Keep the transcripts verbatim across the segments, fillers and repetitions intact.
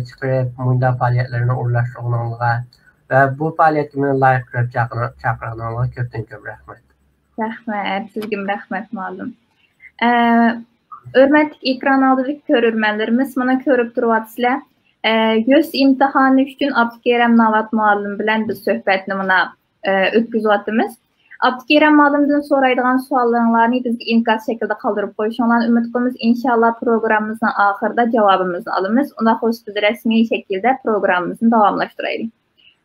چىقىرىپ، مۇنداق پائالىيەتلەرنى ئورۇنلاشتۇرغىنىڭلارغا ۋە بۇ پائالىيەتكە مېنى لايىق كۆرۈپ چاقىر-، چاقىرغىنىڭلارغا كۆپتىن كۆپ رەھمەت. رەھمەت، سىزگىمۇ رەھمەت، مۇئەللىم. ئە، ھۆرمەتلىك ئېكران ئالدىدىكى كۆرۈرمەنلىرىمىز، مانا كۆرۈپ تۇرۇۋاتىسىلەر. ئە، يۈس ئىمتىھانى ئۈچۈن ئابدۇكېرەم ناۋات مۇئەللىم بىلەن بىز سۆھبەتنى مانا، ئە، ئۆتكۈزۈۋاتىمىز. ئابدۇكېرەم مۇئەللىمدىن سورايدىغان سوئاللىرىڭلارنى بىزگە ئىنكاس شەكلىدە قالدۇرۇپ قويۇشۇڭلارنى ئۈمىد قىلىمىز. ئىنشاللا پروگراممىمىزنىڭ ئاخىرىدا جاۋابىمىزنى ئالىمىز. ئۇنداق بولسا بىز رەسمىي شەكىلدە پروگراممىمىزنى داۋاملاشتۇرايلى.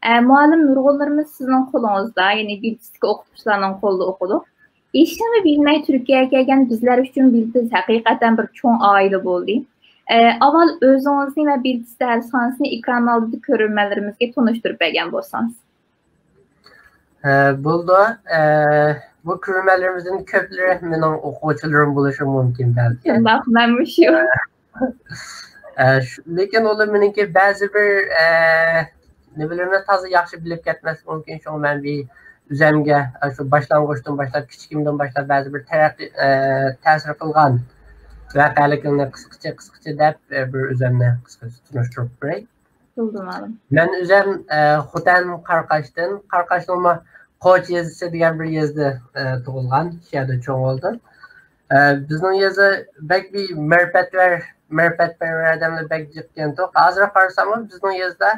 ئە، مۇئەللىم، نۇرغۇنلىرىمىز سىزنىڭ قولىڭىزدا، يەنى بېلىتىستىكا ئوقۇتقۇچىلارنىڭ قولىدا ئوقۇدۇق. ھېچنېمە بىلمەي تۈركىيەگە كەلگەن بىزلەر ئۈچۈن بېلىتىس ھەقىقەتەن بىر چوڭ ئائىلە بولدى. ئە، ئاۋۋال ئۆزىڭىزنى ۋە بېلىتىس دەرسخانىسىنى ئېكران ئالدىدا كۆرۈرمەنلىرىمىزگە تونۇشتۇرۇپ بەرگەن بولسىڭىز. ئە، بولىدۇ. ئە، بۇ كۆرۈرمەنلىرىمىزدىن كۆپلىرى مېنىڭ ئوقۇغۇچىلىرىم بولۇشى مۇمكىن بەلكى. شۇنداق، مەنمۇ شۇ. ئە، شۇ، لېكىن ئۇلار مېنىڭكى بەزى بىر، ئە، نېمىلىرىمنى تازا ياخشى بىلىپ كەتمەسلىكى مۇمكىن. شۇڭا مەن بىر ئۆزەمگە، ئە، شۇ باشلانغۇچتىن باشلاپ، كىچىكىمدىن باشلاپ بەزى بىر تەرەققىي، ئە، تەسىر قىلغان ۋەقەلىكلەرنى قىسقىچە، قىسقىچە دەپ، ئە، بىر ئۆزەمنى قىسقىچە تونۇشتۇرۇپ بېرەي. بولدى، مۇئەللىم. مەن ئۆزەم، ئە، خوتەن قاراقاشتىن، قاراقاشنىڭمۇ قوچ يېزىسى دېگەن بىر يېزىدا، ئە، تۇغۇلغان، شۇ يەردە چوڭ بولدۇم. ئە، بىزنىڭ يېزا بەك بىر مەرىپەتپەر، مەرىپەتپەرۋەر ئادەملەر بەك جىق ئىكەنتۇق. ھازىر قارىساممۇ بىزنىڭ يېزىدا،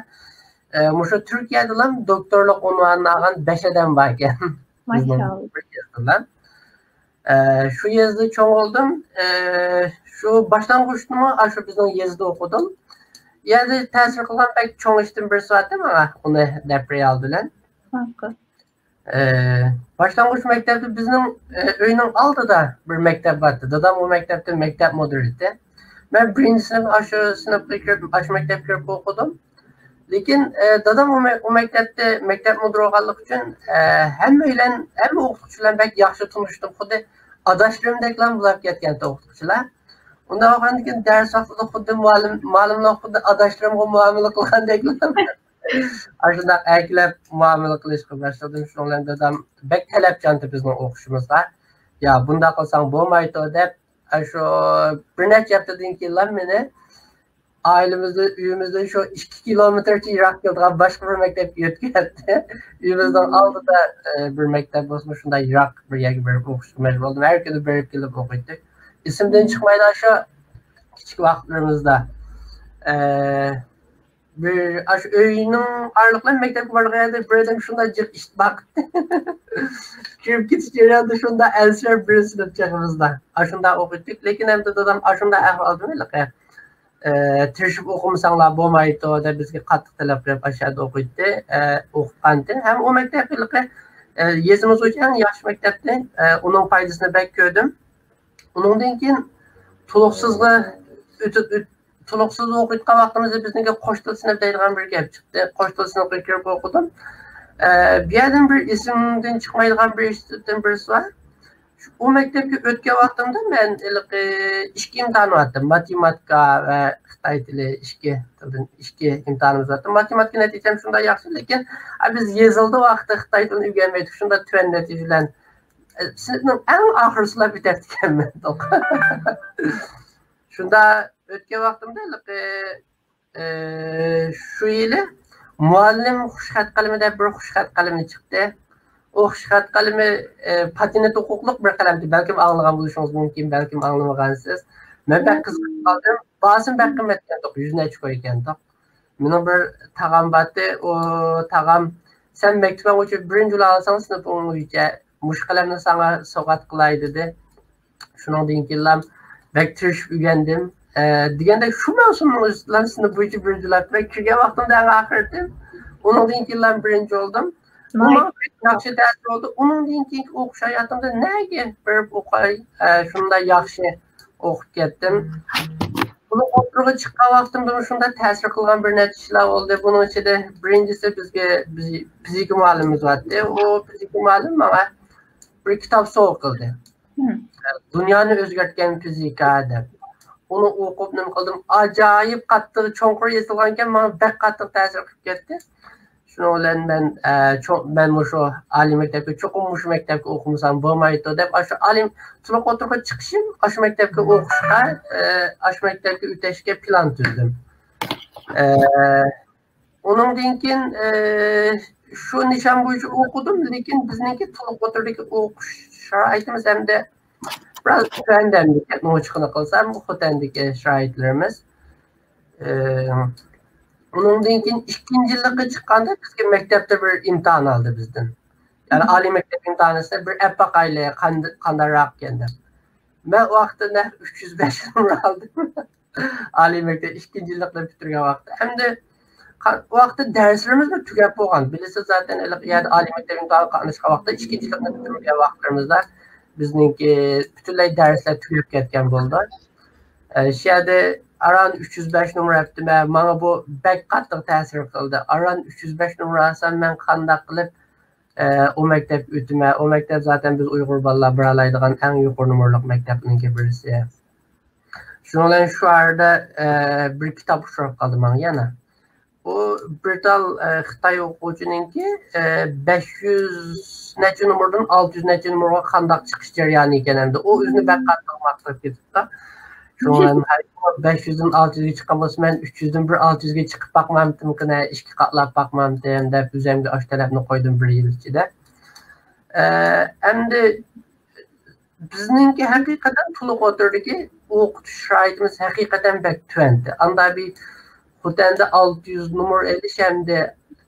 ئە، مۇشۇ تۈركىيەدىلا دوكتورلۇق ئۇنۋانىنى ئالغان بەش ئادەم باركەن. بىزنىڭ ماشائاللا. بىر يېزىدىلا. ئە، شۇ يېزىدا چوڭ بولدۇم. ئە، شۇ باشلانغۇچنىمۇ ئاشۇ بىزنىڭ يېزىدا ئوقۇدۇم. يەنە تەسىر قىلغان بەك چوڭ ئىشتىن بىرسى بارتى ماڭا، ئۇنى دەپ بېرەي ئالدى بىلەن. ئە، باشلانغۇچ مەكتەپتە بىزنىڭ، ئە، ئۆينىڭ ئالدىدا بىر مەكتەپ بارتى. دادام ئۇ مەكتەپتە مەكتەپ مۇدىرى ئىدى. مەن بىرىنچى سىنىپ ئاشۇ سىنىپقا كىرىپ، ئاشۇ مەكتەپكە كىرىپ ئوقۇدۇم. لېكىن، ئە، دادام ئۇ مە-، ئۇ مەكتەپتە مەكتەپ مۇدىرى بولغانلىقى ئۈچۈن، ئە، ھەممەيلەن، ھەممە ئوقۇتقۇچى بىلەن بەك ياخشى تونۇشتۇم. خۇددى ئاداشلىرىمدەكلا بولۇپ كەتكەنتى ئوقۇتقۇچىلار. ئۇنداق بولغاندىكىن دەرس ۋاقتىدا خۇددى مۇئەللىم، مۇئەللىملەر خۇددى ئاداشلىرىمغا مۇئامىلە قىلغاندەكلا. ئاشۇنداق ئەركىلەپ مۇئامىلە قىلىشقا باشلىدىم. شۇنىڭ بىلەن دادام بەك تەلەپچانتى بىزنىڭ ئوقۇشىمىزغا. يا، بۇنداق قىلساڭ بولمايدۇ دەپ، ئاشۇ بىر نەچچە ھەپتىدىن كېيىنلا مېنى ئائىلىمىزدىن، ئۆيىمىزدىن شۇ ئىككى كىلومېتىرچە يىراق كېلىدىغان باشقا بىر مەكتەپكە يۆتكەتتى. ئۆيىمىزنىڭ ئالدىدا، ئە، بىر مەكتەپ بولسىمۇ، شۇنداق يىراق بىر يەرگە بېرىپ ئوقۇشقا مەجبۇر بولدۇم. ھەر كۈنى بېرىپ كېلىپ ئوقۇيتتۇق. ئېسىمدىن چىقمايدۇ شۇ كىچىك ۋاقىتلىرىمىزدا. ئە، بىر ئاشۇ ئۆينىڭ ئارىلىقى بىلەن مەكتەپكە بارىدىغان يەردە بىر ئادەم شۇنداق جىق ئىشتىن باقتى. كىرىپ كېتىش جەريانىدا شۇنداق ئەنسىرەپ بىرىنچى سىنىپ چېغىمىزدا. ئاشۇنداق ئوقۇيتتۇق. لېكىن ئەمدى دادام ئاشۇنداق ئەھۋالدىن ھېلىقى، ئە، تىرىشىپ ئوقۇمىساڭلار بولمايدۇ دەپ بىزگە قاتتىق تەلەپ قىلىپ ئاشۇ يەردە ئوقۇيتتى. ئە، ئوقۇتقانتى. ھەم ئۇ مەكتەپ ھېلىقى، ئە، يېزىمىز بويىچە ئەڭ ياخشى مەكتەپتى. ئە، ئۇنىڭ پايدىسىنى بەك كۆردۈم. ئۇنىڭدىن كېيىن تولۇقسىزغا ئۆتۈپ، ئۆت-، تولۇقسىز ئوقۇيدىغان ۋاقتىمىزدا بىزنىڭكى قوش تىل سىنىپ دەيدىغان بىر گەپ چىقتى. قوش تىل سىنىپقا كىرىپ ئوقۇدۇم. ئە، بۇ يەردىن بىر ئېسىمدىن چىقمايدىغان بىر ئىشتىن بىرسى بار. شۇ، ئۇ مەكتەپكە ئۆتكەن ۋاقتىمدا مەن ھېلىقى ئىككى ئىمتىھان بارتتى. ماتېماتىكا ۋە خىتاي تىلى ئىككى تىلدىن ئىككى ئىمتىھانىمىز بارتتى. ماتېماتىكا نەتىجەم شۇنداق ياخشى، لېكىن، ئە، بىز يېزىلدى ۋاقتىدا خىتاي تىلىنى ئۆگەنمەيتتۇق. شۇنداق تۆۋەن نەتىجە بىلەن، ئە، سىنىپنىڭ ئەڭ ئاخىرسىلا پۈتەپتىكەنمەن. شۇنداق ئۆتكەن ۋاقتىمدا ھېلىقى، ئى، شۇ يىلى مۇئەللىم خۇش خەت قەلىمى دەپ بىر خۇش خەت قەلىمى چىقتى. ئۇ خۇش خەت قەلىمى، ئى، پاتېنت ھوقۇقلۇق بىر قەلەمتى. بەلكىم ئاڭلىغان بولۇشىڭىز مۇمكىن، بەلكىم ئاڭلىمىغانسىز. مەن بەك قىزىقىپ قالدىم. باھاسىمۇ بەك قىممەت ئىكەنتۇق، يۈز نەچچە كوي ئىكەنتۇق. مېنىڭ بىر تاغام بارتى، ئۇ تاغام، سەن مەكتۇبىڭ بويىچە بىرىنچى بولالىساڭ، سىنىپىڭ بويىچە مۇشۇ قەلەمنى ساڭا سوۋغات قىلاي دېدى. شۇنىڭدىن كېيىنلا بەك تىرىشىپ ئۆگەندىم. ئە، دېگەندەك شۇ مەۋسۇمنىڭ ئۆزىدىلا سىنىپ بويىچە بىرىنچى بولاپ، مەن كىرگەن ۋاقتىمدا ئەڭ ئاخىرىتىم. ئۇنىڭدىن كېيىنلا بىرىنچى بولدۇم. بۇ ماڭا بەك ياخشى تەسىر بولدى. ئۇنىڭدىن كېيىنكى ئوقۇش ھاياتىمدا نەگە بېرىپ ئوقاي، ئە، شۇنداق ياخشى ئوقۇپ كەتتىم. بۇنى ئوتتۇرىغا چىققان ۋاقتىمدىمۇ شۇنداق تەسىر قىلغان بىر نەچچە ئىشلار بولدى. بۇنىڭ ئىچىدە بىرىنچىسى بىزگە، بىز، فىزىكا مۇئەللىمىمىز بارتتى. ئۇ فىزىكا مۇئەللىم ماڭا بىر كىتاب سوۋغا قىلدى. دۇنيانى ئۆزگەرتكەن فىزىكا دەپ. ئۇنى ئوقۇپ نېمە قىلدىم؟ ئاجايىپ قاتتىق چوڭقۇر يېزىلغانىكەن، ماڭا بەك قاتتىق تەسىر قىلىپ كەتتى. شۇنىڭ بىلەن مەن، ئە، چوڭ-، مەن مۇشۇ ئالىي مەكتەپكە، چوقۇم مۇشۇ مەكتەپكە ئوقۇمىسام بولمايدۇ دەپ، ئاشۇ ئالىي، تولۇق ئوتتۇرىغا چىقىشىم ئاشۇ مەكتەپكە ئوقۇشقا، ئە، ئاشۇ مەكتەپكە ئۆتەشكە پىلان تۈزدۈم. ئە، ئۇنىڭدىن كېيىن، ئە، شۇ نىشان بويىچە ئوقۇدۇم، لېكىن بىزنىڭكى تولۇق ئوتتۇرىدىكى ئوقۇش شارائىتىمىز ھەمدە بىراز تۆۋەندە، مەكتەپنىڭ ئوچۇقىنى قىلسام، خوتەندىكى شارائىتلىرىمىز. ئە، ئۇنىڭدىن كېيىن ئىككىنچى يىللىققا چىققاندا بىزگە مەكتەپتە بىر ئىمتىھان ئالدى بىزدىن. يەنى ئالىي مەكتەپ ئىمتىھانىسىنى بىر ئەپ باقايلى، قاند-، قانداقراق ئىكەن دەپ. مەن ئۇ ۋاقىتتا نەق ئۈچ يۈز بەش نومۇر ئالدىم. ئالىي مەكتەپ ئىككىنچى يىللىقنى پۈتتۈرگەن ۋاقىتتا. ئەمدى قا-، ئۇ ۋاقىتتا دەرسلىرىمىزمۇ تۈگەپ بولغان. بىلىسىز، زاتەن ھېلىقى يەردە ئالىي مەكتەپ ئىمتىھانىغا قاتناشقان ۋاقىتتا، ئىككىنچى يىللىقنى پۈتتۈرگەن ۋاقىتلىرىمىزدا بىزنىڭكى پۈتۈنلەي دەرسلەر تۈگەپ كەتكەن بولدى. ئە، شۇ يەردە ئاران ئۈچ يۈز بەش نومۇر ئەپتىمەن. ماڭا بۇ بەك قاتتىق تەسىر قىلدى. ئاران ئۈچ يۈز بەش نومۇر ئالسام، مەن قانداق قىلىپ، ئە، ئۇ مەكتەپكە ئۆتىمەن؟ ئۇ مەكتەپ زاتەن بىز ئۇيغۇر بالىلار بارالايدىغان ئەڭ يۇقىرى نومۇرلۇق مەكتەپنىڭكى بىرسى. شۇنىڭ بىلەن شۇ ئارىدا، ئە، بىر كىتاب ئۇچراپ قالدى ماڭا يەنە. بۇ بىر تال، ئە، خىتاي ئوقۇغۇچىنىڭكى، ئە، بەش يۈز نەچچە نومۇردىن ئالتە يۈز نەچچە نومۇرغا قانداق چىقىش جەريانى ئىكەن ئەمدى. ئۇ ئۆزىنى بەك قاتتىق ماختاپ كېتىپتۇ. شۇڭا مەن، ھەي، بەش يۈزدىن ئالتە يۈزگە چىققان بولسا، مەن ئۈچ يۈزدىن بىر ئالتە يۈزگە چىقىپ باقمامتىمكىن، ئىككى قاتلاپ باقمامتىم دەپ، ئۆزۈمگە ئاشۇ تەلەپنى قويدۇم بىر يىل ئىچىدە. ئە، ئەمدى بىزنىڭكى ھەقىقەتەن تولۇق ئوتتۇرىدىكى ئوقۇتۇش شارائىتىمىز ھەقىقەتەن بەك تۆۋەندى. ئاندا بىر خوتەندە ئالتە يۈز نومۇر ئېلىش ھەمدە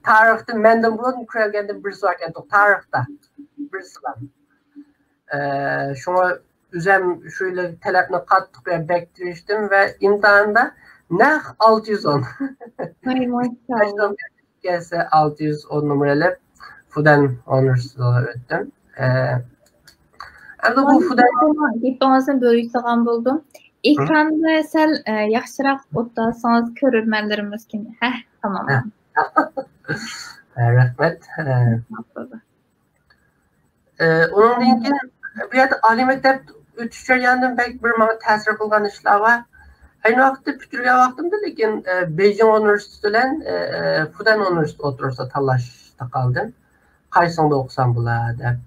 تارىختا مەندىن بۇرۇن كۆرەلمىگەن بىرسى باركەنتۇق، تارىختا بىرسىلا. ئە، شۇڭا ئۆزۈم شۇ يىلى تەلەپنى قاتتىق ۋە بەك تىرىشتىم ۋە ئىمتىھاندا نەق ئالتە يۈز ئون. ۋاي، ماشائاللا. كەلسە ئالتە يۈز ئون نومۇر ئېلىپ، فۇدەن ئونېرسىتېتىغا ئۆتتۈم. ئە، ئەمدى بۇ فۇدەن گېپىڭىزنى بۆلۈۋېتىدىغان بولدۇم. ئېكراننى سەل، ئە، ياخشىراق ئوتتۇرالسىڭىز، كۆرۈرمەنلىرىمىز كېيىن. ھە، تامام. ھە. ئە، رەھمەت. ئە، ئە، ئۇنىڭدىن كېيىن بۇ يەردە ئالىي مەكتەپ ئۆتۈش جەريانىدىن بەك بىر ماڭا تەسىر قىلغان ئىشلار بار. ئەينى ۋاقىتتا پۈتتۈرگەن ۋاقتىمدا، لېكىن، ئە، بېيجىڭ ئۇنىۋېرسىتېتى بىلەن، ئە، ئە، فۇدەن ئۇنىۋېرسىتېتى ئوتتۇرىسىدا تاللاشتا قالدىم. قايسىڭدا ئوقۇسام بولا دەپ.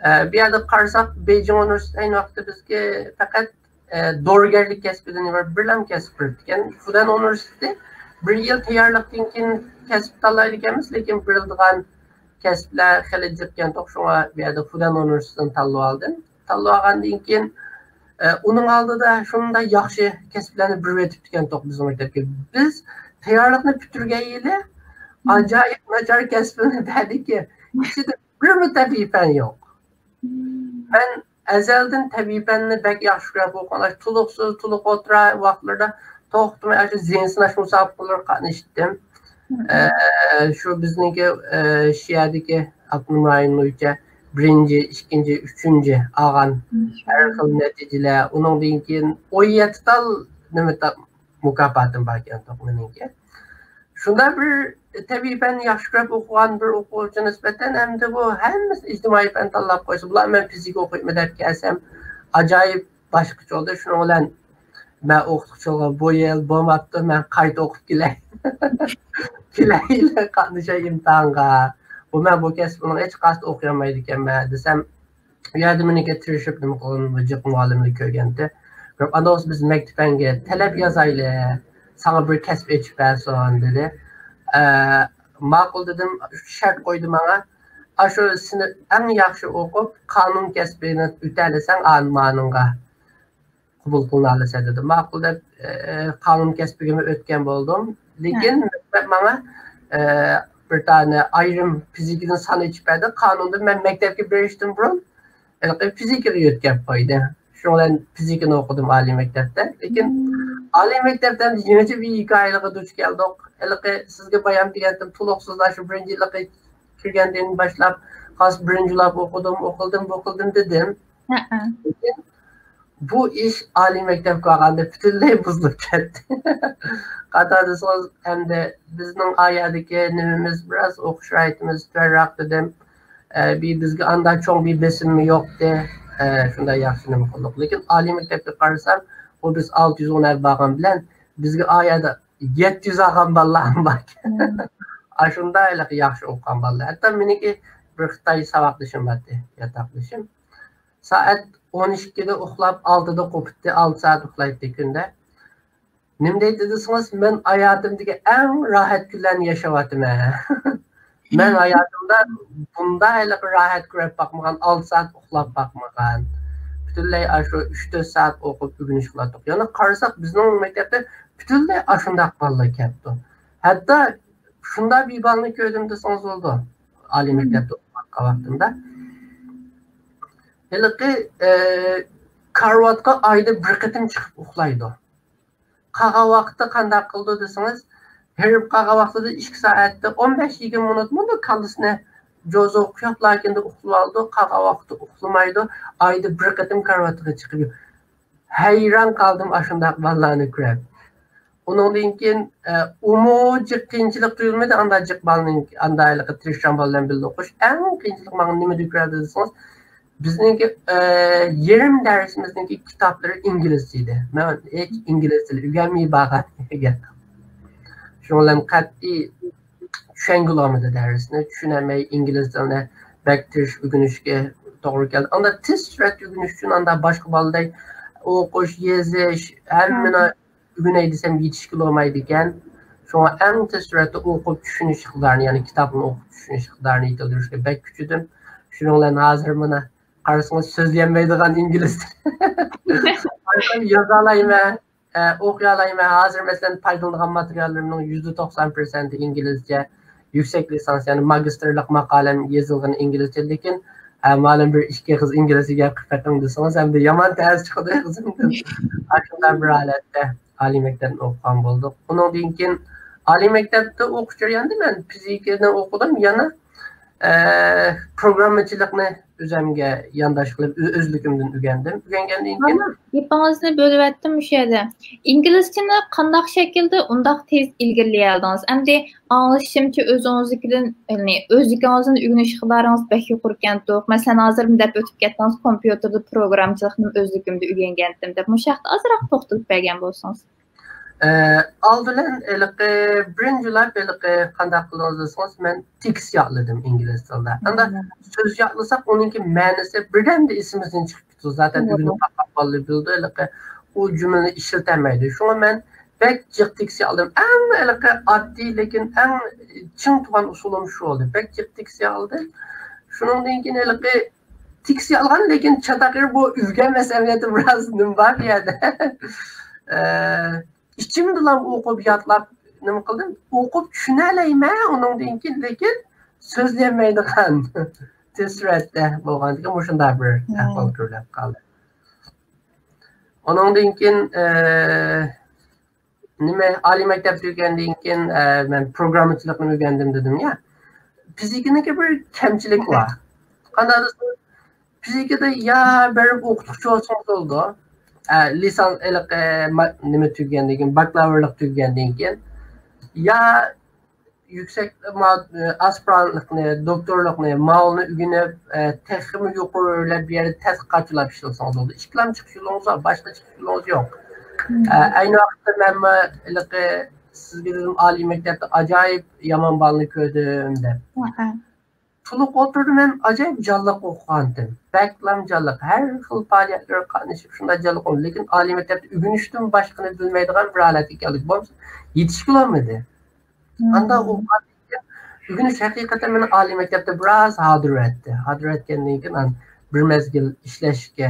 ئە، بۇ يەردە قارىساق، بېيجىڭ ئۇنىۋېرسىتېتى ئەينى ۋاقىتتا بىزگە پەقەت، ئە، دورىگەرلىك كەسپىدىن ئىبارەت بىرلەم كەسىپ بېرىپتىكەن. فۇدەن ئۇنىۋېرسىتېتى بىر يىل تەييارلىقتىن كېيىن كەسىپ تاللايدىكەنمىز، لېكىن بېرىلىدىغان كەسىپلەر خېلى جىقكەنتۇق، شۇڭا بۇ يەردە فۇدەن ئۇنىۋېرسىتېتىنى تاللىۋالدىم. تاللىۋالغاندىن كېيىن، ئە، ئۇنىڭ ئالدىدا شۇنداق ياخشى كەسىپلەرنى بېرىۋېتىپتىكەنتۇق بىزنىڭ مەكتەپكە. بىز تەييارلىقنى پۈتتۈرگەن يىلى ئاجايىپ ناچار كەسىپلەرنى بەردىكى، ئىچىدە بىرمۇ تەبىئىي پەن يوق. مەن ئەزەلدىن تەبىئىي پەننى بەك ياخشى كۆرۈپ ئوقۇغان، تولۇقسىز، تولۇق ئوتتۇرا ۋاقىتلىرىدا توختىماي ئاشۇ زېھىن سىناش مۇسابىقىلىرىگە قاتنىشىتتىم. ئە، شۇ بىزنىڭكى، ئە، شىيەدىكى ئاپتونوم رايون بويىچە بىرىنچى، ئىككىنچى، ئۈچىنچى ئالغان ھەر خىل نەتىجىلەر، ئۇنىڭدىن كېيىن ئون يەتتە تال نېمە تا-، مۇكاپاتىم باركەنتۇق مېنىڭكى. شۇنداق بىر تەبىئىي پەننى ياخشى كۆرۈپ ئوقۇغان بىر ئوقۇغۇچى نىسبەتەن، ئەمدى بۇ ھەممىسى ئىجتىمائىي پەن تاللاپ قويسا، بۇلار مەن فىزىكا ئوقۇيمەن دەپ كەلسەم، ئاجايىپ باشقىچە بولدى. شۇنىڭ بىلەن مەن ئوقۇتقۇچىغا، بۇ يىل بولماپتۇ، مەن قايتا ئوقۇپ كېلەي. كېلەيلى قاتنىشاي ئىمتىھانغا. بۇ مەن بۇ كەسىپنىڭ ھېچقايسىسىدا ئوقۇيالمايدىكەنمەن دېسەم، ئۇ يەردە مېنىڭكى تىرىشىپ نېمە قىلغىنىمنى جىق مۇئەللىملەر كۆرگەنتى. كۆرۈپ، ئاندىن بولسا بىز مەكتىپەنگە تەلەپ يازايلى، ساڭا بىر كەسىپ ئېچىپ بەرسۇن، دېدى. ئە، ماقۇل دېدىم، شەرت قويدى ماڭا. ئاشۇ سىنىپ ئەڭ ياخشى ئوقۇپ، قانۇن كەسپىنى ئۆتەلىسەڭ، ئانىمانىڭغا قوبۇل قىلىنالىسەن دېدى. ماقۇل دەپ، ئە، قانۇن كەسپىگىمۇ ئۆتكەن بولدۇم. لېكىن مەكتەپ ماڭا، ئە، بىر دانە ئايرىم فىزىكىدىن سان ئېچىپ بەردى. قانۇندا مەن مەكتەپكە بېرىشتىن بۇرۇن ھېلىقى فىزىكىغا يۆتكەپ قويدى. شۇنىڭ بىلەن فىزىكىنى ئوقۇدۇم ئالىي مەكتەپتە. لېكىن ئالىي مەكتەپتە يېڭىچە بىر ھېكايىلەرگە دۇچ كەلدۇق. ھېلىقى سىزگە بايام دېگەنتىم، تولۇقسىزلار شۇ بىرىنچى يىللىققا كىرگەندىن باشلاپ، خاس بىرىنچى بولاپ ئوقۇدۇم، ئوقۇلدىم، بوقۇلدىم دېدىم. لېكىن بۇ ئىش ئالىي مەكتەپكە بارغاندا پۈتۈنلەي بۇزۇلۇپ كەتتى. قانداق دېسىڭىز، ئەمدى بىزنىڭ ئا يەردىكى نېمىمىز بىراز، ئوقۇش شارائىتىمىز تۆۋەنرەك دېدىم. ئە، بى-، بىزگە ئاندا چوڭ بىر بېسىممۇ يوقتى. ئە، شۇنداق ياخشى نېمە قىلدۇق. لېكىن ئالىي مەكتەپكە قارىسام، ئۇ بىز ئالتە يۈز ئون ئەر بارغان بىلەن بىزگە ئا يەردە يەتتە يۈز ئالغان بالىلارمۇ باركەن. ئاشۇنداق ھېلىقى ياخشى ئوقۇغان بالىلار. ھەتتا مېنىڭكى بىر خىتاي ساۋاقدىشىم بارتى، ياتاقدىشىم. سائەت ئون ئىككىدە ئۇخلاپ، ئالتىدە قوپۇتتى، ئالتە سائەت ئۇخلايتتى كۈندە. نېمە دەيتتى دېسىڭىز، مەن ھاياتىمدىكى ئەڭ راھەت كۈنلەرنى ياشاۋاتىمەن. مەن ھاياتىمدا بۇنداق ھېلىقى راھەت كۆرۈپ باقمىغان، ئالتە سائەت ئۇخلاپ باقمىغان. پۈتۈنلەي ئاشۇ ئۈچ تۆت سائەت ئوقۇپ ئۆگىنىش قىلاتتۇق. يەنە قارىساق، بىزنىڭ مەكتەپتە پۈتۈنلەي ئاشۇنداق بالىلار كەپتۇ. ھەتتا شۇنداق بىر بالىنى كۆردۈم دېسىڭىز بولىدۇ. ئالىي مەكتەپتە ئوقۇۋاتقان ۋاقتىمدا. ھېلىقى، ئە، كارىۋاتقا ئايدا بىر قېتىم چىقىپ ئۇخلايدۇ. قالغان ۋاقىتتا قانداق قىلىدۇ دېسىڭىز، ھېرىپ قالغان ۋاقتىدا ئىككى سائەتتە ئون بەش يىگىرمە مىنۇت مۇنداق كاللىسىنى جوزۇغا قويۇپ، لاكىندا ئۇخلىۋالىدۇ، قالغان ۋاقىتتا ئۇخلىمايدۇ، ئايدا بىر قېتىم كارىۋاتىغا چىقىپ. ھەيران قالدىم ئاشۇنداق بالىلارنى كۆرۈپ. ئۇنىڭدىن كېيىن، ئە، ئۇمۇ جىق قىيىنچىلىق تۇيۇلمىدى، ئاندا جىق بالىنىڭ، ئاندا ھېلىقى تىرىشچان بالا بىلەن بىللە ئوقۇش. ئەڭ قىيىنچىلىق ماڭا نېمىدە كۆرۈندى دېسىڭىز، بىزنىڭكى، ئە، يېرىم دەرسىمىزنىڭكى كىتابلىرى ئىنگلىزچە ئىدى. مەن ھېچ ئىنگلىز تىلى ئۆگەنمەي بارغان. شۇنىڭ بىلەن قەتئىي چۈشەنگىلى بولمىدى دەرسنى. چۈشىنەلمەي ئىنگلىز تىلىنى بەك تىرىشىپ ئۆگىنىشكە توغرا كەلدى. ئاندا تېز سۈرئەتتە ئۆگىنىش ئۈچۈن ئاندا باشقا بالىدەك ئوقۇش، يېزىش، ھەممىنى ئۆگىنەي دېسەم يېتىشكىلى بولمايدىكەن. شۇڭا ئەڭ تېز سۈرئەتتە ئوقۇپ چۈشىنىش ئىقتىدارىنى، يەنى كىتابنى ئوقۇپ چۈشىنىش ئىقتىدارىنى يېتىلدۈرۈشكە بەك كۈچىدىم. شۇنىڭ بىلەن ھازىر مانا قارىسىڭىز سۆزلىيەلمەيدىغان ئىنگلىز تىلى. يازالايمەن، ئە، ئوقۇيالايمەن. ھازىر مەسىلەن پايدىلىنىدىغان ماتېرىياللىرىمنىڭ يۈزدە توقسان پىرسەنتى ئىنگلىزچە. يۈكسەك لىسانس، يەنى ماگىستىرلىق ماقالەم يېزىلغىنى ئىنگلىزچە، لېكىن، ئە، مۇئەللىم بىر ئىككى ئېغىز ئىنگلىزچە گەپ قىلىپ بېقىڭ دېسىڭىز، ئەمدى يامان تەس چىقىدۇ ئېغىزىمدىن. ئاشۇنداق بىر ھالەتتە ئالىي مەكتەپنى ئوقۇغان بولدۇق. ئۇنىڭدىن كېيىن ئالىي مەكتەپتە ئوقۇش جەريانىدا مەن فىزىكىنى ئوقۇدۇم، يەنە، ئە، پروگراممىچىلىقنى ئۆزۈمگە يانداش قىلىپ، ئۆ-، ئۆزلۈكۈمدىن ئۆگەندىم. ئۆگەنگەندىن كېيىن مانا، گېپىڭىزنى بۆلۈۋەتتىم مۇشۇ يەردە. ئىنگلىزچىنى قانداق شەكىلدە ئۇنداق تېز ئىلگىرىلىيەلدىڭىز؟ ئەمدى ئاڭلىشىمچە ئۆزىڭىزنىڭكىدىن، يەنى ئۆزلۈكىڭىزدىن ئۆگىنىش ئىقتىدارىڭىز بەك يۇقىرىكەنتۇق. مەسىلەن، ھازىر دەپ ئۆتۈپ كەتتىڭىز، كومپيۇتېردا پروگراممىچىلىقنى ئۆزلۈكۈمدە ئۆگەنگەنتىم دەپ. مۇشۇ ھەقتە ئازراق توختىلىپ بەرگەن بولسىڭىز. ئە، ئالدى بىلەن ھېلىقى بىرىنچىلەپ ھېلىقى قانداق قىلدىڭىز دېسىڭىز، مەن تېكىست يادلىدىم ئىنگلىز تىلىدا. ئەمدى سۆز يادلىساق، ئۇنىڭكى مەنىسى بىردەمدە ئېسىمىزدىن چىقىپ كېتىدۇ. زاتەن ئۆگىنىپ باققان بالىلار بىلىدۇ، ھېلىقى ئۇ جۈملىنى ئىشلىتەلمەيدۇ. شۇڭا مەن بەك جىق تېكىست يادلىدىم. ئەڭ ھېلىقى ئاددىي، لېكىن ئەڭ چىڭ تۇرغان ئۇسۇلۇم شۇ بولدى. بەك جىق تېكىست يادلىدىم. شۇنىڭدىن كېيىن ھېلىقى تېكىست يادلىغان، لېكىن چاتاق يېرى بۇ ئۆگەنمەس ئەمەلىيەتتە بىراز نېمە بار بۇ يەردە. ئە، ئىچىمدىلا ئوقۇپ يادلاپ نېمە قىلدىم، ئوقۇپ چۈشىنەلەيمەن، ئۇنىڭدىن كېيىن لېكىن سۆزلىيەلمەيدىغان تېز سۈرئەتتە بولغاندىكىن مۇشۇنداق بىر ئەھۋال كۆرۈلۈپ قالدى. ئۇنىڭدىن كېيىن، ئە، نېمە، ئالىي مەكتەپ تۈگىگەندىن كېيىن، ئە، مەن پروگراممىچىلىقنى ئۆگەندىم دېدىم يا. فىزىكىنىڭكى بىر كەمچىلىكى بار. قانداق دېسىڭىز، فىزىكىدا يا بېرىپ ئوقۇتقۇچى بولسىڭىز بولىدۇ. ئە، لىسان، ھېلىقى، ما-، نېمە تۈگىگەندىن كېيىن، باكلاۋۇرلۇق تۈگىگەندىن كېيىن، يا يۈكسەك ما-، ئاسپىرانتلىقنى، دوكتورلۇقنى، ماۋۇنى ئۆگىنىپ، ئە، تېخىمۇ يۇقىرىلەپ بۇ يەردە تەتقىقاتچىلاپ ئىشلىسىڭىز بولىدۇ. ئىككىلام چىقىش يولىڭىز بار، باشقا چىقىش يولىڭىز يوق. ئە، ئەينى ۋاقىتتا مەنمۇ ھېلىقى سىزگە دېدىم، ئالىي مەكتەپتە ئاجايىپ يامان بالىنى كۆردۈم دەپ. تولۇق ئوتتۇرىدا مەن ئاجايىپ جانلىق ئوقۇغانتىم. بەكلا جانلىق، ھەر خىل پائالىيەتلەرگە قاتنىشىپ، شۇنداق جانلىق ئوقۇدۇم. لېكىن ئالىي مەكتەپتە ئۆگىنىشتىن باشقىنى بىلمەيدىغان بىر ھالەتكە كەلدۇق. بولمىسا يېتىشكىلى بولمىدى. ئاندا ئوقۇغاندىن كېيىن ئۆگىنىش ھەقىقەتەن مېنى ئالىي مەكتەپتە بىراز ھاردۇرۇۋەتتى. ھاردۇرۇۋەتكەندىن كېيىن ئان بىر مەزگىل ئىشلەشكە،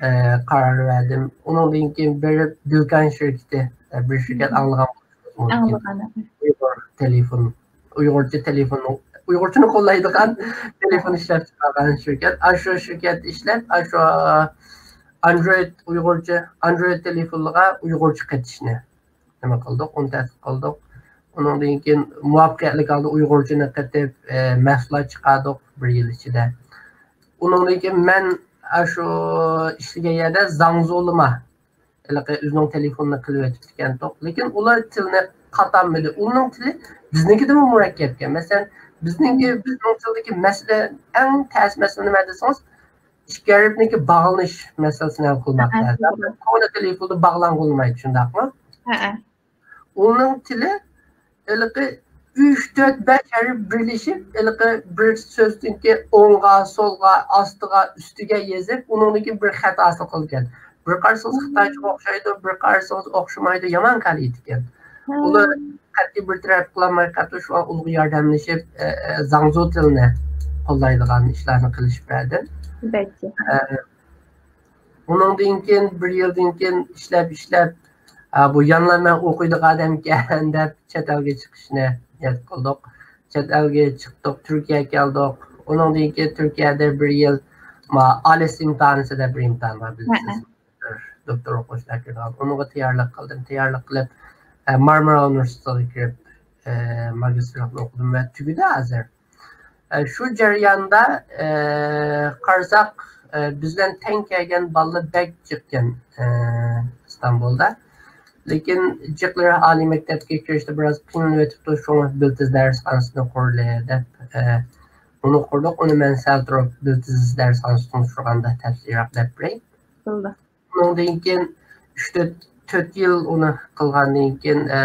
ئە، قارار بەردىم. ئۇنىڭدىن كېيىن بېرىپ دىلكان شىركىتى، ئە، بىر شىركەت ئاڭلىغان بولۇشىڭىز مۇمكىن. ئۇيغۇر تېلېفون، ئۇيغۇرچە تېلېفون، ئۇيغۇرچىنى قوللايدىغان تېلېفون ئىشلەپ چىقارغان شىركەت. ئاشۇ شىركەتتە ئىشلەپ، ئاشۇ ئاندرويد ئۇيغۇرچە، ئاندرويد تېلېفونلىرىغا ئۇيغۇرچە قېتىشنى نېمە قىلدۇق، ئۇنى تەتقىق قىلدۇق. ئۇنىڭدىن كېيىن مۇۋەپپەقىيەتلىك ھالدا ئۇيغۇرچىنى قېتىپ، ئە، مەھسۇلات چىقاردۇق بىر يىل ئىچىدە. ئۇنىڭدىن كېيىن مەن ئاشۇ ئىشلىگەن يەردە زاڭزۇلىما ھېلىقى ئۆزىنىڭ تېلېفونىنى قىلىۋېتىپتىكەنتۇق. لېكىن ئۇلار تىلنى قاتالمىدى. ئۇنىڭ تىلى بىزنىڭكىدىنمۇ مۇرەككەپكەن. مەسىلەن، بىزنىڭكى، بىزنىڭ تىلدىكى مەسىلە، ئەڭ تەس مەسىلە نېمە دېسىڭىز، ئىككى ھەرپنىڭكى باغلىنىش مەسىلىسىنى ھەل قىلماق لازىم. كونا تېلېفوندا باغلانغىلى بولمايدۇ، شۇنداقمۇ؟ ئۇنىڭ تىلى ھېلىقى ئۈچ، تۆت، بەش ھەرپ بىرلىشىپ، ھېلىقى بىر سۆزنىڭكى ئوڭغا، سولغا، ئاستىغا، ئۈستىگە يېزىپ، ئۇنىڭدىن كېيىن بىر خەت ھاسىل قىلغان. بىر قارىسىڭىز خىتايچىغا ئوخشايدۇ، بىر قارىسىڭىز ئوخشىمايدۇ، يامان كالىيىتىكەن. ئۇلار خەتكە بىر تەرەپ قىلالماي قاپتۇ، شۇڭا ئۇلارغا ياردەملىشىپ، ئە، ئە، زاڭزۇ تىلىنى قوللايدىغان ئىشلارنى قىلىشىپ بەردىم. ئەلۋەتتە. ئە، ئۇنىڭدىن كېيىن، بىر يىلدىن كېيىن ئىشلەپ، ئىشلەپ، ئا، بۇ يەنىلا مەن ئوقۇيدىغان ئادەمكەن دەپ چەت ئەلگە چىقىشنى نىيەت قىلدۇق. چەت ئەلگە چىقتۇق، تۈركىيەگە كەلدۇق. ئۇنىڭدىن كېيىن تۈركىيەدە بىر يىل ما-، ئالىس ئىمتىھانى دەپ بىر ئىمتىھان بار، بىلىسىز. دوكتور ئوقۇغۇچىلار كىرىدىغان. ئۇنىڭغا تەييارلىق قىلدىم. تەييارلىق قىلىپ، ئە، مارمارا ئۇنىۋېرسىتېتىغا كىرىپ، ئە، ماگىستىرلىقنى ئوقۇدۇم ۋە تۈگىدى ھازىر. ئە، شۇ جەرياندا، ئە، قارىساق، ئە، بىز بىلەن تەڭ كەلگەن بالىلار بەك جىقكەن، ئە، ئىستانبۇلدا. لېكىن جىقلىرى ئالىي مەكتەپكە كىرىشتە بىراز قىينىلىۋېتىپتۇ، شۇڭا بىلتىز دەرسخانىسىنى قۇرىلى دەپ، ئە، ئۇنى قۇردۇق. ئۇنى مەن سەل تۇرۇپ بىلتىز دەرسخانىسى تونۇشتۇرغاندا تەپسىلىيراق دەپ بېرەي. بولدى. ئۇنىڭدىن كېيىن ئۈچ تۆت، تۆت يىل ئۇنى قىلغاندىن كېيىن، ئە،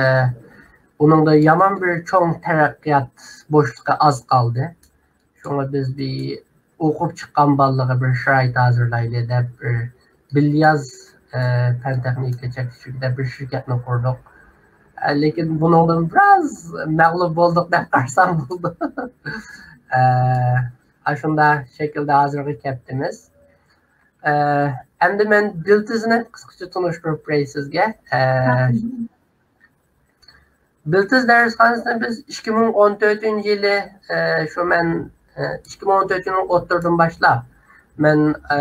ئۇنىڭدا يامان بىر چوڭ تەرەققىيات بوشلۇقى ئاز قالدى. شۇڭا بىز بىر ئوقۇپ چىققان بالىلارغا بىر شارائىت ھازىرلايلى دەپ، بىر بىلياز، ئە، پەن تېخنىكا چەكلىك شىركىتىدە بىر شىركەتنى قۇردۇق. ئە، لېكىن بۇنىڭدىن بىراز مەغلۇپ بولدۇق دەپ قارىسام بولىدۇ. ئە، ئاشۇنداق شەكىلدە ھازىرغا كەپتىمىز. ئە، ئەمدى مەن بىلتىزنى قىسقىچە تونۇشتۇرۇپ بېرەي سىزگە. ئە، بىلتىز دەرسخانىسىنى بىز ئىككى مىڭ ئون تۆتىنچى يىلى، ئە، شۇ مەن، ئە، ئىككى مىڭ ئون تۆتىنچى يىلنىڭ ئوتتۇرىدىن باشلاپ، مەن، ئە،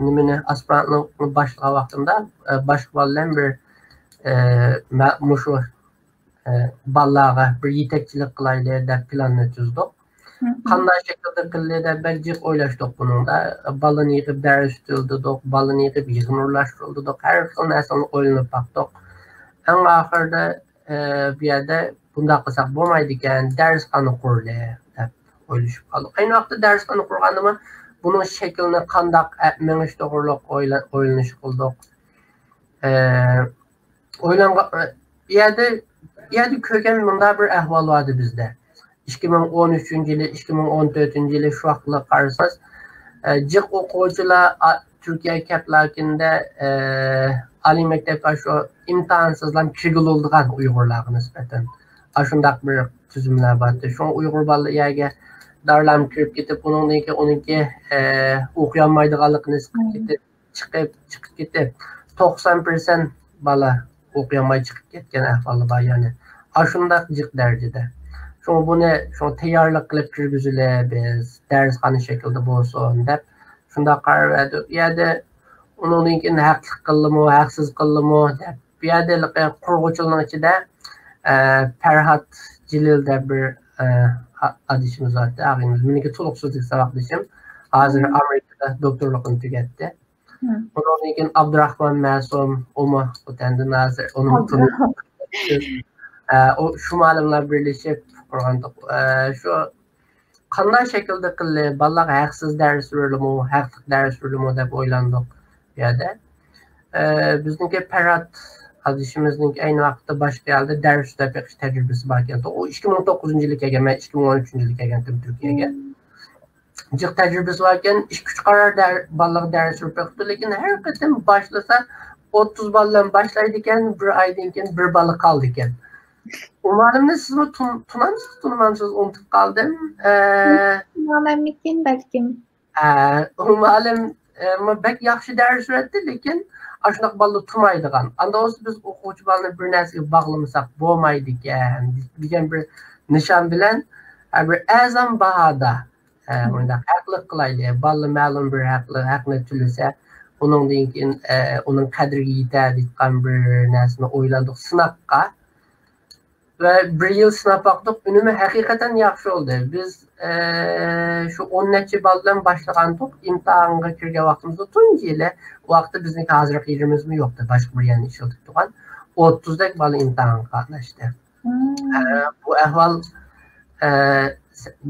نېمىنى، ئاسپىرانتلىقنى باشلىغان ۋاقتىمدا، ئە، باشقا بالىلار بىلەن بىر، ئە، مە-، مۇشۇ ئە، بالىلارغا بىر يېتەكچىلىك قىلايلى دەپ پىلاننى تۈزدۇق. مم. قانداق شەكىلدە قىلىلى دەپ بەك جىق ئويلاشتۇق بۇنىڭدا. بالىنى يىغىپ دەرس ئۆتۈلدۈردۇق، بالىنى يىغىپ يىغىن ئورۇنلاشتۇرۇلدۇردۇق، ھەر خىل نەرسىنى ئويلىنىپ باقتۇق. ئەڭ ئاخىرىدا، ئە، بۇ يەردە بۇنداق قىلساق بولمايدىكەن، دەرسخانا قۇرۇلى دەپ ئويلىشىپ قالدۇق. ئەينى ۋاقىتتا دەرسخانا قۇرغاندىمۇ بۇنىڭ شەكلىنى قانداق ئە-، مېڭىش توغرۇلۇق ئويلا-، ئويلىنىش قىلدۇق. ئە، ئويلانغان، ئە، بۇ يەردە، بۇ يەردە كۆرگەن مۇنداق بىر ئەھۋال بار ئىدى بىزدە. ئىككى مىڭ ئون ئۈچىنچى يىلى، ئىككى مىڭ ئون تۆتىنچى يىلى شۇ ۋاقىتلارغا قارىسىڭىز، ئە، جىق ئوقۇغۇچىلار، ئا، تۈركىيەگە كەپلەركىندە، ئە، ئالىي مەكتەپكە شۇ ئىمتىھانسىزلام كىرگىلى بولىدىغان ئۇيغۇرلارغا نىسبەتەن. ئاشۇنداق بىر تۈزۈملەر بار ئىدى. شۇڭا ئۇيغۇر بالىلار يەرگە دارلام كىرىپ كېتىپ، ئۇنىڭدىن كېيىن ئۇنىڭكى، ئە، ئوقۇيالمايدىغانلىقىنى ھېس قىلىپ كېتىپ، چىقىپ، چىقىپ كېتىپ، توقسان پىرسەنت بالا ئوقۇيالماي چىقىپ كەتكەن ئەھۋاللار بار، يەنى ئاشۇنداق جىق دەرىجىدە. شۇڭا بۇنى، شۇڭا تەييارلىق قىلىپ كىرگۈزىلى بىز، دەرسخانا شەكلىدە بولسۇن دەپ شۇنداق قارار بەردۇق. ئۇ يەردە ئۇنىڭدىن كېيىن ھەقلىق قىلدىمۇ، ھەقسىز قىلدىمۇ دەپ، بۇ يەردە ھېلىقى قۇرغۇچىلارنىڭ ئىچىدە، ئە، پەرھات جېلىل دەپ بىر، ئە، ئا-، ئادىشىمىز بار ئىدى، ئاغىنىمىز. مېنىڭكى تولۇقسىز ساۋاقدىشىم. ھازىر مم. ئامېرىكىدا دوكتورلۇقىنى تۈگەتتى. مم. ئۇنىڭدىن كېيىن ئابدۇراخمان مەسۇم، ئۇمۇ خوتەندىن ھازىر، ئۇنىمۇ ئابدۇراخمان. تونۇيسىز. ئە، ئۇ، شۇ مۇئەللىملەر بىرلىشىپ قۇرغانىدۇق. ئە، شۇ قانداق شەكىلدە قىلدى؟ بالىلارغا ھەقسىز دەرس بېرىلىمۇ، ھەقلىق دەرس بېرىلىمۇ دەپ ئويلاندۇق بۇ يەردە. ئە، بىزنىڭكى پەرھات ئادىشىمىزنىڭكى ئەينى ۋاقىتتا باشقا يەردە دەرس ئۆتەپ بېقىش تەجرىبىسى بار ئىكەن. ئۇ ئىككى مىڭ توققۇزىنچى يىلى كەلگەن، مەن ئىككى مىڭ ئون ئۈچىنچى يىلى كەلگەنتىم تۈركىيەگە. جىق تەجرىبىسى بار ئىكەن، ئىككى ئۈچ قارار دەر-، بالىلارغا دەرس بېرىپ بېقىپتۇ، لېكىن ھەر قېتىم باشلىسا، ئوتتۇز بالا بىلەن باشلايدىكەن، بىر ئايدىن كېيىن بىر بالا قالىدىكەن. ئۇ مۇئەللىمنى سىزمۇ تون-، تونۇمسىز، تونۇمامسىز، ئۇنتۇپ قالدىم. ئە، تونۇماممىكىن بەلكىم. ئە، ئۇ مۇئەللىم، ئە، بەك ياخشى دەرس بېرەتتى، لېكىن ئاشۇنداق بالىلار تونۇمايدىغان. ئاندا بولسا بىز ئوقۇغۇچى بالىنى بىر نەرسىگە باغلىمىساق بولمايدىكەن دېگەن بىر نىشان بىلەن، ئە، بىر ئەرزان باھادا، ئە، مم. مۇنداق ھەقلىق قىلايلى، بالا مەلۇم بىر ھەقلىق، ھەقنى تۆلىسە، ئۇنىڭدىن كېيىن، ئە، ئۇنىڭ قەدرىگە يېتەر دەيدىغان بىر نەرسىنى ئويلاندۇق سىناققا. ۋە بىر يىل سىناپ باقتۇق، ئۈنۈمى ھەقىقەتەن ياخشى بولدى. بىز، ئە، شۇ ئون نەچچە بالا بىلەن باشلىغانتۇق، ئىمتىھانغا كىرگەن ۋاقتىمىزدا تۇنجى يىلى، ئۇ ۋاقىتتا بىزنىڭكى ھازىرقى يېرىمىزمۇ يوقتى، باشقا بىر يەرنى ئىشلىتىپ تۇرغان، ئوتتۇزدەك بالا ئىمتىھانغا قاتناشتى. مم. ئە، بۇ ئەھۋال، ئە،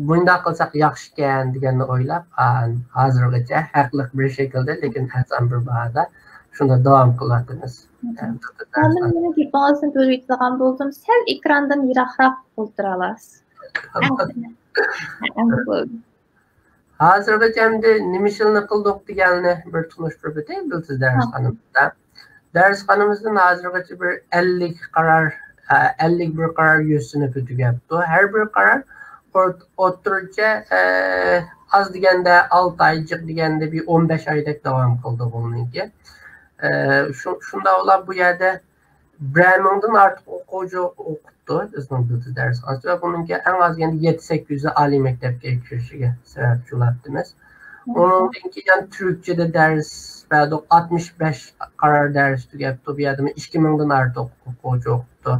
مۇنداق قىلساق ياخشىكەن دېگەننى ئويلاپ، ئا، ھازىرغىچە ھەقلىق بىر شەكىلدە، لېكىن ئەرزان بىر باھادا شۇنداق داۋام قىلىۋاتىمىز. مەن مېنىڭ گېپىڭىزنى بۆلۈۋېتىدىغان بولدۇم. سەل ئېكراندىن يىراقراق ئولتۇرالاسىز. ھازىرغىچە ئەمدى نېمە ئىشلارنى قىلدۇق دېگەننى بىر تونۇشتۇرۇپ ئۆتەي بىلتىز دەرسخانىمىزدا. دەرسخانىمىزدىن ھازىرغىچە بىر ئەللىك قارار، ئە، ئەللىك بىر قارار يۈزسىنىپى تۈگەپتۇ. ھەر بىر قارار ئوت-، ئوتتۇرىچە، ئە، ئاز دېگەندە ئالتە ئاي، جىق دېگەندە بىر ئون بەش ئايدەك داۋام قىلدى بۇنىڭكى. ئە، شۇ-، شۇنداق بولۇپ بۇ يەردە بىرەر مىڭدىن ئارتۇق ئوقۇغۇچى ئوقۇپتۇ بىزنىڭ بىلتىز دەرسخانىسى ۋە بۇنىڭكى ئەڭ ئاز دېگەندە يەتتە سەككىز يۈزى ئالىي مەكتەپكە كىرىشىگە سەۋەبچى بولۇۋاتىمىز. ئۇنىڭدىن كېيىن يەنە تۈركچىدە دەرس بەردۇق، ئاتمىش بەش قارار دەرس تۈگەپتۇ، بۇ يەردىمۇ ئىككى مىڭدىن ئارتۇق ئوقۇغۇچى ئوقۇپتۇ.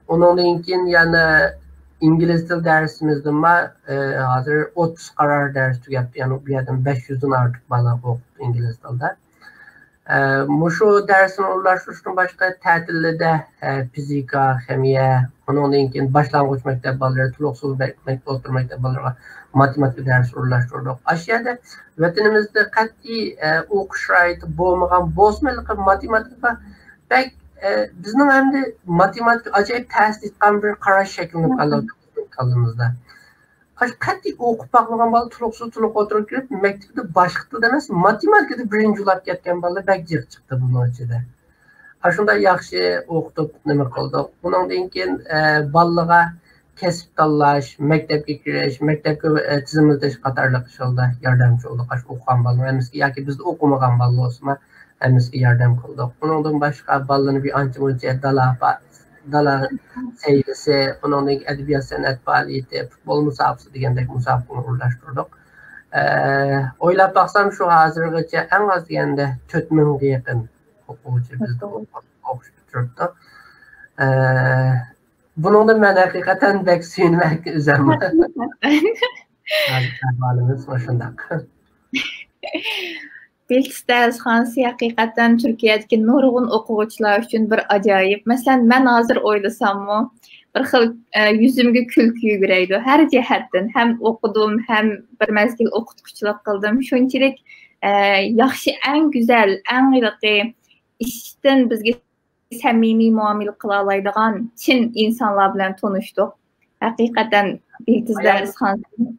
ئۇنىڭدىن كېيىن يەنە ئىنگلىز تىل دەرسىمىزدىمۇ، ئە، ھازىر ئوتتۇز قارار دەرس تۈگەپتۇ، يەنى بۇ يەردىن بەش يۈزدىن ئارتۇق بالا ئوقۇپتۇ ئىنگلىز تىلدا. ئە، مۇشۇ دەرسنى ئورۇنلاشتۇرۇشتىن باشقا تەتىلدە، ئە، فىزىكا، خىمىيە، ئۇنىڭدىن كېيىن باشلانغۇچ مەكتەپ بالىلىرى، تولۇقسىز مەك-، مەك-، ئورتا مەكتەپ بالىلىرىغا ماتېماتىكا دەرسى ئورۇنلاشتۇردۇق. ئاشۇ يەردە ۋەتىنىمىزدە قەتئىي، ئە، ئوقۇش شارائىتى بولمىغان بولسىمۇ، ھېلىقى ماتېماتىكىغا بەك، ئە، بىزنىڭ ئەمدى ماتېماتىكا ئاجايىپ تەسىر ئېيتقان بىر قاراش شەكىللىنىپ قالدى بىزنىڭ كاللىمىزدا. قەتئىي ئوقۇپ باقمىغان بالا تولۇقسىز تولۇق ئولتۇرۇپ كىرىپ، مەكتىپتە باشقا تىلدا ئەمەس، ماتېماتىكىدا بىرىنچى بولاپ كەتكەن بالا بەك جىق چىقتى بۇنىڭ ئىچىدە. ئاشۇنداق ياخشى ئوقۇتۇپ نېمە قىلدۇق. ئۇنىڭدىن كېيىن، ئە، بالىلارغا كەسىپ تاللاش، مەكتەپكە كىرىش، مەكتەپكە، ئە، تىزىملىتىش قاتارلىق ئىشلاردا ياردەمچى بولدۇق. ئاشۇ ئوقۇغان بالىلار ھەممىسىگە ياكى بىزدە ئوقۇمىغان بالىلار بولسىمۇ، ھەممىسىگە ياردەم قىلدۇق. ئۇنىڭدىن باشقا بالىلارنى بىر ئانچە مۇنچە دالا، دالا سەيلىسى، ئۇنىڭدىن كېيىن ئەدەبىيات سەنئەت پائالىيىتى، پۇتبول مۇسابىقىسى دېگەندەك مۇسابىقىلەرنى ئورۇنلاشتۇردۇق. ئە، ئويلاپ باقسام، شۇ ھازىرغىچە ئەڭ ئاز دېگەندە تۆت مىڭغا يېقىن ئوقۇغۇچى بىزدە ئوقۇش پۈتتۈرۈپتۇ. ئە، بۇنىڭدىن مەن ھەقىقەتەن بەك سۆيۈنىمەن ئۆزۈممۇ. ھازىر ئەھۋالىمىز مۇشۇنداق. بىلتىس دەرسخانىسى ھەقىقەتەن تۈركىيەدىكى نۇرغۇن ئوقۇغۇچىلار ئۈچۈن بىر ئاجايىپ. مەسىلەن، مەن ھازىر ئويلىساممۇ، بىر خىل، ئە، يۈزۈمگە كۈلكە يۈگۈرەيدۇ ھەر جەھەتتىن. ھەم ئوقۇدۇم، ھەم بىر مەزگىل ئوقۇتقۇچىلىق قىلدىم. شۇنچىلىك، ئە، ياخشى، ئەڭ گۈزەل، ئەڭ ھېلىقى ئىچتىن بىزگە سەمىمىي مۇئامىلە قىلالايدىغان چىن ئىنسانلار بىلەن تونۇشتۇق. ھەقىقەتەن بىلتىز دەرسخانىسى.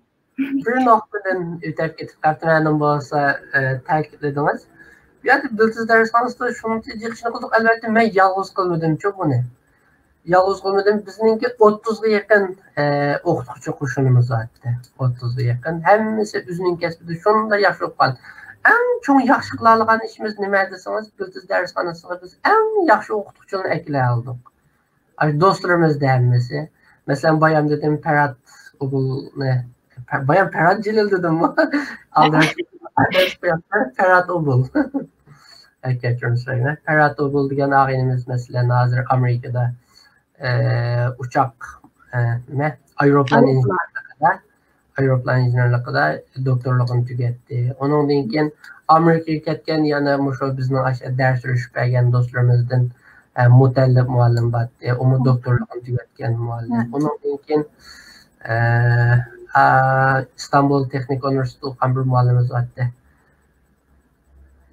بىر نۇقتىدىن ئۆتۈپ كېتىپ قاپتىمەن، بولسا، ئە، تەكىتلىدىڭىز. بۇ يەردە بىلتىز دەرسخانىسىدا شۇنچە جىق ئىشنى قىلدۇق. ئەلۋەتتە، مەن يالغۇز قىلمىدىمچۇ بۇنى. يالغۇز قىلمىدىم. بىزنىڭكى ئوتتۇزغا يېقىن، ئە، ئوقۇتقۇچى قوشۇنىمىز بار ئىدى. ئوتتۇزغا يېقىن. ھەممىسى ئۆزىنىڭ كەسپىدە شۇنداق ياخشى ئوقۇغان. ئەڭ چوڭ ياخشى قىلالىغان ئىشىمىز نېمە دېسىڭىز، بىلتىز دەرسخانىسىغا بىز ئەڭ ياخشى ئوقۇتقۇچىلارنى ئەكېلەلىدۇق. ئاشۇ دوستلىرىمىزدە ھەممىسى. مەسىلەن، بايام دېدىم، پەرھات ئوبۇلنى، پە-، بايام پەرھات جېلىل دېدىممۇ؟ ئالدىراش، پەرھات ئوبۇل. كەچۈرۈم سورايمەن. پەرھات ئوبۇل دېگەن ئاغىنىمىز، مەسىلەن، ھازىر ئامېرىكىدا، ئە، ئۇچاق، ئە، نېمە، ئايروپىلان ئىنژېنېرلىقىدا، ئايروپىلان ئىنژېنېرلىقىدا دوكتورلۇقىنى تۈگەتتى. ئۇنىڭدىن كېيىن ئامېرىكىغا كەتكەن يەنە مۇشۇ بىزنىڭ ئاشۇ دەرس ئۆتۈشۈپ بەرگەن دوستلىرىمىزدىن، ئە، مۇتەللىپ مۇئەللىم بارتتى. ئۇمۇ دوكتورلۇقىنى تۈگەتكەن مۇئەللىم. ئۇنىڭدىن كېيىن، ئە، ئا، ئىستانبۇل تېخنىك ئۇنىۋېرسىتېتىدا ئوقۇغان بىر مۇئەللىمىمىز بارتتى.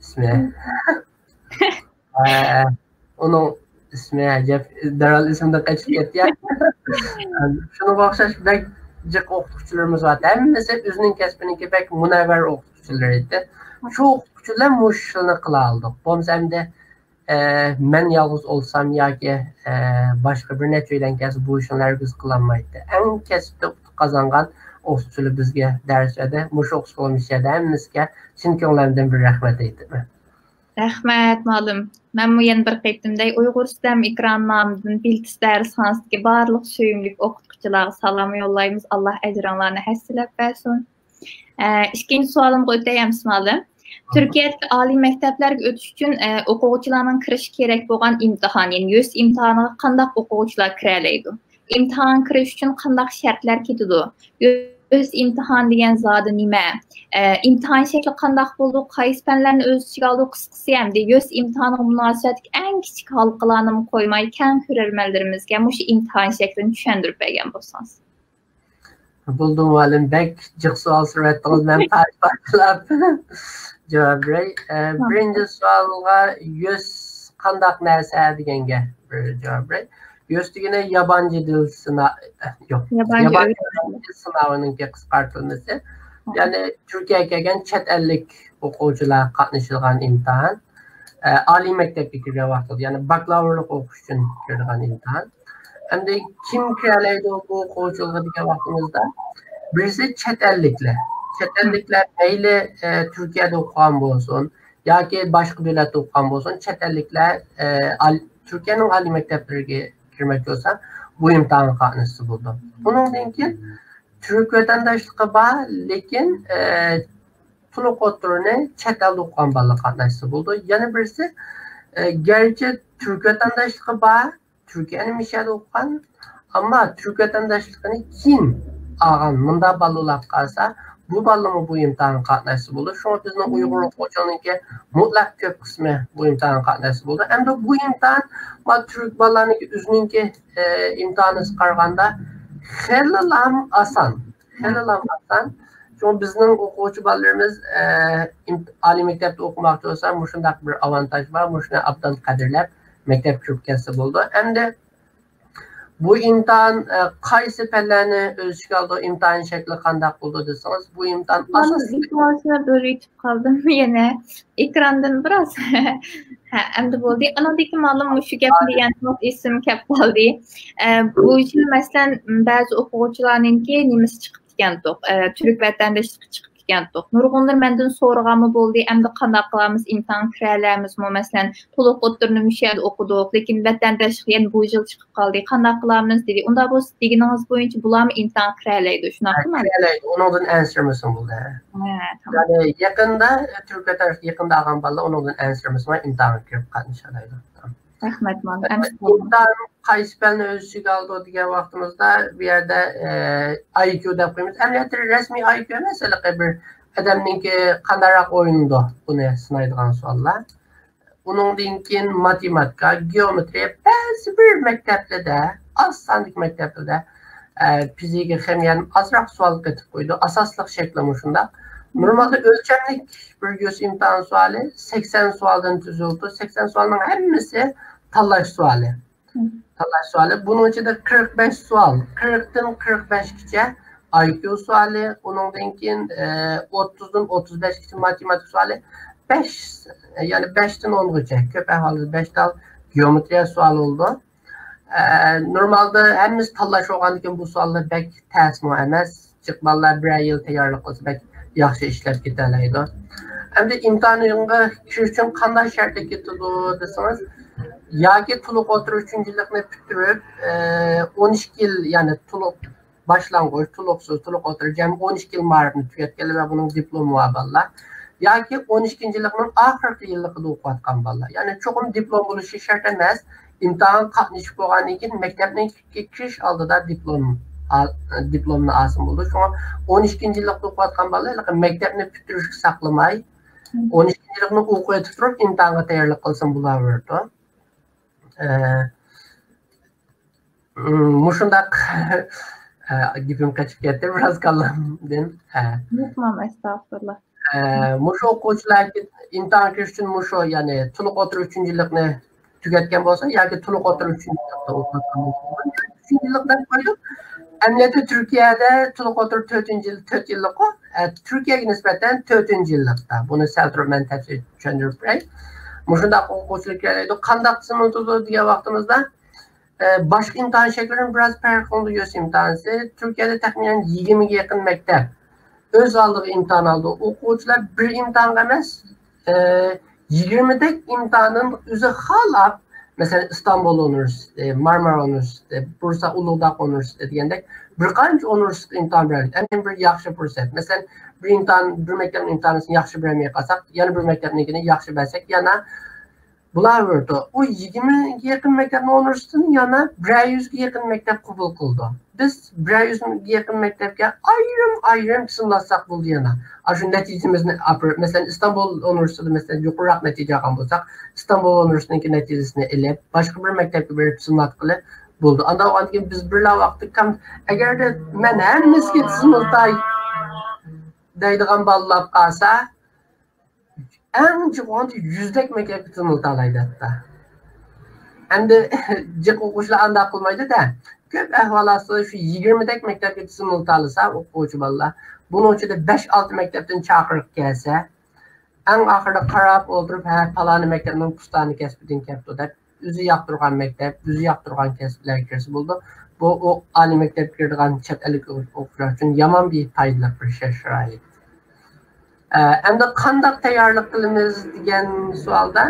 ئىسمى. ئە، ئۇنىڭ ئىسمى ئەجەب، دەرھال ئېسىمدىن قېچىپ كەتتى. شۇنىڭغا ئوخشاش بەك جىق ئوقۇتقۇچىلىرىمىز بار. ھەممىسى ئۆزىنىڭ كەسپىنىڭكى بەك مۇنەۋۋەر ئوقۇتقۇچىلىرى ئىدى. شۇ ئوقۇتقۇچىلار مۇشۇ ئىشلارنى قىلالىدۇق. بولمىسا ئەمدى، ئە، مەن يالغۇز ئولتۇرسام ياكى، ئە، باشقا بىر نەچچە ئۆيدىن كەلسە بۇ ئىشلارنى ھەرگىز قىلالمايتتى. ئەڭ كەسىپتە ئۇتۇق قازانغان ئوقۇتقۇچىلار بىزگە دەرس بەردى. مۇشۇ ئوقۇتقۇچىلار ھەممىسىگە چىن كۆڭلۈمدىن بىر رەھمەت ئېيتىمەن. رەھمەت، مۇئەللىم. مەنمۇ يەنە بىر قېتىم دەي، ئۇيغۇرستەم ئېكران نامىدىن بىلتىس دەرسخانىسىدىكى بارلىق سۆيۈملۈك ئوقۇتقۇچىلارغا سالام يوللايمىز. ئاللا ئەجرىڭلارنى ھەسسىلەپ بەرسۇن. ئە، ئىككىنچى سوئالىمغا ئۆتەي ئەمىسە، مۇئەللىم. تۈركىيەدىكى ئالىي مەكتەپلەرگە ئۆتۈش ئۈچۈن، ئە، ئوقۇغۇچىلارنىڭ كىرىشى كېرەك بولغان ئىمتىھان، يەنى يۈس ئىمتىھانىغا قانداق ئوقۇغۇچىلار كىرەلەيدۇ؟ ئىمتىھانغا كىرىش ئۈچۈن قانداق شەرتلەر كېتىدۇ؟ يۈس ئىمتىھان دېگەن زادى نېمە؟ ئە، ئىمتىھان شەكلى قانداق بولىدۇ؟ قايسى پەنلەرنى ئۆز ئىچىگە ئالىدۇ؟ قىسقىسى ئەمدى يۈس ئىمتىھانىغا مۇناسىۋەتلىك ئەڭ كىچىك ھالقىلارنىمۇ قويماي، كەڭ كۆرەرمەنلىرىمىزگە مۇشۇ ئىمتىھان شەكلىنى چۈشەندۈرۈپ بەرگەن بولسىڭىز. بولدى مۇئەللىم، بەك جىق سوئال سورىۋەتتىڭىز، مەن پارچە-پارچىلاپ جاۋاب بېرەي. ئە، بىرىنچى سوئالغا يۈس قانداق نەرسە دېگەنگە بىر جاۋاب بېرەي. يۆس دېگىنى يابانچى دىل سىنا-، يوق، يابانچى يابانچى ئۆگەت- دىل سىناۋىنىڭكى قىسقارتىلمىسى. يەنى تۈركىيەگە كەلگەن چەت ئەللىك ئوقۇغۇچىلار قاتنىشىدىغان ئىمتىھان. ئە، ئالىي مەكتەپكە كىرگەن ۋاقتىدا، يەنى باكلاۋۇرلۇق ئوقۇش ئۈچۈن كىرىدىغان ئىمتىھان. ئەمدى كىم كىرەلەيدۇ بۇ ئوقۇغۇچىلىققا دېگەن ۋاقتىمىزدا، بىرسى چەت ئەللىكلەر. چەت ئەللىكلەر مەيلى، ئە، تۈركىيەدە ئوقۇغان بولسۇن ياكى باشقا دۆلەتتە ئوقۇغان بولسۇن، چەت ئەللىكلەر، ئە، ئال-، تۈركىيەنىڭ ئالىي مەكتەپلىرىگە كىرمەكچى بولسا، بۇ ئىمتىھانغا قاتناشسا بولىدۇ. ئۇنىڭدىن كېيىن تۈرك ۋەتەنداشلىقى بار، لېكىن، ئە، تولۇق ئوتتۇرىنى چەت ئەلدە ئوقۇغان بالىلار قاتناشسا بولىدۇ. يەنە بىرسى، ئە، گەرچە تۈرك ۋەتەنداشلىقى بار، تۈركىيەنى مىشەدە ئوقۇغان، ئەمما تۈرك ۋەتەنداشلىقىنى كېيىن ئالغان مۇنداق بالىلار قالسا، بۇ بالىلارمۇ بۇ ئىمتىھانغا قاتناشسا بولىدۇ. شۇڭا بىزنىڭ ئۇيغۇر ئوقۇغۇچىلىرىنىڭكى مۇتلەق كۆپ قىسمى بۇ ئىمتىھانغا قاتناشسا بولىدۇ. ئەمدى بۇ ئىمتىھان، ما، تۈرك بالىلارنىڭكى ئۆزىنىڭكى، ئە، ئىمتىھانىغا قارىغاندا خېلىلا ئاسان. خېلىلا ئاسان. شۇڭا بىزنىڭ ئوقۇغۇچى بالىلىرىمىز، ئە، ئىم-، ئالىي مەكتەپتە ئوقۇماقچى بولسا، مۇشۇنداق بىر ئاۋانتاژ بار، مۇشۇنى ئابدان قەدىرلەپ، مەكتەپكە كىرىپ كەتسە بولىدۇ. ئەمدى بۇ ئىمتىھان، ئە، قايسى پەنلەرنى ئۆز ئىچىگە ئالىدۇ، ئىمتىھان شەكلى قانداق بولىدۇ دېسىڭىز، بۇ ئىمتىھان مانا ئاساسلىق. ئىلتىماسىمنى بۆلۈۋېتىپ قالدىم يەنە. ئېكراندىن بىراز. ھە، ئەمدى بولدى. ئانىڭدىن كېيىن مۇئەللىم مۇشۇ گەپنى دېگەن ئېسىمگە كەپ قالدى. ئە، بۇ يىل، مەسىلەن، بەزى ئوقۇغۇچىلارنىڭكى نېمىسى چىقىپتىكەنتۇق، ئە، تۈرك ۋەتەنداشلىقى چىقىپتىكەنتۇق. نۇرغۇنلىرى مەندىن سورىغانمۇ بولدى، ئەمدى قانداق قىلارمىز، ئىمتىھانغا كىرەلەرمىزمۇ؟ مەسىلەن، تولۇق ئوتتۇرىنى مۇشۇ يەردە ئوقۇدۇق، لېكىن ۋەتەنداشلىق يەنە بۇ يىل چىقىپ قالدى، قانداق قىلارمىز دېدى. ئۇنداق بولسا دېگىنىڭىز بويىچە بۇلارمۇ ئىمتىھانغا كىرەلەيدۇ، شۇنداقمۇ؟ كىرەلەيدۇ، ئۇنىڭدىن ئەنسىرىمىسۇن بولدى. ھە، تامام. يەنى يېقىندا، تۈرك ۋەتەنداشلىقى يېقىندا ئالغان بالىلار ئۇنىڭدىن ئەنسىرىمىسىمۇ ئىمتىھانغا كىرىپ قاتنىشالايدۇ. رەھمەت، مانا. ئىمتىھان قايسى پەننى ئۆز ئىچىگە ئالىدۇ دېگەن ۋاقتىمىزدا، بۇ يەردە، ئە، ئاي كيۇ دەپ قويىمىز. ئەمەلىيەتتە رەسمىي ئاي كيۇ ئەمەس، ھېلىقى بىر ئادەمنىڭكى قانداقراق ئويلىنىدۇ، بۇنى سىنايدىغان سوئاللار. ئۇنىڭدىن كېيىن ماتېماتىكا، گېئومېترىيە، بەزى بىر مەكتەپلەردە، ئاز ساندىكى مەكتەپلەردە، ئە، فىزىكا، خىمىيەدىن ئازراق سوئال قېتىپ قويىدۇ. ئاساسلىق شەكلى مۇشۇنداق. نورمالدا ئۆلچەملىك بىر يۈز ئىمتىھان سوئالى سەكسەن سوئالدىن تۈزۈلىدۇ. سەكسەن سوئالنىڭ ھەممىسى تاللاش سوئالى. تاللاش سوئالى. بۇنىڭ ئىچىدە قىرىق بەش سوئال، قىرىقتىن قىرىق بەشكىچە ئاي كيۇ سوئالى، ئۇنىڭدىن كېيىن، ئە، ئوتتۇزدىن ئوتتۇز بەشكىچە ماتېماتىكا سوئالى، بەش، يەنى بەشتىن ئونغىچە، كۆپ ئەھۋالدا بەش تال گېئومېترىيە سوئالى بولىدۇ. ئە، نورمالدا ھەممىسى تاللاش بولغاندىكىن بۇ سوئاللار بەك تەسمۇ ئەمەس. جىق بالىلار بىرەر يىل تەييارلىق قىلسا بەك ياخشى ئىشلەپ كېتەلەيدۇ. ئەمدى ئىمتىھانغا كىرىش ئۈچۈن قانداق شەرتلىك كېتىدۇ دېسىڭىز، ياكى تولۇق ئوتتۇرا ئۈچىنچى يىللىقنى پۈتتۈرۈپ، ئە، ئون ئىككى يىل، يەنى تولۇق باشلانغۇچ، تولۇقسىز، تولۇق ئوتتۇرا جەمئىي ئون ئىككى يىل مائارىپنى تۈگەتكەنلەر ۋە بۇنىڭ دىپلومى بار بالىلار. ياكى ئون ئىككىنچى يىللىقنىڭ ئاخىرقى يىللىقىدا ئوقۇۋاتقان بالىلار. يەنى چوقۇم دىپلوم بولۇشى شەرت ئەمەس. ئىمتىھانغا قاتنىشىپ بولغاندىن كېيىن مەكتەپنىڭ كىرىش ئالدىدا دىپلوم، ئال-، دىپلومنى ئالسىمۇ بولىدۇ. شۇڭا ئون ئىككىنچى يىللىقتا ئوقۇۋاتقان بالىلار ھېلىقى مەكتەپنى پۈتتۈرۈشكە ساقلىماي، ئون ئىككىنچى يىللىقنى ئوقۇۋېتىپ تۇرۇپ ئىمتىھانغا تەييارلىق قىلسىمۇ بولاۋېرىدۇ. ئە، مۇشۇنداق، ئە، گېپىم قېچىپ كەتتى بىراز كاللامدىن. ئە. يوق، ماما، ئەستەغپۇرۇللا. ئە، مۇشۇ ئوقۇغۇچىلار ئىمتىھانغا كىرىش ئۈچۈن مۇشۇ، يەنى تولۇق ئوتتۇرا ئۈچىنچى يىللىقنى تۈگەتكەن بولسا ياكى تولۇق ئوتتۇرا ئۈچىنچى يىللىقتا ئوقۇۋاتقان بولسا، ئۈچىنچى يىللىق دەپ قويدۇق. ئەمەلىيەتتە تۈركىيەدە تولۇق ئوتتۇرا تۆتىنچى يىل، تۆت يىللىققۇ، ئە، تۈركىيەگە نىسبەتەن تۆتىنچى يىللىقتا. بۇنى سەل تۇرۇپ مەن تەپسىلىي چۈشەندۈرۈپ بېرەي. مۇشۇنداق ئوقۇغۇچىلار كېلەلەيدۇ. قانداق تىزىملىتىدۇ دېگەن ۋاقتىمىزدا، ئە، باشقا ئىمتىھان شەكلىدىن بىراز پەرقلىنىدۇ يۈس ئىمتىھانىسى. تۈركىيەدە تەخمىنەن يىگىرمىگە يېقىن مەكتەپ ئۆز ئالدىغا ئىمتىھان ئالىدۇ. ئوقۇغۇچىلار بىر ئىمتىھانغا ئەمەس، ئە، يىگىرمىدەك ئىمتىھاندىن ئۆزى خالاپ، مەسىلەن، ئىستانبۇل ئۇنىۋېرسىتېتى، مارمارا ئۇنىۋېرسىتېتى، بۇرسا ئۇلۇغداغ ئۇنىۋېرسىتېتى دېگەندەك بىر قانچە ئۇنىۋېرسىتېتقا ئىمتىھان بېرەلەيدۇ. ئەمدى بىر ياخشى پۇرسەت. مەسىلەن، بىر ئىمتىھان، بىر مەكتەپنىڭ ئىمتىھانىنى ياخشى بېرەلمەي قالساق، يەنە بىر مەكتەپنىڭكىنى ياخشى بەرسەك، يەنە بولاۋېرىدۇ. ئۇ يىگىرمىگە يېقىن مەكتەپنىڭ ئۇنىۋېرسىتېتىنى يەنە بىرەر يۈزگە يېقىن مەكتەپ قوبۇل قىلىدۇ. بىز بىرەر يۈزگە يېقىن مەكتەپكە ئايرىم-ئايرىم تىزىملاتساق بولدى يەنە. ئاشۇ نەتىجىمىزنى ئاپىرىپ، مەسىلەن، ئىستانبۇل ئۇنىۋېرسىتېتىدا، مەسىلەن، يۇقىرىراق نەتىجە ئالغان بولساق، ئىستانبۇل ئۇنىۋېرسىتېتىنىڭكى نەتىجىسىنى ئېلىپ، باشقا بىر مەكتەپكە بېرىپ تىزىملاتقىلى بولىدۇ. ئانداق بولغاندىن كېيىن بىز بىرلا ۋاقىتتا كام-، ئەگەردە مەن ھەممىسىگە تىزىملىتاي دەيدىغان بالىلار قالسا، ئەڭ جىق بولغاندا يۈزدەك مەكتەپكە تىزىملىتالايدۇ ھەتتا. ئەمدى جىق ئوقۇغۇچىلار ئانداق قىلمايدۇ-دە. كۆپ ئەھۋالاتتا شۇ يىگىرمىدەك مەكتەپكە تىزىملىتالىسا ئوقۇغۇچى بالىلار، بۇنىڭ ئىچىدە بەش-ئالتە مەكتەپتىن چاقىرىق كەلسە، ئەڭ ئاخىرىدا قاراپ ئولتۇرۇپ، ھە، پالانى مەكتەپنىڭ پۇستانى كەسپىدىن كەپتۇ دەپ، ئۆزى ياقتۇرغان مەكتەپ، ئۆزى ياقتۇرغان كەسىپلەرگە كىرسە بولىدۇ. بۇ ئۇ ئالىي مەكتەپكە كىرىدىغان چەت ئەللىك ئوقۇغۇچىلار ئۈچۈن يامان بىر پايدىلىق بىر شەرت-شارائىت. ئە، ئەمدى قانداق تەييارلىق قىلىمىز دېگەن سوئالدا،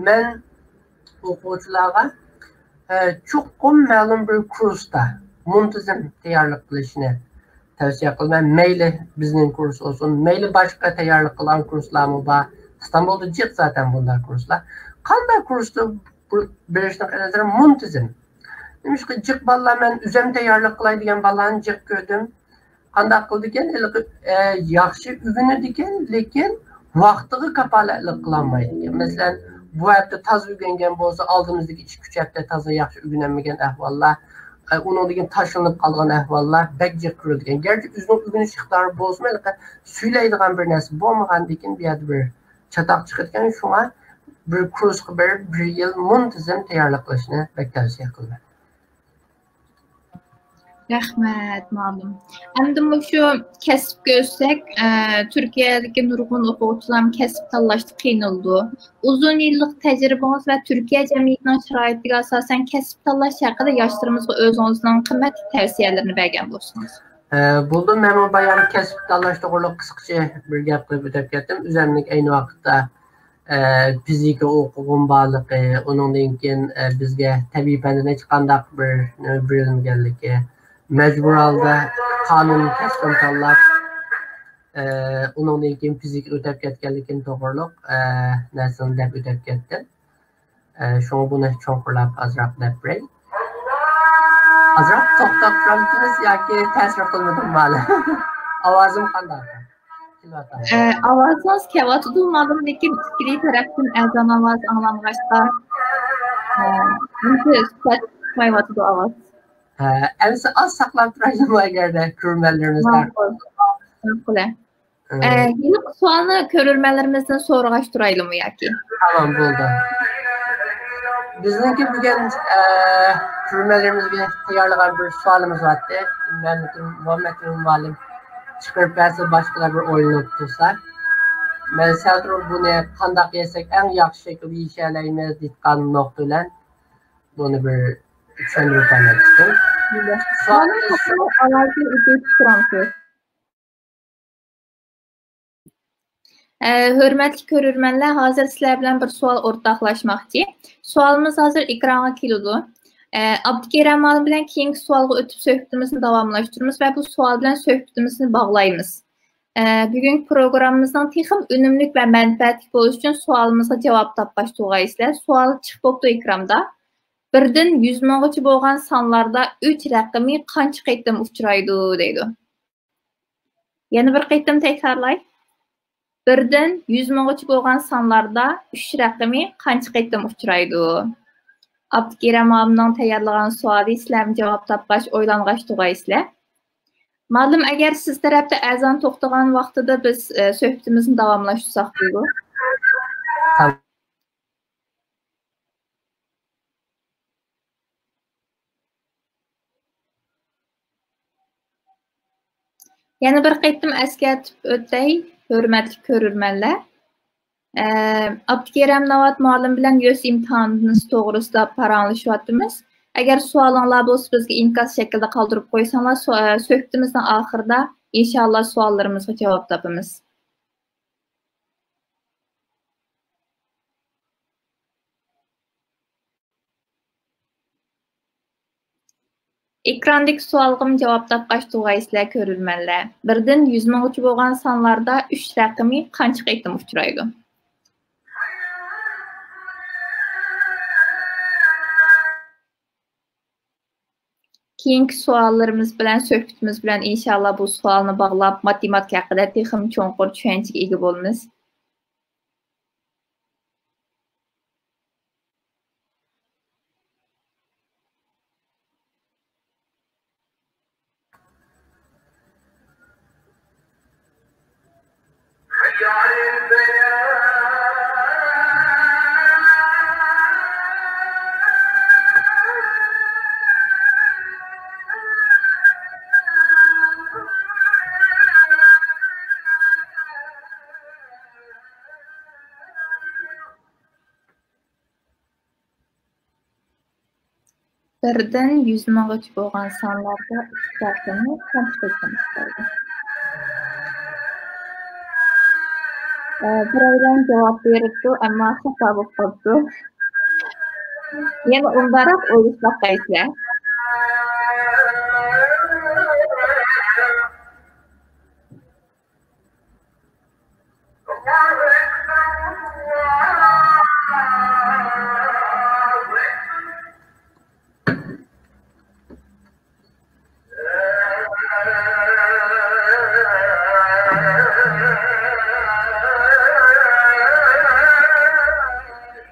مەن ئوقۇغۇچىلارغا، ئە، چوقۇم مەلۇم بىر كۇرستا مۇنتىزىم تەييارلىق قىلىشنى تەۋسىيە قىلىمەن. مەيلى بىزنىڭ كۇرس بولسۇن، مەيلى باشقا تەييارلىق قىلغان كۇرسلارمۇ بار. ئىستانبۇلدا جىق زاتەن بۇنداق كۇرسلار. قانداق كۇرستا بېرىشنى قىلىۋاتىدۇ، مۇنتىزىم. نېمىشقا جىق بالىلار، مەن ئۆزۈم تەييارلىق قىلاي دېگەن بالىلارنى جىق كۆردۈم. قانداق قىلىدىكەن؟ ھېلىقى، ئە، ياخشى ئۆگىنىدىكەن، لېكىن ۋاقتىغا كاپالەتلىك قىلالمايدىكەن. مەسىلەن، بۇ ھەپتە تازا ئۆگەنگەن بولسا، ئالدىمىزدىكى ئىككى-ئۈچ ھەپتە تازا ياخشى ئۆگىنەلمىگەن ئەھۋاللار، ئە، ئۇنىڭدىن كېيىن تاشلىنىپ قالغان ئەھۋاللار بەك جىق كۆرۈلىدىكەن. گەرچە ئۆزىنىڭ ئۆگىنىش ئىقتىدارى بولسىمۇ، ھېلىقى سۈيلەيدىغان بىر نەرسە بولمىغاندىكىن، بۇ يەردە بىر چاتاق چىقىدىكەن. شۇڭا بىر كۇرسقا بېرىپ، بىر يىل مۇنتىزىم تەييارلىق قىلىشنى بەك تەۋسىيە قىلىمەن. رەھمەت، مۇئەللىم. ئەمدى مۇشۇ كەسىپكە ئۆتسەك، ئە، تۈركىيەدىكى نۇرغۇن ئوقۇغۇچىلار كەسىپ تاللاشتا قىينىلىدۇ. ئۇزۇن يىللىق تەجرىبىڭىز ۋە تۈركىيە جەمئىيىتىنىڭ شارائىتىگە ئاساسەن كەسىپ تاللاش ھەققىدە ياشلىرىمىزغا ئۆزىڭىزنىڭ قىممەتلىك تەۋسىيەلىرىنى بەرگەن بولسىڭىز. ئە، بولدى، مەنمۇ بايام كەسىپ تاللاش توغرۇلۇق قىسقىچە بىر گەپ قىلىپ ئۆتۈپ كەتتىم. ئۆزۈمنىڭ ئەينى ۋاقىتتا ئە، فىزىكا ئوقۇغۇم بارلىقى، ئۇنىڭدىن كېيىن، ئە، بىزگە تەبىئىي پەندىن ھېچقانداق بىر نېمە بېرىلمىگەنلىكى، مەجبۇر ھالدا قانۇن كەسپىنى تاللاپ، ئە، ئۇنىڭدىن كېيىن فىزىكىغا ئۆتۈپ كەتكەنلىكىم توغرۇلۇق، ئە، نەرسىلەرنى دەپ ئۆتۈپ كەتتىم. ئە، شۇڭا بۇنى چوڭقۇرلاپ ئازراق دەپ بېرەي. ئازراق توختاپ تۇرامسىز ياكى تەسىر قىلمىدىممۇ ھالى؟ ئاۋازىم قانداق؟ كېلىۋاتامدۇ؟ ئە، ئاۋازىڭىز كېلىۋاتىدۇ، مەلۇم، لېكىن ئىچكىرى تەرەپتىن ئەزان ئاۋازى ئاڭلانغاچقا، ئە، ئانچە سۈپەتلىك چىقمايۋاتىدۇ ئاۋاز. ھە، ئەمىسە ئاز ساقلاپ تۇرايلىمۇ ئەگەردە كۆرۈرمەنلىرىمىز ماقۇل. ماقۇل. ئە، ھېلىقى سوئالنى كۆرۈرمەنلىرىمىزدىن سورىغاچ تۇرايلىمۇ ياكى؟ تامام، بولدى. بىزنىڭكى بۈگۈن، ئە، كۆرۈرمەنلىرىمىزگە تەييارلىغان بىر سوئالىمىز بارتتى. مەمتىم، مۇھەممەتئىمىن مۇئەللىم چىقىرىپ بەرسە، باشقىلار بىر ئويلىنىپ تۇرسا. مەن سەل تۇرۇپ بۇنى قانداق يەسەك ئەڭ ياخشى شەكىلدە يېيىشەلەيمىز دېيىتقان نۇقتا بىلەن بۇنى بىر چۈشەندۈرۈپ بەرمەكچىدىم. سوئالىمىز شۇ. ئاۋازنى ئۆچۈرۈپ تۇرامسىز؟ ئە، ھۆرمەتلىك كۆرۈرمەنلەر، ھازىر سىلەر بىلەن بىر سوئال ئورتاقلاشماقچى. سوئالىمىز ھازىر ئېكرانغا كېلىدۇ. ئە، ئابدۇكېرەم مۇئەللىم بىلەن كېيىنكى سوئالغا ئۆتۈپ سۆھبىتىمىزنى داۋاملاشتۇرىمىز ۋە بۇ سوئال بىلەن سۆھبىتىمىزنى باغلايمىز. ئە، بۈگۈنكى پروگراممىمىزنىڭ تېخىمۇ ئۈنۈملۈك ۋە مەنپەئەتلىك بولۇشى ئۈچۈن سوئالىمىزغا جاۋاب تاپقاچ تۇرغايسىلەر. سوئال چىقىپ بوپتۇ ئېكراندا. بىردىن يۈز مىڭغىچە بولغان سانلاردا ئۈچ رەقىمى قانچە قېتىم ئۇچرايدۇ دەيدۇ. يەنە بىر قېتىم تەكرارلاي. بىردىن يۈز مىڭغىچە بولغان سانلاردا ئۈچ رەقىمى قانچە قېتىم ئۇچرايدۇ؟ ئابدۇكېرەم مۇئەللىمنىڭ تەييارلىغان سوئالى، سىلەرمۇ جاۋاب تاپقاچ ئويلانغاچ تۇرغايسىلەر. مۇئەللىم، ئەگەر سىز تەرەپتە ئەزان توختىغان ۋاقتىدا بىز، ئە، سۆھبىتىمىزنى داۋاملاشتۇرساق بولىدۇ. يەنە بىر قېتىم ئەسكەرتىپ ئۆتەي، ھۆرمەتلىك كۆرۈرمەنلەر. ئە، ئابدۇكېرەم ناۋات مۇئەللىم بىلەن يۈس ئىمتىھانىمىز توغرىسىدا پاراڭلىشىۋاتىمىز. ئەگەر سوئالىڭلار بولسا، بىزگە ئىنكاس شەكلىدە قالدۇرۇپ قويساڭلار، سو-، ئە، سۆھبىتىمىزنىڭ ئاخىرىدا، ئىنشائاللا، سوئاللىرىمىزغا جاۋاب تاپىمىز. ئېكراندىكى سوئالغىمۇ جاۋاب تاپقاچ تۇرغايسىلەر، كۆرۈرمەنلەر. بىردىن يۈز مىڭغىچە بولغان سانلاردا ئۈچ رەقىمى قانچە قېتىم ئۇچرايدۇ؟ كېيىنكى سوئاللىرىمىز بىلەن، سۆھبىتىمىز بىلەن ئىنشائاللا بۇ سوئالنى باغلاپ، ماتېماتىكا ھەققىدە تېخىمۇ چوڭقۇر چۈشەنچىگە ئىگە بولىمىز. بىردىن يۈز مىڭغىچە بولغان سانلاردا ئىككى تەرەپنى كەمچىل قىلىپ قويدۇم. ئە، بىرەيلەن جاۋاب بېرىپتۇ، ئەمما خاتا بولۇپ قاپتۇ. يەنە ئوبدانراق ئويلىشىپ باقايسىلەر.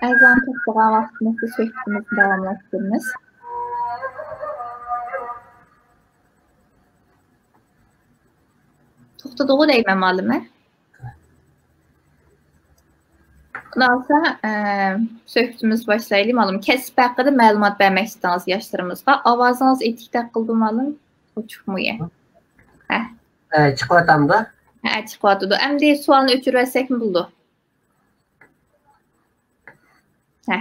ئەزان توختىغان ۋاقتىمىزدا سۆھبىتىمىزنى داۋاملاشتۇرىمىز. توختىدىغۇ دەيمەن، مۇئەللىمە. ئۇنداق بولسا، ئە، سۆھبىتىمىزنى باشلايلى، مۇئەللىم. كەسىپ ھەققىدە مەلۇمات بەرمەكچى ئىدىڭىز ياشلىرىمىزغا. ئاۋازىڭىز ئېتىكتەك قىلدى، مۇئەللىم. ئوچۇقمۇ يە؟ ھە. ئە، چىقىۋاتامدۇ؟ ھە، چىقىۋاتىدۇ. ئەمدى سوئالنى ئۆچۈرۈۋەتسەكمۇ بولىدۇ. ھە.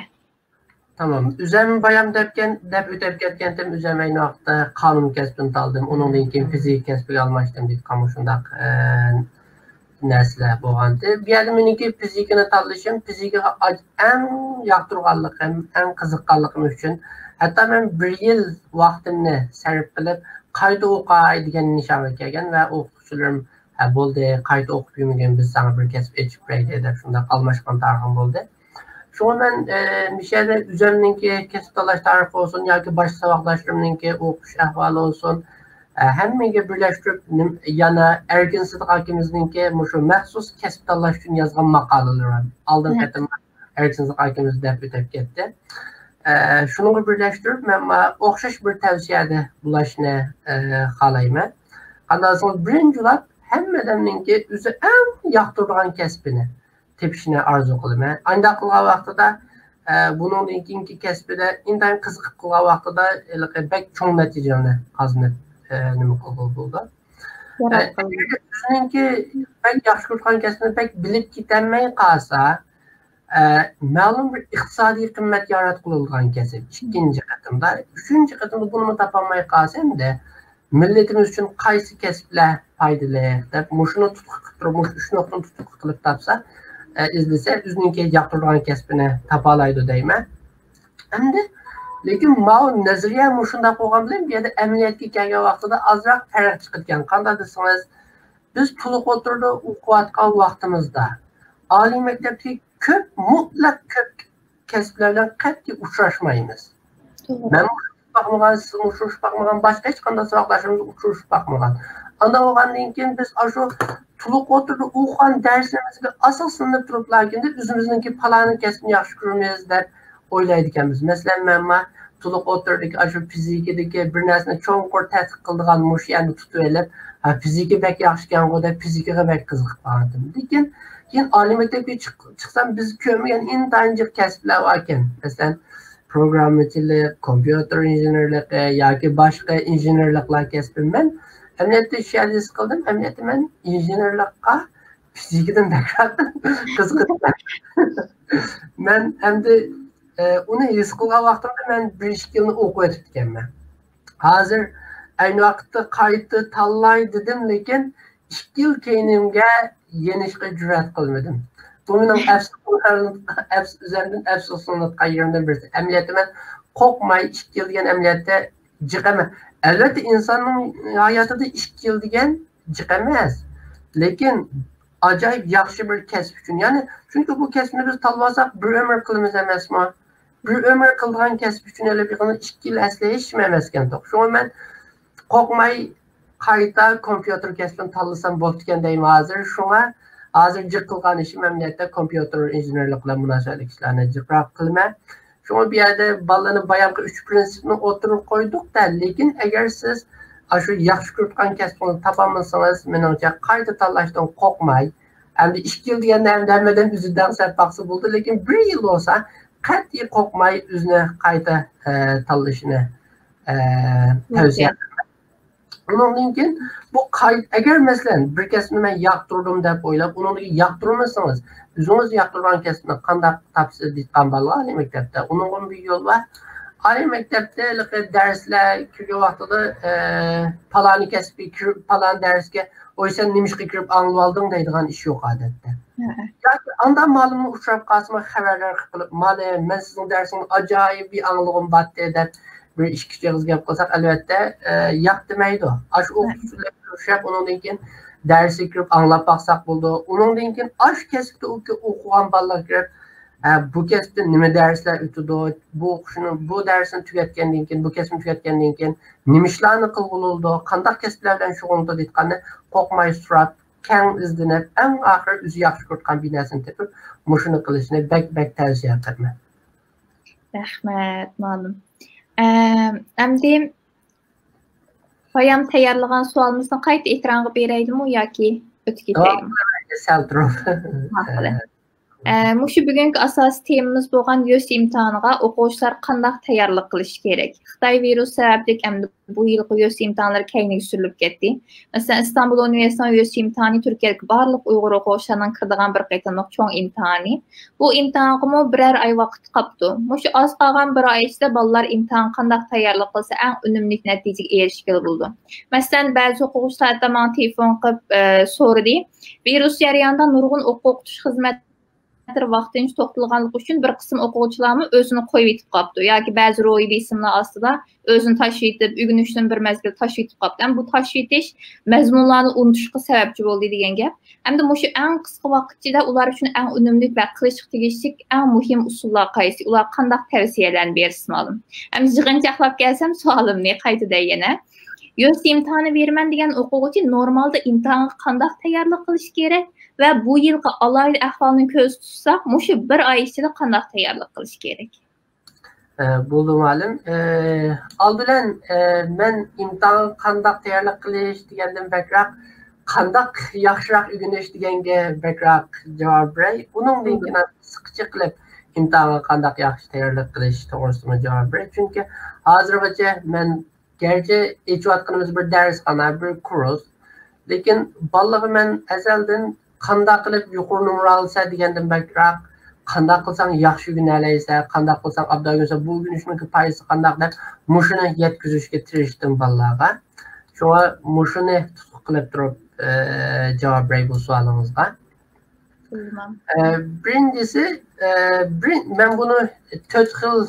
تامام. ئۆزەم بايام دەپكەن، دەپ ئۆتۈپ كەتكەنتىم، ئۆزەم ئەينى ۋاقىتتا قانۇن كەسپىنى تاللىدىم. ئۇنىڭدىن كېيىن فىزىكا كەسپىگە ئالماشتىم دېيىتقان مۇشۇنداق، ئە، نەرسىلەر بولغانتى. بۇ يەردە مېنىڭكى فىزىكىنى تاللىشىم، فىزىكىغا ئاج-، ئەڭ ياقتۇرغانلىقىم، ئەڭ قىزىققانلىقىم ئۈچۈن. ھەتتا مەن بىر يىل ۋاقتىمنى سەرپ قىلىپ، قايتا ئوقاي دېگەن نىشانغا كەلگەن ۋە ئوقۇتقۇچىلىرىم، ھە، بولدى، قايتا ئوقۇپ يۈرمىگىن، بىز ساڭا بىر كەسىپ ئېچىپ بېرەيلى دەپ شۇنداق ئالماشقان تارىخىم بولدى. شۇڭا مەن، ئە، مۇشۇ يەردە ئۆزۈمنىڭكى كەسىپ تاللاش تارىخى بولسۇن ياكى باشقا ساۋاقداشلىرىمنىڭكى ئوقۇش ئەھۋالى بولسۇن، ئە، ھەممىگە بىرلەشتۈرۈپ، نېم-، يەنە ئەركىن سىدىق ئاكىمىزنىڭكى مۇشۇ مەخسۇس كەسىپ تاللاش ئۈچۈن يازغان ماقالىلىرى بار. ئالدىن قېتىم ئەركىن سىدىق ئاكىمىز دەپ ئۆتۈپ كەتتى. ئە، شۇنىڭغا بىرلەشتۈرۈپ، مەن مانا ئوخشاش بىر تەۋسىيەدە بولۇشنى، ئە، خالايمەن. قانداق دېسىڭىز، بىرىنچى بولۇپ، ھەممە ئادەمنىڭكى ئۆزى ئەڭ ياقتۇرىدىغان كەسپىنى تېپىشنى ئارزۇ قىلىمەن. ئانداق قىلغان ۋاقتىدا، ئە، بۇنىڭدىن كېيىنكى كەسپىدە ئىنتايىن قىزىقىپ قىلغان ۋاقتىدا ھېلىقى بەك چوڭ نەتىجىلەرنى قازىنىپ، ئە، نېمە قىلغىلى بولىدۇ. ئە، ئەگەر ئۆزىنىڭكى بەك ياخشى كۆرىدىغان كەسپىنى بەك بىلىپ كېتەلمەي قالسا، ئە، مەلۇم بىر ئىقتىسادىي قىممەت ياراتقىلى بولىدىغان كەسىپ. ئىككىنچى قېتىمدا، ئۈچىنچى قېتىمدا بۇنىمۇ تاپالماي قالسا، ئەمدى مىللىتىمىز ئۈچۈن قايسى كەسىپلەر پايدىلىق دەپ، مۇشۇنى تۇتقا قىلىپ تۇرۇپ، مۇشۇ ئۈچ نۇقتىنى تۇتقا قىلىپ تاپسا، ئە، ئىزدىسە، ئۆزىنىڭكى ياقتۇرىدىغان كەسپىنى تاپالايدۇ دەيمەن. ئەمدى، لېكىن ماۋۇ نەزەرىيە مۇشۇنداق بولغان بىلەن، بۇ يەردە ئەمەلىيەتكە كەلگەن ۋاقتىدا ئازراق پەرق چىقىدىكەن. قانداق دېسىڭىز، بىز تولۇق ئوتتۇرىدا ئوقۇۋاتقان ۋاقتىمىزدا ئالىي مەكتەپتىكى كۆپ، مۇتلەق كۆپ كەسىپلەر بىلەن قەتئىي ئۇچراشمايمىز. توغرا. مەنمۇ ئۇچرىشىپ باقمىغان، سىزمۇ ئۇچرىشىپ باقمىغان، باشقا ھېچقانداق ساۋاقداشلىرىمىز ئۇچرىشىپ باقمىغان. ئانداق بولغاندىن كېيىن بىز ئاشۇ تولۇق ئوتتۇرىدا ئوقۇغان دەرسلىرىمىزگە ئاساسلىنىپ تۇرۇپلا كېيىن ئۆزىمىزنىڭكى پالانى كەسىپنى ياخشى كۆرىمىز دەپ ئويلايدىكەنمىز. مەسىلەن، مەنمۇ تولۇق ئوتتۇرىدىكى ئاشۇ فىزىكىدىكى بىر نەرسىنى چوڭقۇر تەتقىق قىلىدىغان مۇشۇ يەرنى تۇتۇۋېلىپ، ھە، فىزىكا بەك ياخشىكەنغۇ دەپ فىزىكىغا بەك قىزىقىپ قالغانىدىم. لېكىن كېيىن ئالىي مەكتەپكە چىق-، چىقسام، بىز كۆرمىگەن ئىنتايىن جىق كەسىپلەر باركەن. مەسىلەن، پروگراممىچىلىق، كومپيۇتېر ئىنژېنېرلىقى ياكى باشقا ئىنژېنېرلىقلار كەسپى. مەن ئەمەلىيەتتە شۇ يەردە ھېس قىلدىم، ئەمەلىيەتتە مەن ئىنژېنېرلىققا فىزىكىدىن بەكرەك قىزىقىدىكەن. مەن ئەمدى، ئە، ئۇنى ھېس قىلغان ۋاقتىمدا مەن بىر ئىككى يىلنى ئوقۇۋېتىپتىكەنمەن. ھازىر ئەينى ۋاقىتتا قايتا تاللاي دېدىم، لېكىن ئىككى يىل كەينىمگە يېنىشقا جۈرئەت قىلمىدىم. بۇ مېنىڭ ئەپسۇسلىنىپ، ئەپس-، ئۆزۈمدىن ئەپسۇسلىنىۋاتقان يېرىمدىن بىرسى. ئەمەلىيەتتە مەن قورقماي، ئىككى يىل دېگەن ئەمەلىيەتتە جىق ئەمەس. ئەلۋەتتە، ئىنساننىڭ ھاياتىدا ئىككى يىل دېگەن جىق ئەمەس. لېكىن ئاجايىپ ياخشى بىر كەسىپ ئۈچۈن. يەنى، چۈنكى بۇ كەسىپنى بىز تاللىۋالساق، بىر ئۆمۈر قىلىمىز ئەمەسمۇ؟ بىر ئۆمۈر قىلىدىغان كەسىپ ئۈچۈن ھېلى بىر ئىككى يىل ئەسلى ھېچنېمە ئەمەسكەنتۇق. شۇڭا مەن قورقماي قايتا كومپيۇتېر كەسپىنى تاللىسام بوپتىكەن دەيمەن ھازىر. شۇڭا ھازىر جىق قىلغان ئىشىم ئەمەلىيەتتە كومپيۇتېر ئىنژېنېرلىق بىلەن مۇناسىۋەتلىك ئىشلارنى جىقراق قىلىمەن. شۇڭا بۇ يەردە بالىلارنى بايامقى ئۈچ پىرىنسىپنى ئوتتۇرىغا قويدۇق-دە، لېكىن ئەگەر سىز ئاشۇ ياخشى كۆرىدىغان كەسپىڭىزنى تاپالمىسىڭىز، مېنىڭچە قايتا تاللاشتىن قورقماي، ئەمدى ئىككى يىل دېگەندە ئەمدى ھەممىدىن ئۆزى دەڭسەپ باقسا بولىدۇ، لېكىن بىر يىل بولسا قەتئىي قورقماي ئۆزىنى قايتا، ئە، تاللىشىنى، ئە، تەۋسىيە قىلىمەن. ئۇنىڭدىن كېيىن بۇ قاي-، ئەگەر مەسىلەن، بىر كەسىپنى مەن ياقتۇردۇم دەپ ئويلاپ، ئۇنىڭدىن كېيىن ياقتۇرمىسىڭىز، ئۆزىڭىز ياقتۇرغان كەسىپنى قانداق تاپىسىز دېيىتقان بالىغا ئالىي مەكتەپتە، ئۇنىڭغىمۇ بىر يول بار. ئالىي مەكتەپتە ھېلىقى دەرسلەر كىرگەن ۋاقتىدا، ئە، پالانى كەسىپكە كىرىپ، پالان دەرسكە، ۋوي، سەن نېمىشقا كىرىپ ئاڭلىۋالدىڭ دەيدىغان ئىش يوق ئادەتتە. ياكى ئاندا مالىمنى ئۇچراپ قالسىمۇ خەۋەردار قىلىپ، مالىم، مەن سىزنىڭ دەرسىڭىزنى ئاجايىپ بىر ئاڭلىغۇم بارتتى دەپ بىر ئىككى ئېغىز گەپ قىلساق، ئەلۋەتتە، ئە، ياق دېمەيدۇ. ئاشۇ ئوقۇتقۇچى بىلەن كۆرۈشۈپ، ئۇنىڭدىن كېيىن دەرسكە كىرىپ ئاڭلاپ باقساق بولىدۇ. ئۇنىڭدىن كېيىن ئاشۇ كەسىپتە ئوقۇ-، ئوقۇغان بالىلارغا كىرىپ، ئە، بۇ كەسىپتە نېمە دەرسلەر ئۆتىدۇ، بۇ ئوقۇشنى، بۇ دەرسنى تۈگەتكەندىن كېيىن، بۇ كەسىپنى تۈگەتكەندىن كېيىن نېمە ئىشلارنى قىلغىلى بولىدۇ، قانداق كەسىپلەر بىلەن شۇغۇللىنىدۇ دېيىتقاننى قورقماي سوراپ، كەڭ ئىزدىنىپ، ئەڭ ئاخىرى ئۆزى ياخشى كۆرىدىغان بىر نەرسىنى تېپىپ، مۇشۇنى قىلىشنى بەك، بەك تەۋسىيە قىلىمەن. رەھمەت، مۇئەللىم. ئەم، ئەمدى بايام تەييارلىغان سوئالىمىزنى قايتا ئېكرانغا بېرەيلىمۇ ياكى ئۆتۈپ كېتەيلىمۇ؟ سەل تۇرۇپ. ماقۇل. ئە، مۇشۇ بۈگۈنكى ئاساسىي تېمىمىز بولغان يۈس ئىمتىھانىغا ئوقۇغۇچىلار قانداق تەييارلىق قىلىشى كېرەك؟ خىتاي ۋىرۇسى سەۋەبلىك ئەمدى بۇ يىلقى يۈس ئىمتىھانلىرى كەينىگە سۈرۈلۈپ كەتتى. مەسىلەن، ئىستانبۇل ئۇنىۋېرسىتېتىنىڭ يۈس ئىمتىھانى تۈركىيەدىكى بارلىق ئۇيغۇر ئوقۇغۇچىلارنىڭ كىرىدىغان بىر قېتىملىق چوڭ ئىمتىھانى. بۇ ئىمتىھانغىمۇ بىرەر ئاي ۋاقىت قاپتۇ. مۇشۇ ئاز قالغان بىر ئاي ئىچىدە بالىلار ئىمتىھانغا قانداق تەييارلىق قىلسا، ئەڭ ئۈنۈملۈك نەتىجىگە ئېرىشكىلى بولىدۇ؟ مەسىلەن، بەزى ئوقۇغۇچىلار ھەتتا ماڭا تېلېفون قىلىپ، ئە، سورىدى. ۋىرۇس جەريانىدا نۇرغۇن ئوقۇتۇش خىزمەت ۋاقتىنچە توختىتىلغانلىقى ئۈچۈن بىر قىسىم ئوقۇغۇچىلارمۇ ئۆزىنى قويۇۋېتىپ قاپتۇ ياكى بەزى روھىي بېسىملار ئاستىدا ئۆزىنى تاشلىۋېتىپ، ئۆگىنىشتىن بىر مەزگىل تاشلىۋېتىپ قاپتۇ. ھەم بۇ تاشلىۋېتىش مەزمۇنلارنى ئۇنتۇشقا سەۋەبچى بولدى دېگەن گەپ. ئەمدى مۇشۇ ئەڭ قىسقا ۋاقىت ئىچىدە ئۇلار ئۈچۈن ئەڭ ئۈنۈملۈك ۋە قىلىشقا تېگىشلىك ئەڭ مۇھىم ئۇسۇللار قايسى؟ ئۇلارغا قانداق تەۋسىيەلەرنى بېرىسىز، مۇئەللىم؟ ئەمدى يىغىنچاقلاپ كەلسەم سوئالىمنى قايتىدىن يەنە. يۈس ئىمتىھانى بېرىمەن دېگەن ئوقۇغۇچى نورمالدا ئىمتىھانغا قانداق تەييارلىق قىلىشى كېرەك؟ ۋە بۇ يىلقى ئالاھىدە ئەھۋالنى كۆزدە تۇتساق، مۇشۇ بىر ئاي ئىچىدە قانداق تەييارلىق قىلىش كېرەك؟ ئە، بولدى مۇئەللىم. ئە، ئالدى بىلەن، ئە، مەن ئىمتىھانغا قانداق تەييارلىق قىلىش دېگەندىن بەكرەك، قانداق ياخشىراق ئۆگىنىش دېگەنگە بەكرەك جاۋاب بېرەي. ئۇنىڭدىن كېيىن قىسقىچە قىلىپ ئىمتىھانغا قانداق ياخشى تەييارلىق قىلىش توغرىسىدىمۇ جاۋاب بېرەي. چۈنكى ھازىرغىچە مەن گەرچە ئېچىۋاتقىنىمىز بىر دەرسخانا، بىر كۇرس، لېكىن بالىلارغا مەن ئەزەلدىن قانداق قىلىپ يۇقىرى نومۇر ئالىسەن دېگەندىن بەكرەك، قانداق قىلساڭ ياخشى ئۆگىنەلەيسەن، قانداق قىلساڭ ئابدال ئۆگىنىسەن، بۇ ئۆگىنىشنىڭكى پايدىسى قانداق دەپ مۇشۇنى يەتكۈزۈشكە تىرىشتىم بالىلارغا. شۇڭا مۇشۇنى تۇتقا قىلىپ تۇرۇپ، ئە، جاۋاب بېرەي بۇ سوئالىڭىزغا. ئە، بىرىنچىسى، ئە، بىرىن-، مەن بۇنى تۆت خىل،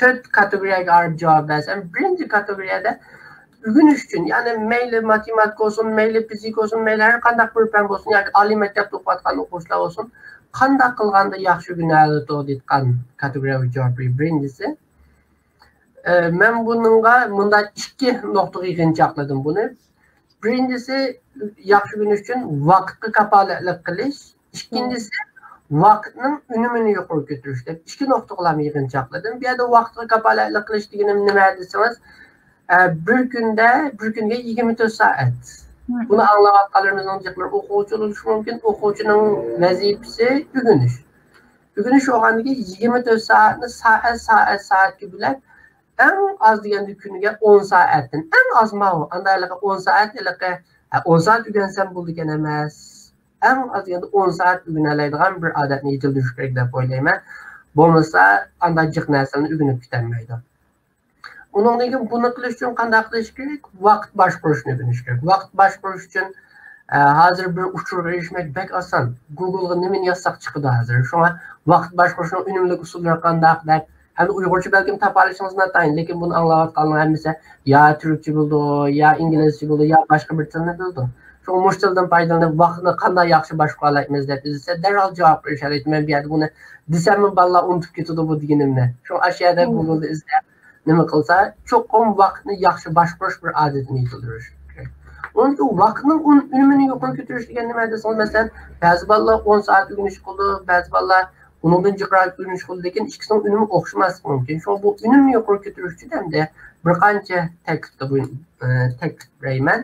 تۆت كاتېگورىيەگە ئايرىپ جاۋاب بەرسەم، بىرىنچى كاتېگورىيەدە ئۆگىنىش ئۈچۈن، يەنى مەيلى ماتېماتىكا بولسۇن، مەيلى فىزىكا بولسۇن، مەيلى ھەر قانداق بىر پەن بولسۇن، ياكى ئالىي مەكتەپتە ئوقۇۋاتقان ئوقۇغۇچىلار بولسۇن، قانداق قىلغاندا ياخشى ئۆگىنەلەيدۇ دېيىتقان كاتېگورىيەگە جاۋاب بېرىش بىرىنچىسى. ئە، مەن بۇنىڭغا مۇنداق ئىككى نۇقتىغا يىغىنچاقلىدىم بۇنى. بىرىنچىسى، ياخشى ئۆگىنىش ئۈچۈن ۋاقىتقا كاپالەتلىك قىلىش. ئىككىنچىسى، ۋاقىتنىڭ ئۈنۈمىنى يۇقىرى كۆتۈرۈش دەپ ئىككى نۇقتىغىلا يىغىنچاقلىدىم. بۇ يەردە ۋاقىتقا كاپالەتلىك قىلىش دېگىنىم نېمە دېسىڭىز، ئە، بىر كۈندە، بىر كۈنگە يىگىرمە تۆت سائەت. بۇنى ئاڭلاۋاتقانلىرىمىزنىڭ جىقلىرى ئوقۇغۇچى بولۇشى مۇمكىن. ئوقۇغۇچىنىڭ ۋەزىپىسى ئۆگىنىش. ئۆگىنىش بولغاندىن كېيىن يىگىرمە تۆت سائەتنى سائەت، سائەت، سائەتكە بۆلۈپ، ئەڭ ئاز دېگەندە كۈنىگە ئون سائەتتىن، ئەڭ ئاز ماۋۇ، ئاندا ھېلىقى ئون سائەت، ھېلىقى، ھە، ئون سائەت ئۆگەنسەم بولىدىكەن ئەمەس. ئەڭ ئاز دېگەندە ئون سائەت ئۆگىنەلەيدىغان بىر ئادەتنى يېتىلدۈرۈش كېرەك دەپ ئويلايمەن. بولمىسا، ئاندا جىق نەرسىلەرنى ئۆگىنىپ كېتەلمەيدۇ. ئۇنىڭدىن كېيىن بۇنى قىلىش ئۈچۈن قانداق قىلىش كېرەك؟ ۋاقىت باشقۇرۇشنى ئۆگىنىش كېرەك. ۋاقىت باشقۇرۇش ئۈچۈن، ئە، ھازىر بىر ئۇچۇرغا ئېرىشمەك بەك ئاسان. گوگلغا نېمىنى يازساق چىقىدۇ ھازىر. شۇڭا ۋاقىت باشقۇرۇشنىڭ ئۈنۈملۈك ئۇسۇللىرى قانداق دەپ، ھەم ئۇيغۇرچە بەلكىم تاپالىشىڭىز ناتايىن، لېكىن بۇنى ئاڭلاۋاتقانلار ھەممىسى يا تۈركچە بىلىدۇ، يا ئىنگلىزچە بىلىدۇ، يا باشقا بىر تىلنى بىلىدۇ. شۇڭا مۇشۇ تىلدىن پايدىلىنىپ، ۋاقىتنى قانداق ياخشى باشقۇرالايمىز دەپ ئىزدىسە، دەرھال جاۋاب بېرىشەلەيدۇ. مەن بۇ يەردە بۇنى دېسەممۇ، بالىلار ئۇنتۇپ كېتىدۇ بۇ دېگىنىمنى. شۇڭا ئاشۇ يەردە گوگلدا ئىزدەپ، نېمە قىلسا، چوقۇم ۋاقىتنى ياخشى باشقۇرۇش بىر ئادىتىنى يېتىلدۈرۈش كېرەك. ئۇنىڭدىن كېيىن ۋاقىتنىڭ ئۈن-، ئۈنۈمىنى يۇقىرى كۆتۈرۈش دېگەن نېمە دېسىڭىز، مەسىلەن، بەزى بالىلار ئون سائەت ئۆگىنىش قىلىدۇ، بەزى بالىلار ئۇنىڭدىن جىقراق ئۆگىنىش قىلىدۇ، لېكىن ئىككىسىنىڭ ئۈنۈمى ئوخشىماسلىقى مۇمكىن. شۇڭا بۇ ئۈنۈمنى يۇقىرى كۆتۈرۈش ئۈچۈن ھەمدە بىر قانچە تەكلىپتە بۇ، ئە، تەكلىپ بېرەيمەن.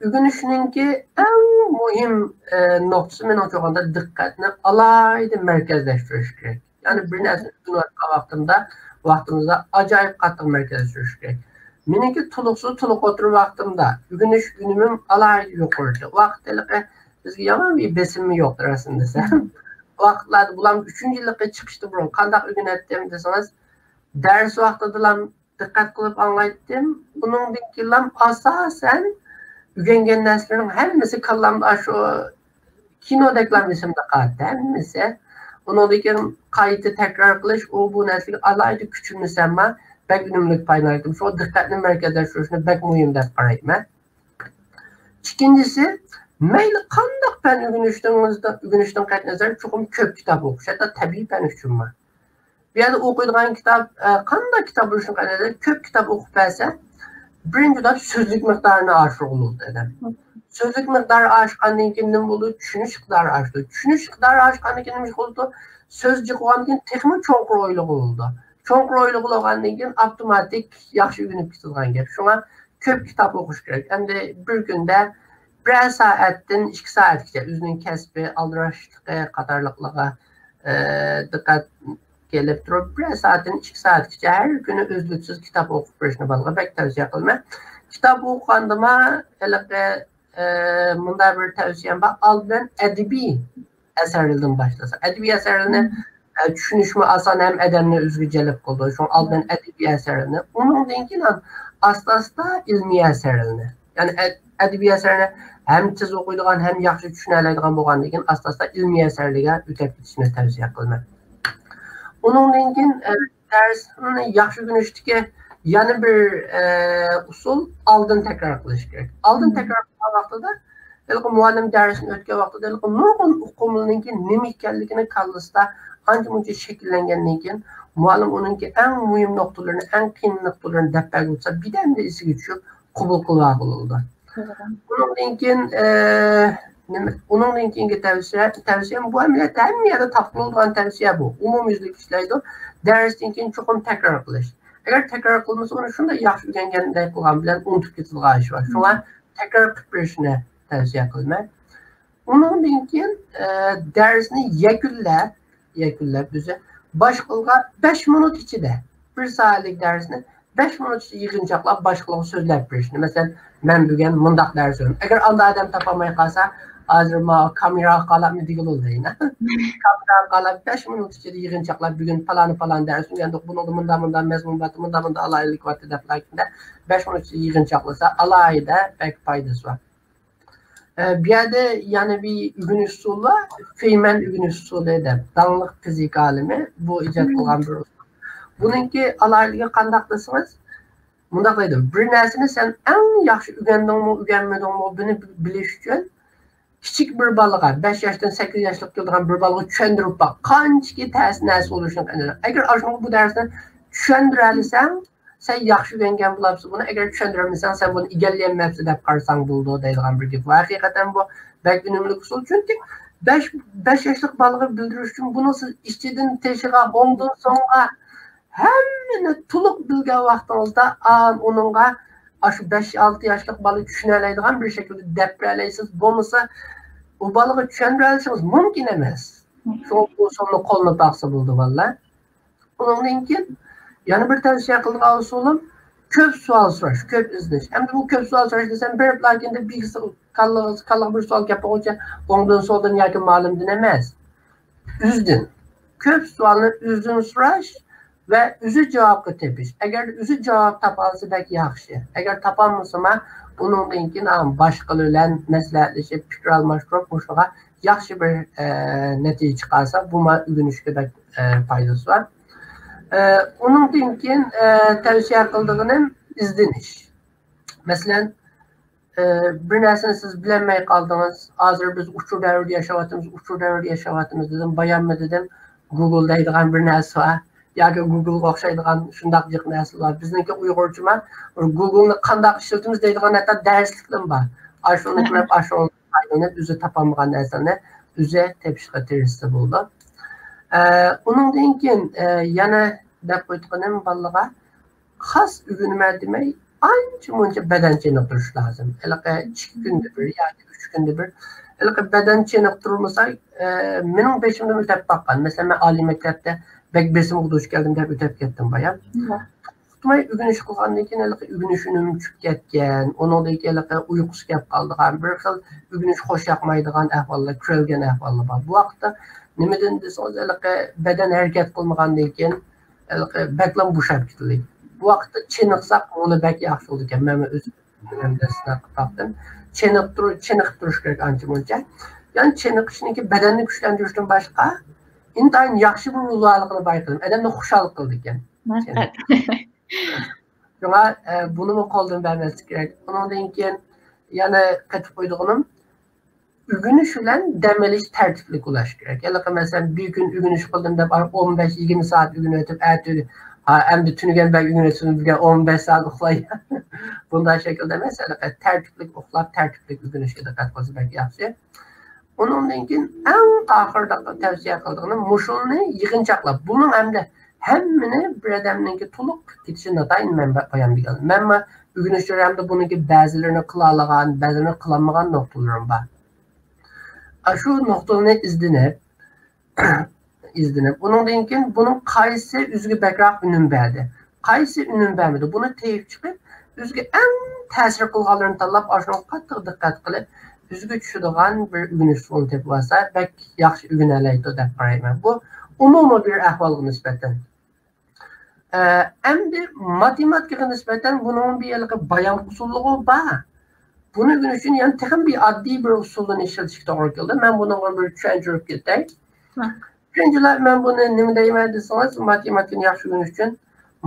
ئۆگىنىشنىڭكى ئەڭ مۇھىم، ئە، نۇقتىسى مېنىڭچە ئويغاندا دىققەتنى ئالاھىدە مەركەزلەشتۈرۈش كېرەك. يەنى بىر نەرسىنى ئۆگىنىۋاتقان ۋاقتىمدا، ۋاقتىمىزدا ئاجايىپ قاتتىق مەركەزلەشتۈرۈش كېرەك. مېنىڭكى تولۇقسىز تولۇق ئوتتۇرا ۋاقتىمدا ئۆگىنىش ئۈنۈمۈم ئالاھىدە يۇقىرى. ۋاقىت ھېلىقى بىزگە يامان بىر بېسىمى يوق راستىنى دېسەم. ۋاقىتلاردا بۇلارمۇ ئۈچىنچى يىللىققا چىقىشتا بۇرۇن قانداق ئۆگىنەتتىم دېسىڭىز، دەرس ۋاقتىدىلا دىققەت قىلىپ ئاڭلايتتىم. ئۇنىڭدىن كېيىنلا ئاساسەن ئۆگەنگەن نەرسىلىرىم ھەممىسى كاللامدا شۇ كىنودەكلا ئېسىمدە قالاتتى ھەممىسى. ئۇنىڭدىن كېيىن قايتا تەكرار قىلىش، ئۇ بۇ نەرسىگە ئالاھىدە كۈچىنىسەممۇ بەك ئۈنۈملۈك پايدىلىنىۋاتىمەن. شۇڭا دىققەتنى مەركەزلەشتۈرۈشنى بەك مۇھىم دەپ قارايمەن. ئىككىنچىسى، مەيلى قانداق پەن ئۆگىنىشتىن، ئۆگىنىشتىن قەتئىينەزەر، چوقۇم كۆپ كىتاب ئوقۇش، ھەتتا تەبىئىي پەن ئۈچۈنمۇ. بۇ يەردە ئوقۇيدىغان كىتاب، ئە، قانداق كىتاب بولۇشىدىن قەتئىينەزەر، كۆپ كىتاب ئوقۇپ بەرسە، بىرىنچى كىتاب سۆزلۈك مىقدارىنى ئاشۇرغىلى بولىدۇ ئادەم. سۆزلۈك مىقدارى ئاشقاندىن كېيىن نېمە بولىدۇ؟ چۈشىنىش ئىقتىدارى ئاشىدۇ. چۈشىنىش ئىقتىدارى ئاشقاندىن كېيىن نېمە بولىدۇ؟ سۆز جىقىغاندىن كېيىن تېخىمۇ چوڭقۇر ئويلىغىلى بولىدۇ. چوڭقۇر ئويلىغىلى بولغاندىن كېيىن ئاپتوماتىك ياخشى ئۆگىنىپ كېتىدىغان گەپ. شۇڭا كۆپ كىتاب ئوقۇش كېرەك. ئەمدى بىر كۈندە بىرەر سائەتتىن ئىككى سائەتكىچە ئۆزىنىڭ كەسپى، ئالدىراشلىقى قاتارلىقلارغا، ئە، دىققەت كېلىپ تۇرۇپ، بىرەر سائەتتىن ئىككى سائەتكىچە ھەر كۈنى ئۈزلۈكسىز كىتاب ئوقۇپ بېرىشنى بالىغا بەك تەۋسىيە قىلىمەن. كىتاب ئوقۇغاندىما ھېلىقى، ئە، مۇنداق بىر تەۋسىيەم بار، ئالدى بىلەن ئەدەبىي ئەسەرلىرىدىن باشلىسا. ئەدەبىي ئەسەرلەرنى، ئە، چۈشىنىشمۇ ئاسان ھەم ئادەمنى ئۆزىگە جەلپ قىلىدۇ. شۇڭا ئالدى بىلەن ئەدەبىي ئەسەرلەرنى، ئۇنىڭدىن كېيىن ئاستا-ئاستا ئىلمىي ئەسەرلەرنى. يەنى ئەد-، ئەدەبىي ئەسەرنى ھەم تېز ئوقۇيدىغان، ھەم ياخشى چۈشىنەلەيدىغان بولغاندىن كېيىن ئاستا-ئاستا ئىلمىي ئەسەرلەرگە ئۆتۈپ كېتىشنى تەۋسىيە قىلىمەن. ئۇنىڭدىن كېيىن، ئە، دەرسنى ياخشى ئۆگىنىشتىكى يەنە بىر، ئە، ئۇسۇل ئالدىن تەكرار قىلىش كېرەك. ئالدىن تەكرار قىلغان ۋاقتىدا ھېلىقى مۇئەللىم دەرسنى ئۆتكەن ۋاقتىدا ھېلىقى نۇرغۇن ئۇقۇملىرىنىڭكى نېمە ئىكەنلىكىنى كاللىسىدا ئانچە-مۇنچە شەكىللەنگەندىن كېيىن، مۇئەللىم ئۇنىڭكى ئەڭ مۇھىم نۇقتىلىرىنى، ئەڭ قىيىن نۇقتىلىرىنى دەپ بەرگۈچە، بىردەمدە ئېسىگە چۈشۈپ، قوبۇل قىلىۋالغىلى بولىدۇ. ئۇنىڭدىن كېيىن، ئە، نېمە، ئۇنىڭدىن كېيىنكى تەۋسىيە، تەۋسىيەم بۇ ئەمەلىيەتتە ھەممە يەردە تاپقىلى بولىدىغان تەۋسىيە بۇ. ئومۇميۈزلۈك ئىشلەيدۇ. دەرستىن كېيىن چوقۇم تەكرار قىلىش. ئەگەر تەكرار قىلمىسا، ئۇنى شۇنداق ياخشى ئۆگەنگەندەك قىلغان بىلەن ئۇنتۇپ كېتىدىغان ئىش بار. شۇڭا تەكرار قىلىپ بېرىشنى تەۋسىيە قىلىمەن. ئۇنىڭدىن كېيىن، ئە، دەرسنى يەكۈنلەپ، يەكۈنلەپ ئۆزى باشقىلىغا بەش مىنۇت ئىچىدە، بىر سائەتلىك دەرسنى بەش مىنۇت ئىچىدە يىغىنچاقلاپ باشقىلىغا سۆزلەپ بېرىشنى. مەسىلەن، مەن بۈگۈن مۇنداق دەرس ئۆگەندىم. ئەگەر ئانداق ئادەم تاپالماي قالسا، ھازىر ما كامېراغا قاراپمۇ دېگىلى بولىدۇ. كامېراغا قاراپ بەش مىنۇت ئىچىدە يىغىنچاقلاپ، بۈگۈن پالانى پالان دەرس ئۆگەندۇق، بۇنىڭدا مۇنداق مۇنداق مەزمۇن بار، مۇنداق مۇنداق ئالاھىدىلىك بار دەپ، بەش مىنۇت ئىچىدە يىغىنچاقلىسا، ئالاھىدە بەك پايدىسى بار. ئە، بۇ يەردە يەنە بىر ئۆگىنىش ئۇسۇلى بار، فېيمەن ئۆگىنىش ئۇسۇلى دەپ، داڭلىق فىزىكا ئالىمى بۇ ئىجاد قىلغان بىر ئۇسۇل. بۇنىڭكى ئالاھىدىلىكى قانداق دېسىڭىز، مۇنداق دەيدۇ، بىر نەرسىنى سەن ئەڭ ياخشى ئۆگەندىڭمۇ، ئۆگەنمىدىڭمۇ، بۇنى بىلىش ئۈچۈن كىچىك بىر بالىغا، بەش ياشتىن سەككىز ياشلىققا كېلىدىغان بىر بالىغا چۈشەندۈرۈپ باق، قانچىكى تەس نەرسە بولۇشىنى ئەنە. ئەگەر ئاشۇنىڭغا بۇ دەرسنى چۈشەندۈرەلىسەڭ، سەن ياخشى ئۆگەنگەن بولارسەن بۇنى، ئەگەر چۈشەندۈرەلمىسەڭ، سەن بۇنى ئىگىلىيەلمەپسەن دەپ قارىساڭ بولىدۇ دەيدىغان بىر گەپ. ۋە ھەقىقەتەن بۇ بەك ئۈنۈملۈك ئۇسۇل. چۈنكى بەش، بەش ياشلىق بالىغا بىلدۈرۈش ئۈچۈن بۇنى سىز ئىچىدىن تېشىغا، ئوڭدىن سوڭغا ھەممىنى تولۇق بىلگەن ۋاقتىڭىزدا، ئا، ئۇنىڭغا ئاشۇ بەش، ئالتە ياشلىق بالا چۈشىنەلەيدىغان بىر شەكىلدە دەپ بېرەلەيسىز. بولمىسا، ئۇ بالىغا چۈشەندۈرەلىشىڭىز مۇمكىن ئەمەس. شۇڭا بۇ ئۇسۇلنى قوللىنىپ باقسا بولىدۇ، بالىلار. ئۇنىڭدىن كېيىن يەنە بىر تەۋسىيە قىلىدىغان ئۇسۇلۇم، كۆپ سوئال سوراش، كۆپ ئىزدىنىش. ئەمدى بۇ كۆپ سوئال سوراش دېسەم، بېرىپلا كېيىندە بىر كاللىغا، كاللىغا بىر سوئال كەپ بولغۇچە ئوڭدىن، سولدىن ياكى مۇئەللىمدىن ئەمەس، ئۆزىدىن. كۆپ سوئالنى ئۆزىدىن سوراش ۋە ئۆزى جاۋابقا تېپىش. ئەگەر ئۆزى جاۋاب تاپالسا بەك ياخشى. ئەگەر تاپالمىسىمۇ، ئۇنىڭدىن كېيىن، ئا، باشقىلار بىلەن مەسلىھەتلىشىپ، پىكىر ئالماشتۇرۇپ، مۇشۇغا ياخشى بىر، ئە، نەتىجە چىقارسا، بۇمۇ ئۆگىنىشكە بەك، ئە، پايدىسى بار. ئە، ئۇنىڭدىن كېيىن، ئە، تەۋسىيە قىلىدىغىنىم ئىزدىنىش. مەسىلەن، ئە، بىر نەرسىنى سىز بىلەلمەي قالدىڭىز. ھازىر بىز ئۇچۇر دەۋرىدە ياشاۋاتىمىز، ئۇچۇر دەۋرىدە ياشاۋاتىمىز دېدىم، باياممۇ دېدىم، گۇگل دەيدىغان بىر نەرسە بار. ياكى گۇگلغا ئوخشايدىغان شۇنداق جىق نەرسىلەر بار. بىزنىڭكى ئۇيغۇرچىما گۇگلنى قانداق ئىشلىتىمىز دەيدىغان ھەتتا دەرسلىكلىرىمۇ بار. ئاشۇنى كۆرۈپ، ئاشۇنى پايدىلىنىپ، ئۆزى تاپالمىغان نەرسىلەرنى ئۆزى تېپىشقا تىرىشسا بولىدۇ. ئە، ئۇنىڭدىن كېيىن، ئە، يەنە دەپ قويدۇقىنىم بالىلارغا، خاس ئۆگىنىمەن دېمەي، ئانچە مۇنچە بەدەن چېنىقتۇرۇش لازىم. ھېلىقى ئىككى كۈندە بىر ياكى ئۈچ كۈندە بىر. ھېلىقى بەدەن چېنىقتۇرمىسا، ئە، مېنىڭ بېشىمدىن ئۆتۈپ باققان. مەسىلەن، مەن ئالىي مەكتەپتە بەك بېسىمغا دۇچ كەلدىم دەپ ئۆتۈپ كەتتىم بايام. توختىماي ئۆگىنىش قىلغاندىن كېيىن ھېلىقى ئۆگىنىش ئۈنۈمى چۈشۈپ كەتكەن. ئۇنىڭدىن كېيىن ھېلىقى ئۇيقۇسى كەپ قالىدىغان، بىر خىل ئۆگىنىش خوش ياقمايدىغان ئەھۋاللار، كۆرۈلگەن ئەھۋاللار بار. بۇ ۋاقىتتا نېمە دېدىم دېسىڭىز، ھېلىقى بەدەن ھەرىكەت قىلمىغاندىن كېيىن، ھېلىقى بەكلا بوشاپ كېتىلدى. بۇ ۋاقىتتا چېنىقساق، مۇنى بەك ياخشى بولىدىكەن. مەنمۇ ئۆزۈم بىلەن دەسلەپ تاپتىم. چېنىقتۇر-، چېنىقىپ تۇرۇش كېرەك ئانچە مۇنچە. يەنى چېنىقىشنىڭكى بەدەننى كۈچلەندۈرۈشتىن باشقا ئىنتايىن ياخشى بىر رول بارلىقىنى بايقىدىم. ئادەمنى خۇشال قىلىدىكەن. شۇڭا، ئە، بۇنىمۇ قولدىن بەرمەسلىك كېرەك. ئۇنىڭدىن كېيىن يەنە قېتىپ قويىدىغىنىم، ئۆگىنىش بىلەن دەم ئېلىش تەرتىپلىك بولۇش كېرەك. ھېلىقى مەسىلەن، بىر كۈن ئۆگىنىش قىلدىم دەپ، ئون بەش، يىگىرمە سائەت ئۆگىنىۋېتىپ، ئەتە، ھا، ئەمدى تۈنۈگۈن بەك ئۆگىنىۋېتىپسىز، بۈگۈن ئون بەش سائەت ئۇخلاي. بۇنداق شەكىلدە ئەمەس، ھېلىقى تەرتىپلىك ئۇخلاپ، تەرتىپلىك ئۆگىنىشكە دىققەت قىلسا بەك ياخشى. ئۇنىڭدىن كېيىن ئەڭ ئاخىرىدا تەۋسىيە قىلىدىغىنىم مۇشۇنى يىغىنچاقلاپ، بۇنىڭ ھەمدە ھەممىنى بىر ئادەمنىڭكى تولۇق كېتىشى ناتايىن مەن بايان دېگەن. مەنمۇ ئۆگىنىش جەريانىدا بۇنىڭكى بەزىلىرىنى قىلالىغان، بەزىلىرىنى قىلالمىغان نۇقتىلىرىم بار. ئاشۇ نۇقتىلارنى ئىزدىنىپ، ئىزدىنىپ، ئۇنىڭدىن كېيىن بۇنىڭ قايسى ئۆزىگە بەكرەك ئۈنۈم بەردى، قايسى ئۈنۈم بەرمىدى، بۇنى تېيىپ چىقىپ، ئۆزىگە ئەڭ تەسىر قىلغانلىرىنى تاللاپ، ئاشۇنىڭغا قاتتىق دىققەت قىلىپ، ئۆزىگە چۈشىدىغان بىر ئۆگىنىش ئۇسۇلىنى تېپىپ ئالسا، بەك ياخشى ئۆگىنەلەيدۇ دەپ قارايمەن. بۇ ئومۇمىي بىر ئەھۋالغا نىسبەتەن. ئە، ئەمدى ماتېماتىكىغا نىسبەتەن بۇنىڭ بىر ھېلىقى بايان ئۇسۇللۇقى بار. بۇنى ئۆگىنىش ئۈچۈن يەنە تېخىمۇ بىر ئاددىي بىر ئۇسۇلدىن ئىشلىتىشكە توغرا كېلىدۇ. مەن بۇنىڭغا بىر چۈشەندۈرۈپ كېتەي. ھە. بىرىنچىلەپ، مەن بۇنى نېمە دەيمەن دېسىڭىز، ماتېماتىكىنى ياخشى ئۆگىنىش ئۈچۈن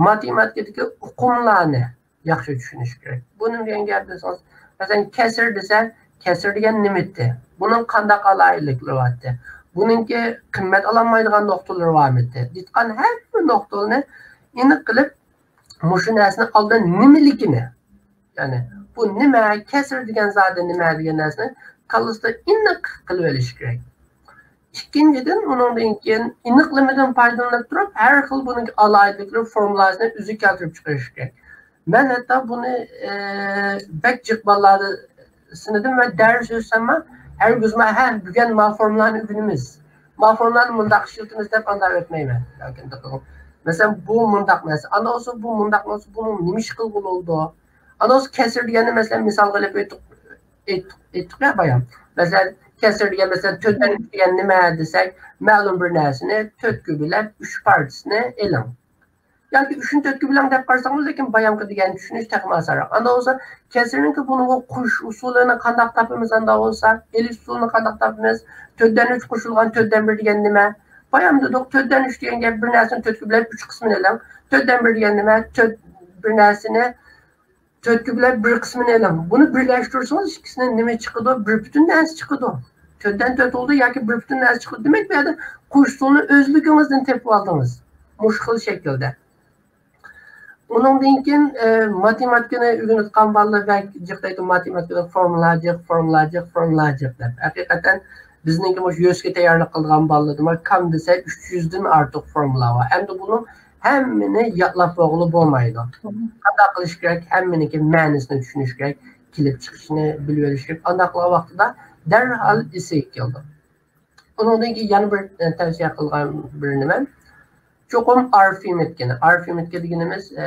ماتېماتىكىدىكى ئۇقۇملارنى ياخشى چۈشىنىش كېرەك. بۇ نېمە دېگەن گەپ دېسىڭىز، مەسىلەن، كەسىر دېسە، كەسىر دېگەن نېمىتى؟ بۇنىڭ قانداق ئالاھىدىلىكلىرى بارتتى؟ بۇنىڭكى قىممەت ئالالمايدىغان نۇقتىلىرى بارمىتى؟ دېيىتقان ھەممە نۇقتىلارنى ئېنىق قىلىپ، مۇشۇ نەرسىنى ئالدىن نېمىلىكىنى، يەنى بۇ نېمە، كەسىر دېگەن زادى نېمە دېگەن نەرسىنى كاللىسىدا ئېنىق قىلىۋېلىش كېرەك. ئىككىنچىدىن، ئۇنىڭدىن كېيىن ئېنىقلىمىدىن پايدىلىنىپ تۇرۇپ، ھەر خىل بۇنىڭ ئالاھىدىلىكلىرى، فورمۇلاسىنى ئۆزى كەلتۈرۈپ چىقىرىشى كېرەك. مەن ھەتتا بۇنى، ئە، بەك جىق بالىلاردا سىنىدىم ۋە دەرس ئۆتسەممۇ، ھەرگىزمۇ، «ھە، بۈگۈن ما فورمۇلانى ئۆگىنىمىز، ما فورمۇلانى مۇنداق ئىشلىتىمىز» دەپ ئانداق ئۆتمەيمەن. مەسىلەن، بۇ مۇنداق نەرسە، ئاندىن بولسا بۇ مۇنداق نەرسە، بۇنى نېمە ئىش قىلغىلى بولىدۇ؟ ئاندىن بولسا كەسىر دېگەننى، مەسىلەن، مىسالغا ئېلىپ ئېيتتۇق، ئېيتتۇق، ئېيتتۇق يا بايام. مەسىلەن، كەسىر دېگەن، مەسىلەن، تۆتتىن ئۈچ دېگەن نېمە دېسەك، مەلۇم بىر نەرسىنى تۆتكە بۆلۈپ، ئۈچ پارچىسىنى ئېلىڭ. ياكى ئۈچنى تۆتكە بۆلۈڭ دەپ قارىساڭمۇ، لېكىن بايامقى دېگەن چۈشىنىش تېخىمۇ ئاسانراق. ئاندا بولسا، كەسىرنىڭكى بۇنىڭغا قوشۇش ئۇسۇلىنى قانداق تاپىمىز؟ ئاندا بولسا، ئېلىش ئۇسۇلىنى قانداق تاپىمىز؟ تۆتتىن ئۈچ قوشۇلغان تۆتتىن بىر دېگەن نېمە؟ بايام دېدۇق، تۆتتىن ئۈچ دېگەن گەپ، بىر نەرسىنى تۆتكە بۆلۈپ، ئۈچ قىسمىنى ئېلىڭ. تۆتتىن بىر دېگەن نېمە؟ تۆت، بىر نەرسىنى تۆتكە بۆلۈپ، بىر قىسمىنى ئېلىڭ. بۇنى بىرلەشتۈرسىڭىز، ئىككىسىنى نېمە چىقىدۇ؟ بىر پۈتۈن نەرسە چىقىدۇ. تۆتتىن تۆت بولدى ياكى بىر پۈتۈن نەرسە چىقىدۇ. دېمەك، بۇ يەردە قوشۇش ئۇسۇلىنى ئۆزلۈكىڭىزدىن تېپىپ ئالدىڭىز. مۇشۇ خىل شەكىلدە. ئۇنىڭدىن كېيىن، ئە، ماتېماتىكىنى ئۆگىنىۋاتقان بالىلار بەك جىق دەيدۇ، ماتېماتىكىدا فورمۇلا جىق، فورمۇلا جىق، فورمۇلا جىق دەپ. ھەقىقەتەن بىزنىڭكى مۇشۇ يۆسكە تەييارلىق قىلىدىغان بالىلىرىمىز كام دېسە، ئۈچ يۈزدىن ئارتۇق فورمۇلا بار. ئەمدى بۇنىڭ ھەممىنى يادلاپ بولغىلى بولمايدۇ. قانداق قىلىش كېرەك؟ ھەممىنىڭكى مەنىسىنى چۈشىنىش كېرەك، كېلىپ چىقىشىنى بىلىۋېلىش كېرەك. ئانداق قىلغان ۋاقتىدا دەرھال ئېسىگە كېلىدۇ. ئۇنىڭدىن كېيىن يەنە بىر، ئە، تەۋسىيە قىلغان بىر نېمە، چوقۇم ئارىفمېتىكىنى، ئارىفمېتىكا دېگىنىمىز، ئە،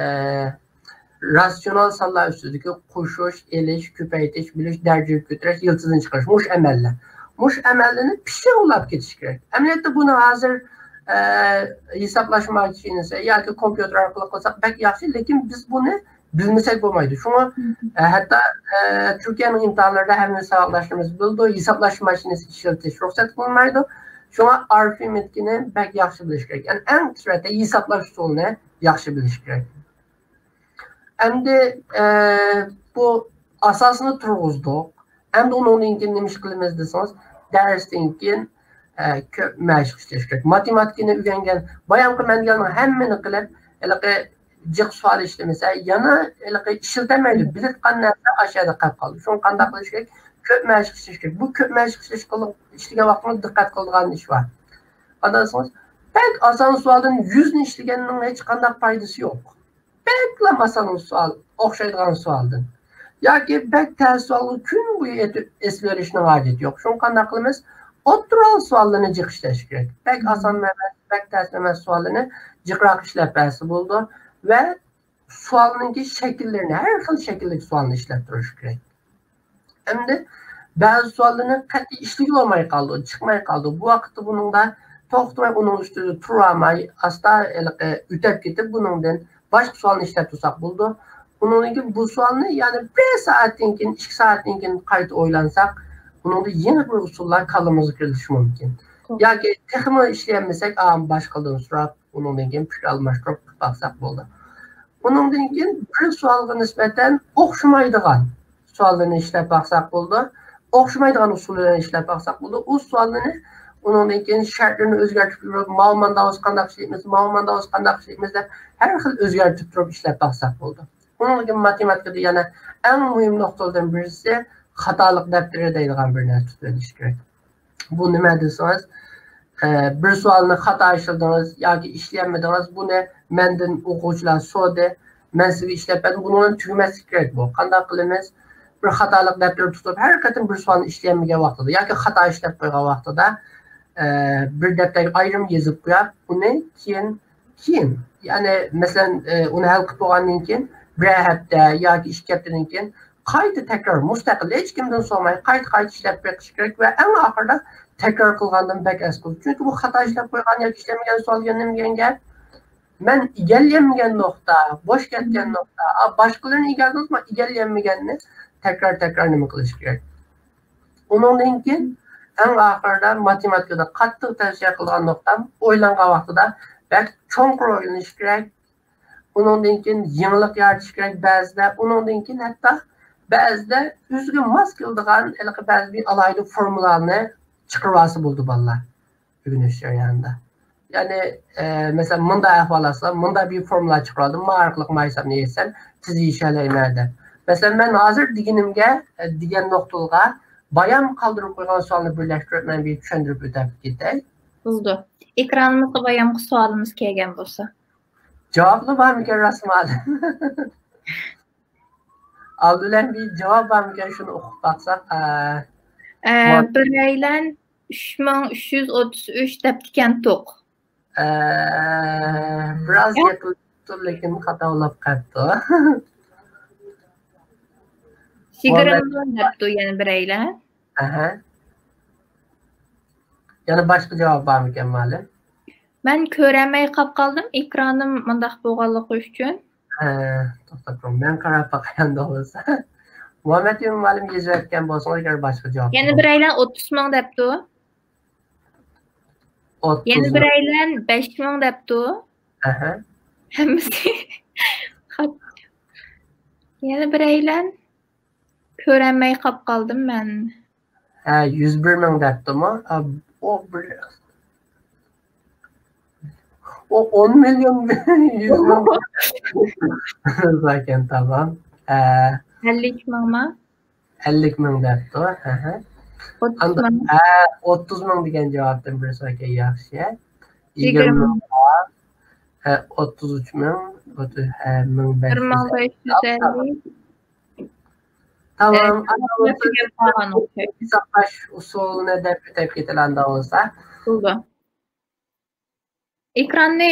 راتسىيونال سانلار ئۈستىدىكى قوشۇش، ئېلىش، كۆپەيتىش، بۆلۈش، دەرىجىگە كۆتۈرۈش، يىلتىزدىن چىقىرىش، مۇشۇ ئەمەللەر. مۇشۇ ئەمەللەرنى پىششىقلاپ كېتىش كېرەك. ئەمەلىيەتتە بۇنى ھازىر، ئە، ھېسابلاش ماشىنىسى ياكى كومپيۇتېر ئارقىلىق قىلساق بەك ياخشى، لېكىن بىز بۇنى بىلمىسەك بولمايدۇ. شۇڭا، ئە، ھەتتا، ئە، تۈركىيەنىڭ ئىمتىھانلىرىدا ھەممە ساۋاقداشلىرىمىز بىلىدۇ، ھېسابلاش ماشىنىسى ئىشلىتىش رۇخسەت قىلىنمايدۇ. شۇڭا ئارىفمېتىكىنى بەك ياخشى بىلىش كېرەك. يەنى ئەڭ سۈرەتتە ھېسابلاش ئۇسۇلىنى ياخشى بىلىش كېرەك. ئەمدى، ئە، بۇ ئاساسنى تۇرغۇزدۇق. ئەمدى ئۇنىڭدىن كېيىن نېمە ئىش قىلىمىز دېسىڭىز، دەرستىن كېيىن، ئە، كۆپ مەشىق ئىشلەش كېرەك. ماتېماتىكىنى ئۆگەنگەن، بايامقى مەن دېگەننىڭ ھەممىنى قىلىپ، ھېلىقى جىق سوئال ئىشلىمىسە، يەنە ھېلىقى ئىشلىتەلمەيدۇ. بىلىدىغان نەرسە ئاشۇ يەردە قېلىپ قالىدۇ. شۇڭا قانداق قىلىش كېرەك؟ كۆپ مەشىق ئىشلەش كېرەك. بۇ كۆپ مەشىق ئىشلەش قىلىپ، ئىشلىگەن ۋاقتىمىزدا دىققەت قىلىدىغان ئىش بار. ئاندىن سوڭ بەك ئاسان سوئالدىن يۈزنى ئىشلىگەننىڭ ھېچقانداق پايدىسى يوق. بەكلا ئاسان سوئال، ئوخشايدىغان سوئالدىن. ياكى بەك تەس سوئالغا كۈن بويى ئېتىپ ئېسىلىۋېلىشنىڭ ھاجىتى يوق. شۇڭا قانداق قىلىمىز؟ ئوتتۇرا سوئاللارنى جىق ئىشلەش كېرەك. بەك ئاسان ئەمەس، بەك تەس ئەمەس سوئاللارنى جىقراق ئىشلەپ بەرسە بولىدۇ. ۋە سوئالنىڭكى شەكىللىرىنى، ھەر خىل شەكىلدىكى سوئالنى ئىشلەپ تۇرۇش كېرەك. ئەمدى بەزى سوئاللارنى قەتئىي ئىشلىگىلى بولماي قالىدۇ، چىقماي قالىدۇ. بۇ ۋاقىتتا بۇنىڭدا توختىماي ئۇنىڭ ئۈستىدە تۇرالماي، ئاستا ھېلىقى ئۆتەپ كېتىپ، بۇنىڭدىن باشقا سوئالنى ئىشلەپ تۇرساق بولىدۇ. ئۇنىڭدىن كېيىن بۇ سوئالنى يەنە بىر سائەتتىن كېيىن، ئىككى سائەتتىن كېيىن قايتا ئويلانساق، ئۇنىڭدا يېڭى بىر ئۇسۇللار كاللىمىزغا كېلىشى مۇمكىن. توغرا. ياكى تېخىمۇ ئىشلىيەلمىسەك، ئا، باشقىدىن سوراپ، ئۇنىڭدىن كېيىن پىكىر ئالماشتۇرۇپ قىلىپ باقساق بولىدۇ. ئۇنىڭدىن كېيىن بىر سوئالغا نىسبەتەن ئوخشىمايدىغان سوئاللىرىنى ئىشلەپ باقساق بولىدۇ. ئوخشىمايدىغان ئۇسۇللىرىنى ئىشلەپ باقساق بولىدۇ. ئۇ سوئاللىرىنى ئۇنىڭدىن كېيىن شەرتلىرىنى ئۆزگەرتىپ يۈرۈپ، ماۋۇ مانداق بولسا قانداق ئىشلەيمىز، ماۋۇ مانداق بولسا قانداق ئىشلەيمىز دەپ ھەر خىل ئۆزگەرتىپ تۇرۇپ ئىشلەپ باقساق بولىدۇ. ئۇنىڭدىن كېيىن ماتېماتىكىدا يەنە ئەڭ مۇھىم نۇقتىلىرىدىن بىرسى خاتالىق دەپتىرى دەيدىغان بىر نەرسە تۇتۇۋېلىش كېرەك. بۇ نېمە دېسىڭىز، ئە، بىر سوئالنى خاتا ئىشلىدىڭىز ياكى ئىشلىيەلمىدىڭىز، بۇنى مەندىن ئوقۇغۇچىلار سورىدى، مەن سىزگە ئىشلەپ بەردىم، بۇنىڭ بىلەن تۈگىمەسلىكى كېرەك بۇ. قانداق قىلىمىز؟ بىر خاتالىق دەپتىرى تۇتۇپ، ھەر قېتىم بىر سوئالنى ئىشلىيەلمىگەن ۋاقتىدا ياكى خاتا ئىشلەپ قويغان ۋاقتىدا، ئە، بىر دەپتەرگە ئايرىم يېزىپ قويۇپ، ئۇنى كېيىن، كېيىن، يەنى، مەسىلەن، ئە، ئۇنى ھەل قىلىپ بولغاندىن كېيىن، بىرەر ھەپتە ياكى ئىككى ھەپتىدىن كېيىن قايتا تەكرار، مۇستەقىل، ھېچكىمدىن سورىماي، قايتا، قايتا ئىشلەپ بېقىش كېرەك ۋە ئەڭ ئاخىرىدا تەكرار قىلغاندىن بەك ئەس قىلىدۇ. چۈنكى بۇ خاتا ئىشلەپ قويغان ياكى ئىشلەنمىگەن سوئال دېگەن نېمە دېگەن گەپ؟ مەن ئىگىلىيەلمىگەن نۇقتا، بوش كەتكەن نۇقتا، ئا، باشقىلىرىنى ئىگىلىدىڭىزمۇ، ئىگىلىيەلمىگەننى تەكرار، تەكرار نېمە قىلىش كېرەك؟ ئۇنىڭدىن كېيىن ئەڭ ئاخىرىدا ماتېماتىكىدا قاتتىق تەۋسىيە قىلغان نۇقتام، ئويلانغان ۋاقتىدا بەك چوڭقۇر ئويلىنىش كېرەك. ئۇنىڭدىن كېيىن يېڭىلىق يارىتىش كېرەك بەزىدە. ئۇنىڭدىن كېيىن ھەتتا بەزىدە ئۆزىگە ماس كېلىدىغان ھېلىقى بەزى بىر ئالاھىدە فورمۇلانى چىقىرىۋالسا بولىدۇ بالىلار ئۆگىنىش جەريانىدا. يەنى، ئە، مەسىلەن، مۇنداق ئەھۋال ئالسا، مۇنداق بىر فورمۇلا چىقىرىۋالدىم، ما ئارقىلىق ما ھېسابنى يېزسەم، تېز يېشەلەيمەن دەپ. مەسىلەن، مەن ھازىر دېگىنىمگە، ئە، دېگەن نۇقتىلىغا بايام قالدۇرۇپ قويغان سوئالنى بىرلەشتۈرۈپ، مەن بىر چۈشەندۈرۈپ ئۆتۈپ كېتەي. بولىدۇ. ئېكرانىمىزغا بايامقى سوئالىمىز كەلگەن بولسا. جاۋابلا بارمىكەن راستمۇ؟ ئالدى بىلەن بىر جاۋاب بارمىكەن، شۇنى ئوقۇپ باقساق. ئە، ئە، مۇ- بىرەيلەن ئۈچ مىڭ ئۈچ يۈز ئوتتۇز ئۈچ دەپتىكەنتۇق. ئە، بىراز يېقىنلىشىپتۇ، لېكىن خاتا بولۇپ قاپتۇ. يىگىرمە مۇھەممەد مىڭ دەپتۇ يەنە بىرەيلەن. ئەھە. يەنە باشقا جاۋاب بارمىكەن، مۇئەللىم؟ مەن كۆرەلمەي قاپ قالدىم، ئېكرانىم مۇنداق بولغانلىقى ئۈچۈن. ھە، توختاپ تۇرۇڭ، مەن قاراپ باقاي ئەمدى بولسا. مۇھەممەد ئىمام مۇئەللىم يېزىۋەتكەن بولسىڭىز، ئەگەر باشقا جاۋاب يەنە بىرەيلەن ئوتتۇز مىڭ دەپتۇ. ئوتتۇز مىڭ. يەنە بىرەيلەن بەش مىڭ دەپتۇ. ئەھە. ھەممىسى خات-، يەنە بىرەيلەن كۆرەلمەي قاپ قالدىم مەن. ھە، يۈز بىر مىڭ دەپتىمۇ؟ ئا، ئۇ بىر، ئۇ ئون مىليون، يۈز مىڭ. ئىكەن، تامام. ھە. ئەللىك مىڭما؟ ئەللىك مىڭ دەپتۇ. ھە، ھە. ئوتتۇز مىڭ. ھە، ئوتتۇز مىڭ دېگەن جاۋابتىن بىرسى ئىكەن، ياخشى. يىگىرمە مىڭ. ھە، ئوتتۇز ئۈچ مىڭ، ئوتتۇز، ھە، مىڭ بەش يۈز. بىر مىڭ بەش يۈز ئەللىك. تامام. ئە، ئانا تۈگەپ قالغان ئوخشايدۇ. ھېسابلاش ئۇسۇلىنى دەپ ئۆتۈپ كېتىلى ئاندا بولسا. بولدى. ئېكراننى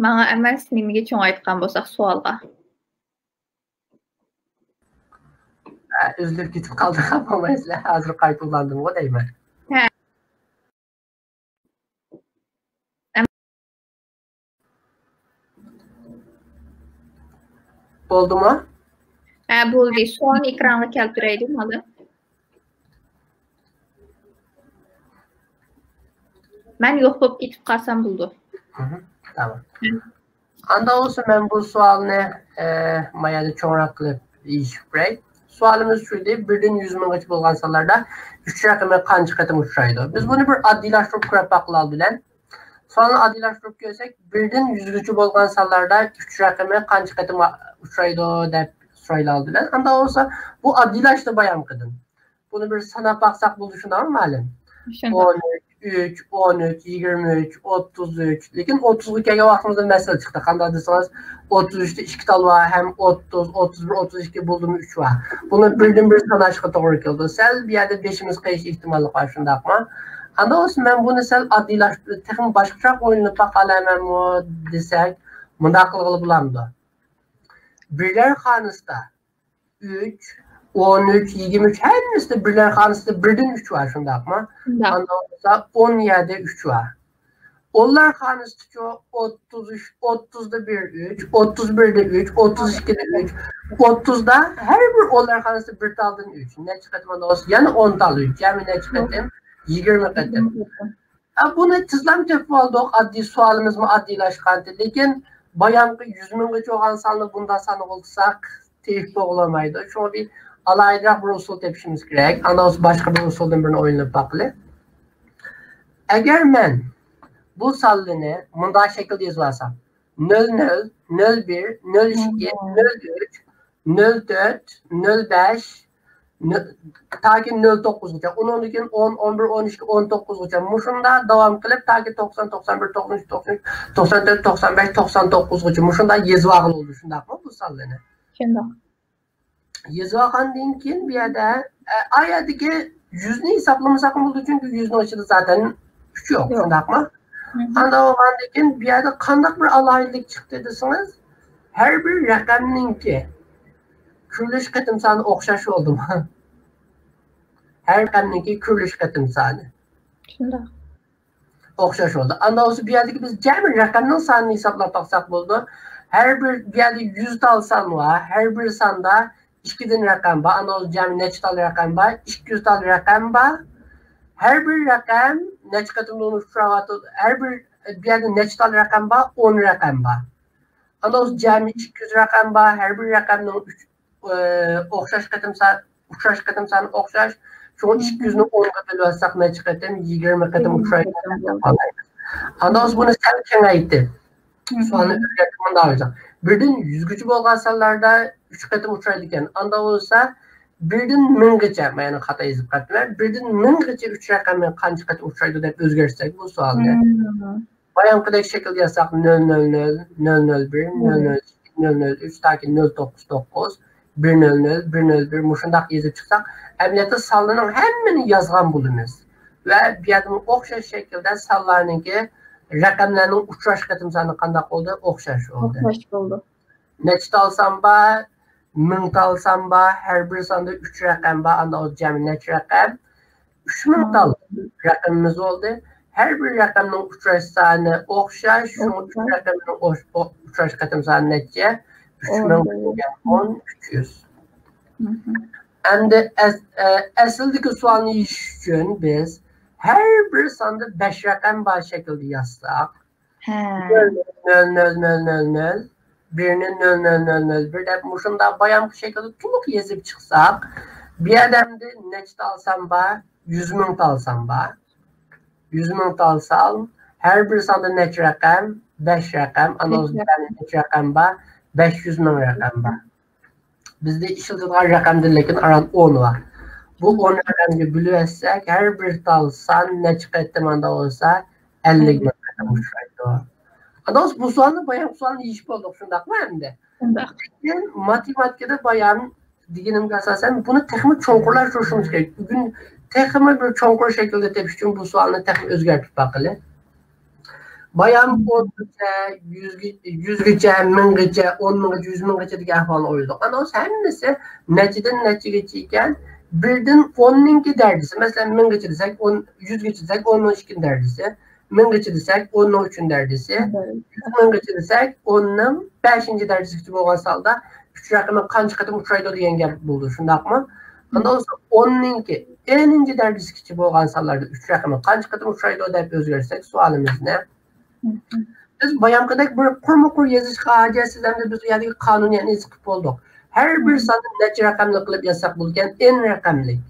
ماڭا ئەمەس، نېمىگە چوڭايتقان بولساق سوئالغا. ئە، ئۈزۈلۈپ كېتىپ قالدى، خاپا بولمايسىلەر. ھازىر قايتا ئۇلاندىمغۇ دەيمەن. ھە. بولدىمۇ؟ ھە، بولدى. سوئالنى ئېكرانغا كەلتۈرەيلى، مانا. مەن يوق بولۇپ كېتىپ قالسام بولىدۇ. مھم، تامام. ئاندا بولسا مەن بۇ سوئالنى، ئە، ما يەردە چوڭراق قىلىپ يېشىپ بېرەي. سوئالىمىز شۇ ئىدى، بىردىن يۈز مىڭغىچە بولغان سانلاردا ئۈچ رەقىمى قانچە قېتىم ئۇچرايدۇ؟ بىز بۇنى بىر ئاددىيلاشتۇرۇپ كۆرۈپ باققىلى ئالدى بىلەن. سوئالنى ئاددىيلاشتۇرۇپ كۆرسەك، بىردىن يۈزگىچە بولغان سانلاردا ئۈچ رەقىمى قانچە قېتىم ئۇچرايدۇ دەپ سورايلى ئالدى بىلەن. ئاندا بولسا بۇ ئاددىيلاشتى بايامقىدىن. بۇنى بىر ساناپ باقساق بولىدۇ، شۇنداقمۇ مۇئەللىم؟ شۇنداق. ئون ئۈچ، ئۈچ، ئون ئۈچ، يىگىرمە ئۈچ، ئوتتۇز ئۈچ. لېكىن ئوتتۇزغا كەلگەن ۋاقتىمىزدا مەسىلە چىقتى. قانداق دېسىڭىز، ئوتتۇز ئۈچتە ئىككى تال بار ھەم ئوتتۇز، ئوتتۇز بىر، ئوتتۇز ئىككى بولدىمۇ ئۈچ بار. بۇنى بىردىن بىر ساناشقا توغرا كېلىدۇ. سەل بۇ يەردە بېشىمىز قېيىش ئېھتىماللىقى بار، شۇنداقمۇ؟ ئاندا بولسا مەن بۇنى سەل ئاددىيلاشتۇرۇپ، تېخىمۇ باشقىچە ئويلىنىپ باقالايمەنمۇ دېسەك، مۇنداق قىلغىلى بولامدۇ؟ بىرلەر خانىسىدا ئۈچ، ئون ئۈچ، يىگىرمە ئۈچ، ھەممىسىدە بىرلەر خانىسىدا بىردىن ئۈچ بار، شۇنداقمۇ؟ شۇنداق. ئاندا بولسا ئون يەردە ئۈچ بار. ئونلار خانىسىدىچۇ ئوتتۇز ئۈچ، ئوتتۇزدا بىر ئۈچ، ئوتتۇز بىردا ئۈچ، ئوتتۇز ئىككىدە ئۈچ، ئوتتۇزدا ھەر بىر ئونلار خانىسىدا بىر تالدىن ئۈچ. نەچچە قېتىم ئاندىن بولسا، يەنە ئون تال ئۈچ. جەمئىي نەچچە قېتىم؟ يىگىرمە قېتىم. ھە، بۇنى تېزلا تېپىپ ئالدۇق. ئاددىي سوئالىمىزمۇ ئاددىيلاشقانتى. لېكىن بايامقى يۈز مىڭغىچە بولغان ساننى بۇنداق سانغا ئۇلتىساق، تېپىپ بولالمايدۇ. شۇڭا بىر ئالاھىدىراق بىر ئۇسۇل تېپىشىمىز كېرەك. ئاندىن بولسا باشقا بىر ئۇسۇلدىن بىرنى ئويلىنىپ باقىلى. ئەگەر مەن بۇ سانلىرىنى مۇنداق شەكىلدە يېزىۋالسام، نۆل نۆل، نۆل بىر، نۆل ئىككى، نۆل ئۈچ، نۆل تۆت، نۆل بەش، نۆ-، تاكى نۆل توققۇزغىچە، ئۇنىڭدىن كېيىن ئون، ئون بىر، ئون ئىككى، ئون توققۇزغىچە، مۇشۇنداق داۋام قىلىپ، تاكى توقسان، توقسان بىر، توقسان ئۈچ، توقسان تۆت، توقسان بەش، توقسان توققۇزغىچە مۇشۇنداق يېزىۋالغىلى بولىدۇ، شۇنداقمۇ؟ بۇ سانلىرىنى. شۇنداق. يېزىۋالغاندىن كېيىن بۇ يەردە، ئە، ئا يەردىكى يۈزنى ھېسابلىمىساقمۇ بولىدۇ، چۈنكى يۈزنىڭ ئىچىدە زاتەن ئۈچ يوق، يوق. شۇنداقمۇ؟ مھم. ئانداق بولغاندىن كېيىن بۇ يەردە قانداق بىر ئالاھىدىلىك چىقتى دېسىڭىز، ھەر بىر رەقەمنىڭكى كۈرلۈش قېتىم سانى ئوخشاش بولدىمۇ؟ ھەر رەقەمنىڭكى كۈرلۈش قېتىم سانى. شۇنداق. ئوخشاش بولدى. ئانداق بولسا، بۇ يەردىكى بىز جەمئىي رەقەمنىڭ سانىنى ھېسابلاپ باقساق بولىدۇ. ھەر بىر، بۇ يەردە يۈز تال سان بار. ھەر بىر ساندا ئىككىدىن رەقەم بار. ئانداق بولسا، جەمئىي نەچچە تال رەقەم بار؟ ئىككى يۈز تال رەقەم بار. ھەر بىر رەقەم نەچچە قېتىم ئۇچراۋاتىدۇ؟ ھەر بىر، بۇ يەردە نەچچە تال رەقەم بار؟ ئون رەقەم بار. ئانداق بولسا، جەمئىي ئىككى يۈز رەقەم بار. ھەر بىر رەقەمنىڭ ئۈچ ئوخشاش قېتىم سان، ئۇچراش قېتىم سانى ئوخشاش. شۇڭا ئىككى يۈزنى ئونغا بۆلۈۋەتسەق نەچچە قېتىم؟ يىگىرمە قېتىم ئۇچرايدۇ. ئاندىن بۇنى سەل كېڭەيتتى. سوئالنى ئۆزگەرتىپ مۇنداق يازدىم. بىردىن يۈزگىچە بولغان سانلاردا ئۈچ قېتىم ئۇچرايدىكەن. ئانداق بولسا، بىردىن مىڭغىچە، مەن خاتا يېزىپ قاپتىمەن. بىردىن مىڭغىچە ئۈچ رەقەمى قانچە قېتىم ئۇچرايدۇ دەپ ئۆزگەرتسەك بۇ سوئالنى. بايامقىدەك شەكىلدە يازساق، نۆل نۆل نۆل، نۆل نۆل بىر، نۆل نۆل ئىككى، نۆل نۆل ئۈچ تاكى نۆل توققۇز توققۇز، بىر نۆل نۆل، بىر نۆل بىر، مۇشۇنداق يېزىپ چىقساق، ئەمەلىيەتتە سانلارنىڭ ھەممىنى يازغان بولىمىز. ۋە بۇ يەردىمۇ ئوخشاش شەكىلدە سانلارنىڭكى، رەقەملەرنىڭ ئۇچراش قېتىم سانى قانداق بولدى؟ ئوخشاش بولدى. ئوخشاش بولدى. نەچچە تال سان بار؟ مىڭ تال سان بار. ھەر بىر ساندا ئۈچ رەقەم بار. ئاندىن جەمئىي نەچچە رەقەم؟ ئۈچ مىڭ تال رەقىمىمىز بولدى. ھەر بىر رەقەمنىڭ ئۇچراش سانى ئوخشاش، شۇڭا ئۈچ رەقەمنىڭ ئوش-، ئو-، ئۇچراش قېتىم سانى نەچچە؟ ئۈچ مىڭ بىلەن ئون، ئۈچ يۈز. ئەمدى ئەس-، ئە، ئەسلىدىكى سوئالنى يېشىش ئۈچۈن بىز ھەر بىر ساندا بەش رەقەم بار شەكىلدە يازساق، ھە. نۆل نۆل نۆل نۆل نۆل، بىرنى نۆل نۆل نۆل نۆل بىر دەپ مۇشۇنداق بايامقى شەكىلدە تولۇق يېزىپ چىقساق، بۇ يەردە ئەمدى نەچچە تال سان بار؟ يۈز مىڭ تال سان بار. يۈز مىڭ تال سان، ھەر بىر ساندا نەچچە رەقەم؟ بەش رەقەم. ئاندىن نەچچە رەقەم بار؟ بەش يۈز مىڭ رەقەم بار. بىزدە ئىشلىتىدىغان رەقەمدىن لېكىن ئاران ئون بار. بۇ ئون رەقەمگە بۆلۈۋەتسەك، ھەر بىر تال سان نەچچە قېتىم ئاندا بولسا، ئەللىك مىڭ قېتىم ئۇچرايدۇ. ئاندىن بۇ سوئالنى، بايامقى سوئالنى يېشىپ بولدۇق، شۇنداقمۇ ئەمدى؟ شۇنداق. لېكىن ماتېماتىكىدا بايام دېگىنىمگە ئاساسەن، بۇنى تېخىمۇ چوڭقۇرلاشتۇرۇشىمىز كېرەك. بۈگۈن تېخىمۇ بىر چوڭقۇر شەكىلدە تېپىش ئۈچۈن بۇ سوئالنى تېخىمۇ ئۆزگەرتىپ باقىلى. بايام ئونغىچە، يۈزگە-، يۈزگىچە، مىڭغىچە، ئون مىڭغىچە، يۈز مىڭغىچە دېگەن ئەھۋالنى ئويلىدۇق. ئاندىن ھەممىسى نەچچىدىن نەچچىگىچە ئىكەن، بىردىن ئوننىڭكى دەرىجىسى، مەسىلەن، مىڭغىچە دېسەك، ئون، يۈزگىچە دېسەك، ئوننىڭ ئىككىنچى دەرىجىسى، مىڭغىچە دېسەك، ئوننىڭ ئۈچىنچى دەرىجىسى، يۈز مىڭغىچە دېسەك، ئوننىڭ بەشىنچى دەرىجىسىگىچە بولغان ساندا ئۈچ رەقىمى قانچە قېتىم ئۇچرايدۇ دېگەن گەپ بولىدۇ، شۇنداقمۇ؟ ئاندىن بولسا ئوننىڭكى ئېنىنچى دەرىجىسىگىچە بولغان سانلاردا ئۈچ رەقىمى قانچە قېتىم ئۇچرايدۇ دەپ ئۆزگەرتسەك سوئالىمىزنى. بىز بايامقىدەك بىر قۇرمۇ قۇر يېزىشقا ھاجەتسىز، ئەمدى بىز ئۇ يەردىكى قانۇننى يەنە ئېسىقىپ بولدۇق. ھەر بىر ساننى نەچچە رەقەملىك قىلىپ يازساق بولىدىكەن، ئېن رەقەملىك.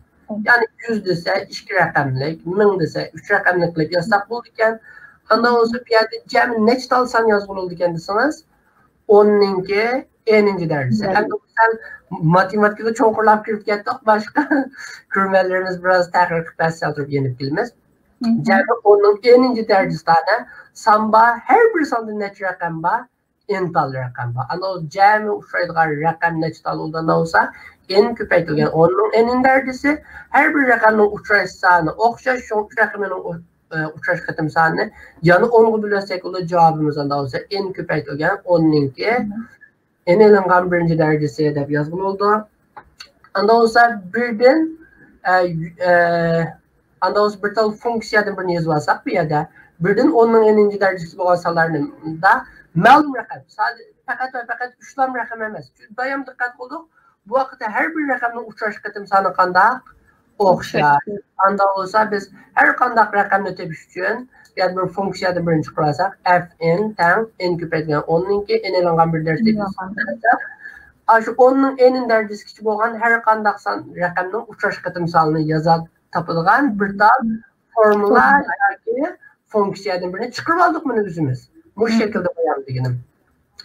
يەنى يۈز دېسە ئىككى رەقەملىك، مىڭ دېسە ئۈچ رەقەملىك قىلىپ يازساق بولىدىكەن. ئاندىن بولسا بۇ يەردە جەمئىي نەچچە تال سان يازغىلى بولىدىكەن دېسىڭىز، ئوننىڭكى ئېنىنچى دەرىجىسى. ئەمدى سەل ماتېماتىكىغا چوڭقۇرلاپ كىرىپ كەتتۇق، باشقا كۆرۈرمەنلىرىمىز بىراز تەھقىق قىلىپ بەرسە سەل تۇرۇپ يېنىپ كېلىمىز. جەمئىي ئوننىڭ ئېنىنچى دەرىجىسى قانچە؟ سان بار، ھەر بىر ساندا نەچچە رەقەم بار؟ ئېن تال رەقەم بار. ئاندىن جەمئىي ئۇچرايدىغان رەقەم نەچچە تال بولغان بولسا، ئېن كۆپەيتىلگەن ئوننىڭ ئېنىنچى دەرىجىسى، ھەر بىر رەقەمنىڭ ئۇچراش سانى ئوخشاش، شۇڭا ئۈچ رەقىمىنىڭ ئۇ-، ئە، ئۇچراش قېتىم سانىنى يەنە ئونغا بۆلۈۋەتسەك بولىدۇ، جاۋابىمىز ئاندا بولسا ئېن كۆپەيتىلگەن ئوننىڭكى، ئېن ئېلىنغان بىرىنچى دەرىجىسى دەپ يازغىلى بولىدۇ. ئاندا بولسا بىردىن، ئە، ئە، ئاندا بولسا بىر تال فۇنكسىيەدىن بىرنى يېزىۋالساق بۇ يەردە، بىردىن ئوننىڭ ئېنىنچى دەرىجىسى بولغان سانلاردا مەلۇم رەقەم، سادە، پەقەت ۋە پەقەت ئۈچلام رەقەم ئەمەس. چۈنكى دايام دىققەت قىلدۇق، بۇ ۋاقىتتا ھەر بىر رەقەمنىڭ ئۇچراش قېتىم سانى قانداق؟ ئوخشاش. ئوخشاش. ئاندا بولسا بىز ھەر قانداق رەقەمنى تېپىش ئۈچۈن يەنە بىر فۇنكسىيەدىن بىرنى چىقىرىۋالساق، ئەف ئېن تەڭ ئېن كۆپەيتىلگەن ئوننىڭكى ئېن ئېلىنغان بىر دەرىجىسى ئېن ئېلىنغان. ئاشۇ ئوننىڭ ئېن دەرىجىسىگىچە بولغان ھەر قانداق سان رەقەمنىڭ ئۇچراش قېتىم سانىنى يازا تاپىدىغان بىر تال فورمۇلا فورمۇلا. ياكى فۇنكسىيەدىن بىرنى چىقىرىۋالدۇق مانا ئۆزىمىز. مۇشۇ مم. شەكىلدە بايان دېگىنىم.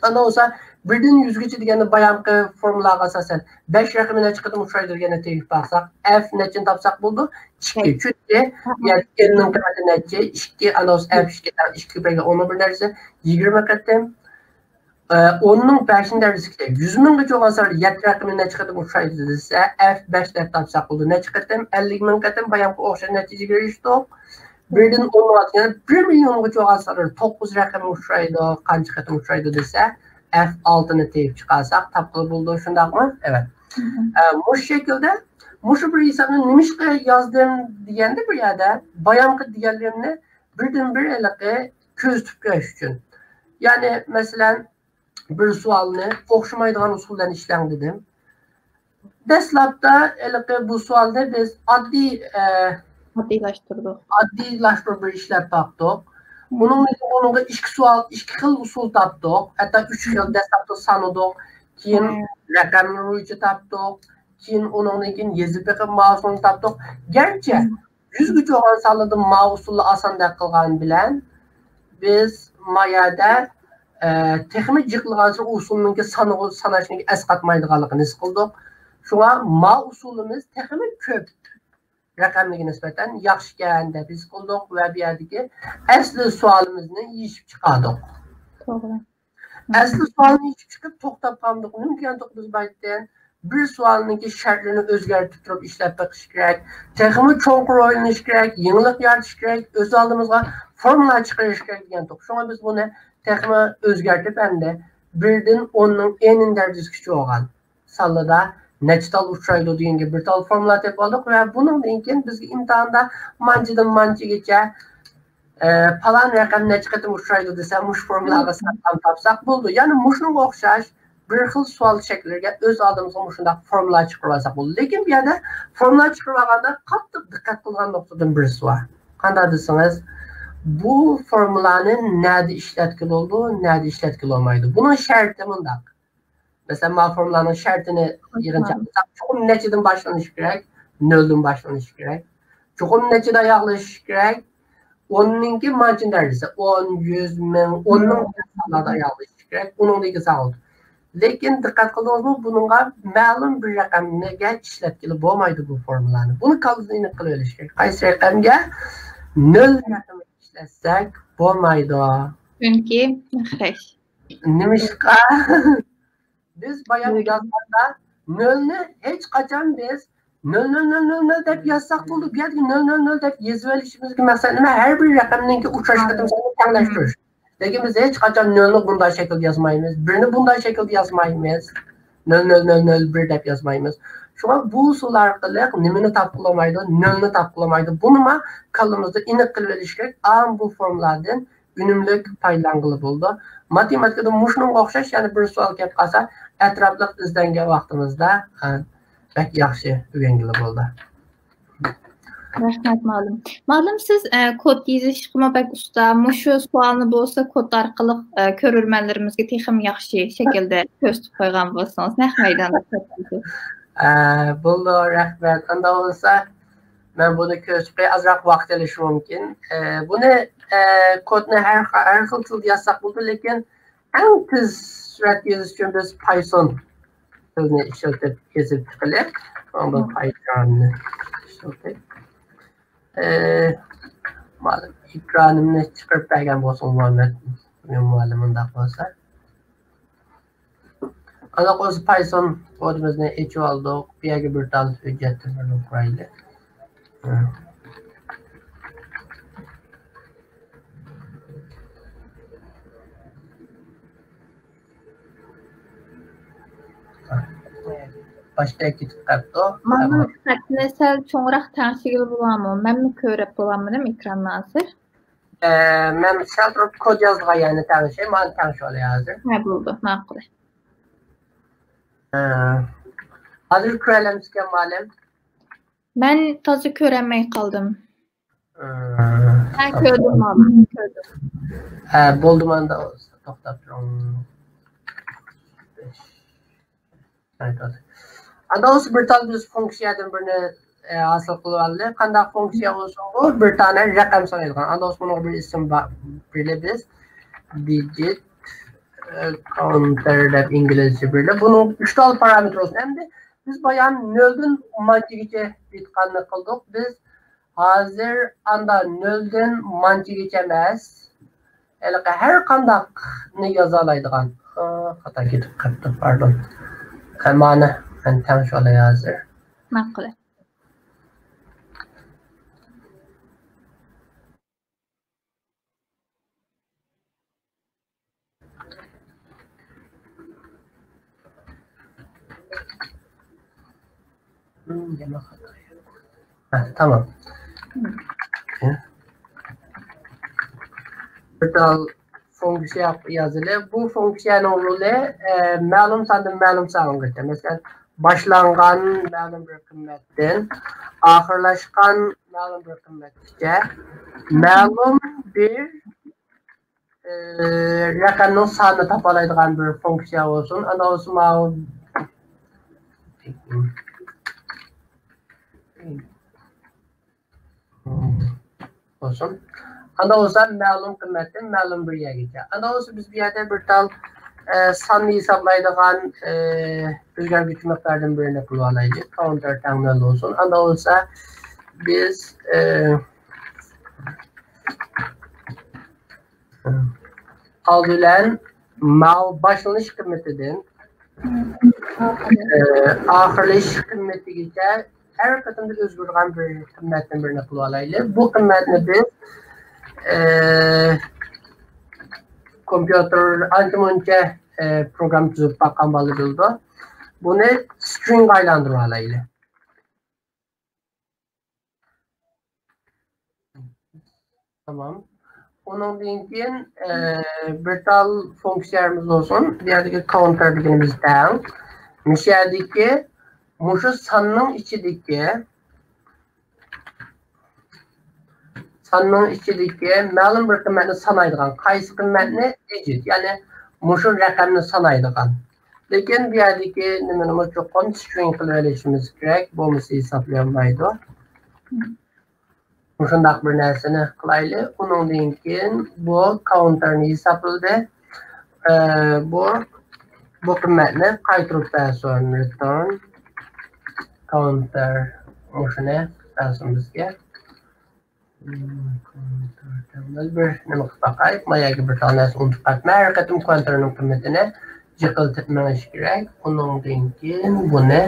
ئاندىن بولسا بىردىن يۈزگىچە دېگەندە بايامقى فورمۇلاغا ئاساسەن بەش رەقىمى نەچچە قېتىم ئۇچرايدۇ دېگەننى تېپىپ باقساق، ئەف نەچچىنى تاپساق بولىدۇ؟ ئىككى. چۈنكى ھە. يەتكەننىڭ قىممىتى نەچچە؟ ئىككى. ئاندىن بولسا ئەف ئىككى تەڭ ئىككى كۆپەيگەن ئوننىڭ بىر دەرىجىسى يىگىرمە قېتىم. ئە، ئوننىڭ بەشىنچى دەرىجىسىگە يۈز مىڭغىچە بولغان سانلار يەتتە رەقىمى نەچچە قېتىم ئۇچرايدۇ دېسە، ئەف بەش دەپ تاپساق بولىدۇ. نەچچە قېتىم؟ ئەللىك مىڭ قېتىم. بايامقى ئوخشاش نەتىجىگە ئېرىشتۇق. بىردىن ئوننىڭ ئالدىغا بىر مىليونغىچە بولغان سانلار توققۇز رەقىمى ئۇچرايدۇ. قانچە قېتىم ئۇچرايدۇ دېسە، ئەف ئالتىنى تېپىپ چىقارساق تاپقىلى بولىدۇ. شۇنداقمۇ؟ ئەۋەت. مم. ئە، مۇشۇ شەكىلدە، مۇشۇ بىر ھېسابنى نېمىشقا يازدىم دېگەندە، بۇ يەردە بايامقى دېگەنلىرىمنى بىردىن بىر ھېلىقى كۆزىتىپ بېرىش ئۈچۈن. يەنى، مەسىلەن، بىر سوئالنى ئوخشىمايدىغان ئۇسۇل بىلەن ئىشلەڭ دېدىم. دەسلەپتە ھېلىقى بۇ سوئالنى بىز ئاددىي، ئە، ئاددىيلاشتۇردۇق. ئاددىيلاشتۇرۇپ بىر ئىشلەپ باقتۇق. مم. ئۇنىڭدىن كېيىن ئۇنىڭغا ئىككى سوئال، ئىككى خىل ئۇسۇل تاپتۇق. ھەتتا ئۈچ خىل، مم. دەسلەپتە سانىدۇق، كېيىن مم. رەقەمنى بويىچە تاپتۇق، كېيىن ئۇنىڭدىن كېيىن يېزىپ بېقىپ ماۋۇ ئۇسۇلنى تاپتۇق. گەرچە مم. يۈزگىچە بولغان سانلىرىدا ماۋۇ ئۇسۇلنى ئاسان دەپ قىلغان بىلەن، بىز ما يەردە، ئە، تېخىمۇ جىقلىغانسېرى ئۇسۇلنىڭكى سانىغۇ-، ساناشنىڭكى ئەسقاتمايدىغانلىقىنى ھېس قىلدۇق. شۇڭا ما ئۇسۇلىمىز تېخىمۇ كۆپ رەقەملىككە نىسبەتەن ياخشىكەن دەپ ھېس قىلدۇق ۋە بۇ يەردىكى ئەسلى سوئالىمىزنى يېشىپ چىقاردۇق. توغرا. ئەسلى سوئالنى يېشىپ چىقىپ توختاپ قالمىدۇق. نېمە دېگەندۇق بىز بايىتتىن؟ بىر سوئالنىڭكى شەرتلىرىنى ئۆزگەرتىپ تۇرۇپ ئىشلەپ بېقىش كېرەك. تېخىمۇ چوڭقۇر ئويلىنىش كېرەك، يېڭىلىق يارىتىش كېرەك، ئۆز ئالدىمىزغا فورمۇلا چىقىرىش كېرەك دېگەندۇق. شۇڭا بىز بۇنى تېخىمۇ ئۆزگەرتىپ ئەمدى بىردىن ئوننىڭ ئېن دەرىجىسىگىچە بولغان سانلىدا نەچچە تال ئۇچرايدۇ دېگەنگە بىر تال فورمۇلا تېپىپ ئالدۇق ۋە بۇنىڭدىن كېيىن بىزگە ئىمتىھاندا مانچىدىن مانچىگىچە، ئە، پالان رەقەم نەچچە قېتىم ئۇچرايدۇ دېسە، مۇشۇ فورمۇلاغا سەپلەم تاپساق بولىدۇ. يەنى مۇشۇنىڭغا ئوخشاش بىر خىل سوئال شەكلىگە ئۆز ئالدىمىزغا مۇشۇنداق فورمۇلا چىقىرىۋالساق بولىدۇ. لېكىن بۇ يەردە فورمۇلا چىقىرىۋالغاندا قاتتىق دىققەت قىلغان نۇقتىدىن بىرسى بار. قانداق دېسىڭىز، بۇ فورمۇلانى نەدە ئىشلەتكىلى بولىدۇ، نەدە ئىشلەتكىلى بولمايدۇ. بۇنىڭ شەرتى مۇنداق. مەسىلەن، مانا فورمۇلانىڭ شەرتىنى يىغىنچاقلىساق، چوقۇم نەچچىدىن باشلىنىشى كېرەك؟ نۆلدىن باشلىنىشى كېرەك. چوقۇم نەچچىدە ئاياغلىشىشى كېرەك؟ ئوننىڭكى مانچىنچى دەرىجىسى، ئون، يۈز، مىڭ، ئوننىڭ سانلاردا ئاياغلىشىشى كېرەك. ئۇنىڭدىن كېيىن ساغلىدۇ. لېكىن دىققەت قىلدىڭىزمۇ، بۇنىڭغا مەلۇم بىر رەقەمگە ئىشلەتكىلى بولمايدۇ بۇ فورمۇلانى. بۇنى كاللىدىن ئېنىق قىلىۋېلىش كېرەك. قايسى رەقەمگە؟ نۆل رەقىمىگە ئىشلەتسەك بولمايدۇ. چۈنكى مەخرەج. نېمىشقا؟ بىز بايام يازغاندا نۆلنى ھېچقاچان بىز نۆل، نۆل، نۆل، نۆل، نۆل دەپ يازساق بولىدۇ. بۇ يەردىكى نۆل، نۆل، نۆل دەپ يېزىۋېلىشىمىزدىكى مەقسەت نېمە؟ ھەر بىر رەقەمنىڭكى ئۇچراش قېتىم سانىنى تەڭلەشتۈرۈش. لېكىن بىز ھېچقاچان نۆلنى بۇنداق شەكىلدە يازمايمىز، بىرنى بۇنداق شەكىلدە يازمايمىز، نۆل، نۆل، نۆل، نۆل، بىر دەپ يازمايمىز. شۇڭا بۇ ئۇسۇل ئارقىلىق نېمىنى تاپقىلى بولمايدۇ؟ نۆلنى تاپقىلى بولمايدۇ. بۇنىمۇ كاللىمىزدا ئېنىق قىلىۋېلىش كېرەك. ئاڭ بۇ فورمۇلادىن ئۈنۈملۈك پايدىلانغىلى بولىدۇ. ماتېماتىكىدا مۇشۇنىڭغا ئوخشاش يەنە بىر سوئال كەپ قالسا، ئەتراپلىق ئىزدەنگەن ۋاقتىمىزدا، ئە، بەك ياخشى ئۆگەنگىلى بولىدۇ. رەھمەت، مۇئەللىم. مۇئەللىم، سىز، ئە، كود يېزىشقىمۇ بەك ئۇستا. مۇشۇ سوئالنى بولسا كود ئارقىلىق، ئە، كۆرۈرمەنلىرىمىزگە تېخىمۇ ياخشى شەكىلدە كۆرسىتىپ قويغان بولسىڭىز، نەق مەيداندا كود يېزىش. ئە، بولىدۇ، رەھمەت. ئانداق بولسا، مەن بۇنى كۆرسىتىپ قوياي، ئازراق ۋاقىت ئېلىشى مۇمكىن. ئە، بۇنى، ئە، كودنى ھەر، ھەر خىل تىلدا يازساق بولىدۇ، لېكىن ئەڭ تېز سۈرئەتتە يېزىش ئۈچۈن بىز پايسون تىلىنى ئىشلىتىپ يېزىپ چىقىلى. شۇڭا بۇ پايسوننى ئىشلىتىپ. ئە، مۇئەللىم، ئېكرانىمنى چىقىرىپ بەرگەن بولسىڭىز، مۇھەممەد مۇئەللىم، ئۇنداق بولسا. ئانداق بولسا پايسون كودىمىزنى ئېچىۋالدۇق. بۇ يەرگە بىر تال ھۆججەتنى بىرنى قۇرايلى. باشتا كېتىپ قاپتۇ. مانا خەتنى سەل چوڭراق تەڭشىگىلى بولامۇ؟ مەنمۇ كۆرۈپ بولامدىم ئېكراننى ھازىر؟ ئە، مەن سەل تۇرۇپ كود يازىدىغان يەرنى تەڭشەي، مانا تەڭشىۋالاي ھازىر. ھە، بولدى، ماقۇل. ئە، ھازىر كۆرەلەمسىكەن، مۇئەللىم؟ مەن تازا كۆرەلمەي قالدىم. ئە، ھە، كۆردۈم، ماما، كۆردۈم. ھە، بولدى، ماندا توختاپ تۇرۇڭ. ئاندىن بولسا بىر تال بىز فۇنكسىيەدىن بىرنى، ئە، ھاسىل قىلىۋالدى. قانداق فۇنكسىيە بولسۇن بۇ؟ بىر دانە رەقەم سانايدىغان. ئاندىن بولسا بۇنىڭغا بىر ئىسىم بار، بىلە بىز. دىجىت، ئە، كاۋنتېر دەپ ئىنگلىزچە بىلە. بۇنىڭ ئۈچ تال پارامېتىر بولسۇن. ئەمدى بىز بايام نۆلدىن مانچىگىچە ئېيتقاننى قىلدۇق. بىز ھازىر ئاندا نۆلدىن مانچىگىچە ئەمەس، ھېلىقى ھەر قانداقنى يازالايدىغان. ئا، خاتا كېتىپ قاپتۇ، پاردون. ئە، مانا، مەن تەڭشىۋالاي ھازىر. ماقۇل. ھە، تامام. بىر تال فۇنكسىيە يازىلى. بۇ فۇنكسىيەنىڭ رولى، ئە، مەلۇم ساندىن مەلۇم سانغىچە. مەسىلەن، باشلانغان مەلۇم بىر قىممەتتىن ئاخىرلاشقان مەلۇم بىر قىممەتكىچە مەلۇم بىر ئى، رەقەمنىڭ سانىنى تاپالايدىغان بىر فۇنكسىيە بولسۇن. ئاندىن بولسا ماۋۇ بولسۇن. ئاندىن بولسا مەلۇم قىممەتتىن مەلۇم بىر يەرگىچە. ئاندىن بولسا بىز بۇ يەردە بىر تال، ئە، ساننى ھېسابلايدىغان، ئە، ئۆزگەرگۈچى مىقداردىن بىرنى قىلىۋالايلى. كاۋنتېر تەڭ نۆل بولسۇن. ئاندىن بولسا بىز، ئە، ئالدى بىلەن ماۋۇ باشلىنىش قىممىتىدىن، ئە، ئاخىرلىشىش قىممىتىگىچە ھەر قېتىمدا ئۆزگىرىدىغان بىر قىممەتتىن بىرنى قىلىۋالايلى. بۇ قىممەتنى بىز، ئە، كومپيۇتېر ئانچە-مۇنچە، ئە، پروگرامما تۈزۈپ باققان بالا بىلىدۇ. بۇنى سترىڭغا ئايلاندۇرۇۋالايلى. تامام. ئۇنىڭدىن كېيىن، ئە، بىر تال فۇنكسىيەمىز بولسۇن. بۇ يەردىكى كاۋنتېر دېگىنىمىز تەڭ. مۇشۇ يەردىكى، مۇشۇ ساننىڭ ئىچىدىكى، ساننىڭ ئىچىدىكى مەلۇم بىر قىممەتنى سانايدىغان، قايسى قىممەتنى؟ دىجىت، يەنى مۇشۇ رەقەمنى سانايدىغان. لېكىن بۇ يەردىكى نېمىنىمۇ چوقۇم سترىڭ قىلىۋېلىشىمىز كېرەك، بولمىسا ھېسابلىيالمايدۇ. مۇشۇنداق بىر نەرسىنى قىلايلى. ئۇنىڭدىن كېيىن بۇ كاۋنتېرنى ھېسابلىدى. ئە، بۇ، بۇ قىممەتنى قايتۇرۇپ بەرسۇن. رىتۇرن كاۋنتېر مۇشۇنى بەرسۇن بىزگە. بىر نېمە قىلىپ باقاي، ما يەرگە بىر تال نەرسە ئۇنتۇپ قاپتىمەن. ھەر قېتىم كاۋنتېرنىڭ قىممىتىنى جىقىلتىپ مېڭىش كېرەك. ئۇنىڭدىن كېيىن بۇنى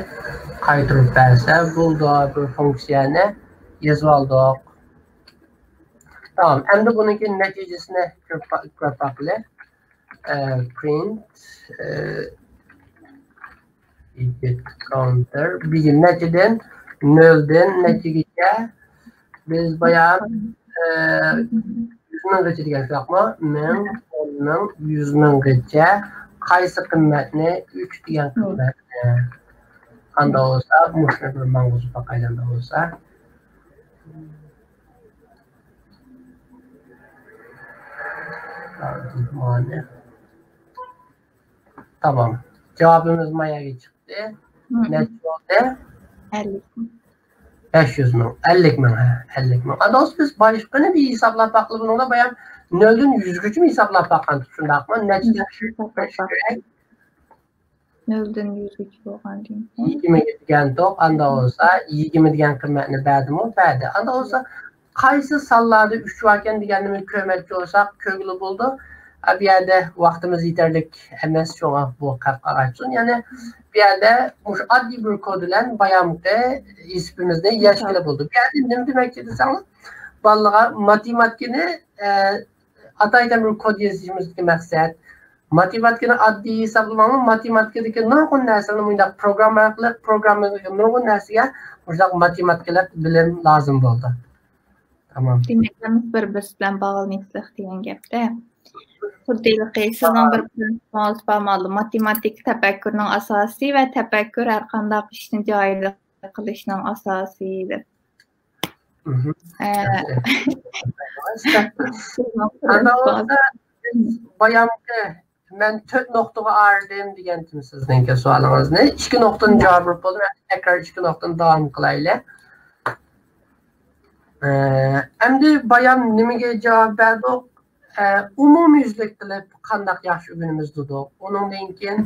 قايتۇرۇپ بەرسە بولدى. بىر فۇنكسىيەنى يېزىۋالدۇق. تامام. ئەمدى بۇنىڭكى نەتىجىسىنى كۆرۈپ با-، كۆرۈپ باقىلى. ئە، پرىنت، ئە، دىجىت كاۋنتېر. بىز نەچچىدىن؟ نۆلدىن نەچچىگىچە؟ بىز بايام، ئە، يۈز مىڭغىچە دېگەن شۇنداقمۇ؟ مىڭ، ئون مىڭ، يۈز مىڭغىچە قايسى قىممەتنى؟ ئۈچ دېگەن قىممەتنى. ئاندا بولسا، مۇشۇنى بىر ماڭغۇزۇپ باقايلى، ئاندا بولسا. تامام. جاۋابىمىز ما يەرگە چىقتى. نەچچە بولدى؟ ئەللىك. بەش يۈز مىڭ. ئەللىك مىڭ، ھە، ئەللىك مىڭ. ئاندا بولسا بىز باشقىنى بىر ھېسابلاپ باققىلى، بۇنىڭدا بايام نۆلدىن يۈزگىچىمۇ ھېسابلاپ باققانتۇق، شۇنداقمۇ؟ نەچچە تەكشۈرۈپ بېقىش كېرەك؟ نۆلدىن يۈزگىچە بولغاندىن كېيىن. يىگىرمىگە دېگەنتۇق، ئاندا بولسا يىگىرمە دېگەن قىممەتنى بەردىمۇ؟ بەردى. ئاندا بولسا قايسى سانلاردا ئۈچ باركەن دېگەننى كۆرمەكچى بولساق، كۆرگىلى بولىدۇ. ئە، بۇ يەردە ۋاقتىمىز يېتەرلىك ئەمەس، شۇڭا بۇ قەپ قاراچسۇن. يەنى بۇ يەردە مۇشۇ ئاددىي بىر كود بىلەن بايامقى ھېسىپىمىزنى يەشكىلى بولىدۇ. بۇ يەردە نېمە دېمەكچى دېسەڭلار، بالىلارغا ماتېماتىكىنى، ئە، ئاتايتەن بىر كود يېزىشىمىزدىكى مەقسەت، ماتېماتىكىنى ئاددىي ھېسابلىماڭلار، ماتېماتىكىدىكى نۇرغۇن نەرسىلەرنى مۇنداق پروگرامما ئارقىلىق، پروگراممىدىكى نۇرغۇن نەرسىگە مۇشۇنداق ماتېماتىكىلىق بىلىم لازىم بولىدۇ. تامام. دېمەك، ھەممىسى بىر-بىرسى بىلەن باغلىنىشلىق دېگەن گەپتە. خۇددى ھېلىقى سىزنىڭ بىر پرىنسىپىڭىز بار مانا، ماتېماتىكا تەپەككۇرنىڭ ئاساسى ۋە تەپەككۇر ھەر قانداق ئىشنى جايىدا قىلىشنىڭ ئاساسى دەپ. مهم. ئە، ئەندا بولسا بىز بايامقى مەن تۆت نۇقتىغا ئايرىدىم دېگەنتىم سىزنىڭكى سوئالىڭىزنى. ئىككى نۇقتىنى جاۋاب بېرىپ بولدۇم. ئەمدى تەكرار ئىككى نۇقتىنى داۋام قىلايلى. ئە، ئەمدى بايام نېمىگە جاۋاب بەردۇق؟ ئە، ئومۇميۈزلۈك قىلىپ قانداق ياخشى ئۆگىنىمىز دېدۇق. ئۇنىڭدىن كېيىن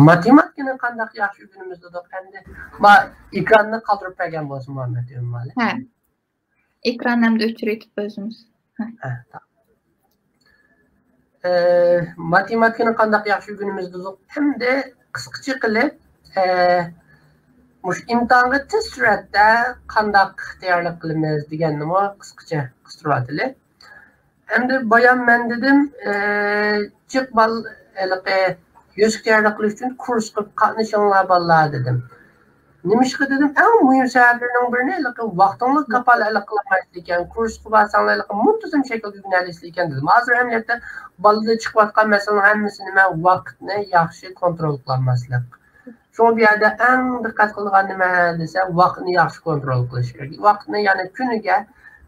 ماتېماتىكىنى قانداق ياخشى ئۆگىنىمىز دېدۇق. ئەمدى ما ئېكراننى قالدۇرۇپ بەرگەن بولسا مۇھەممەت ئۆمەرلى. ھە. ئېكران ئەمدى ئۆچۈرۈۋېتىپ ئۆزىمىز. ھە، تامام. ئە، ماتېماتىكىنى قانداق ياخشى ئۆگىنىمىز دېدۇق. ئەمدى قىسقىچە قىلىپ، ئە، مۇشۇ ئىمتىھانغا تېز سۈرئەتتە قانداق تەييارلىق قىلىمىز دېگەننىمۇ قىسقىچە قىستۇرۇۋاتىلى. ئەمدى بايام مەن دېدىم، ئە، جىق بال-، ھېلىقى يۈزۈك تەييارلىق قىلىش ئۈچۈن كۇرسقا قاتنىشىڭلار بالىلار دېدىم. نېمىشقا دېدىم، ئەڭ مۇھىم سەۋەبلىرىنىڭ بىرىنى ھېلىقى ۋاقتىڭلار كاپالەتلىك قىلالمايسىز ئىكەن، كۇرسقا بارساڭلار ھېلىقى مۇنتىزىم شەكىلدە ئۆگىنەلەيسىز ئىكەن دېدىم. ھازىر ئەمەلىيەتتە بالىدا چىقىۋاتقان مەسىلىنىڭ ھەممىسى نېمە؟ ۋاقىتنى ياخشى كونترول قىلالماسلىق. شۇڭا بۇ يەردە ئەڭ دىققەت قىلىدىغان نېمە دېسە، ۋاقىتنى ياخشى كونترول قىلىش كېرەك. ۋاقىتنى، يەنى كۈنىگە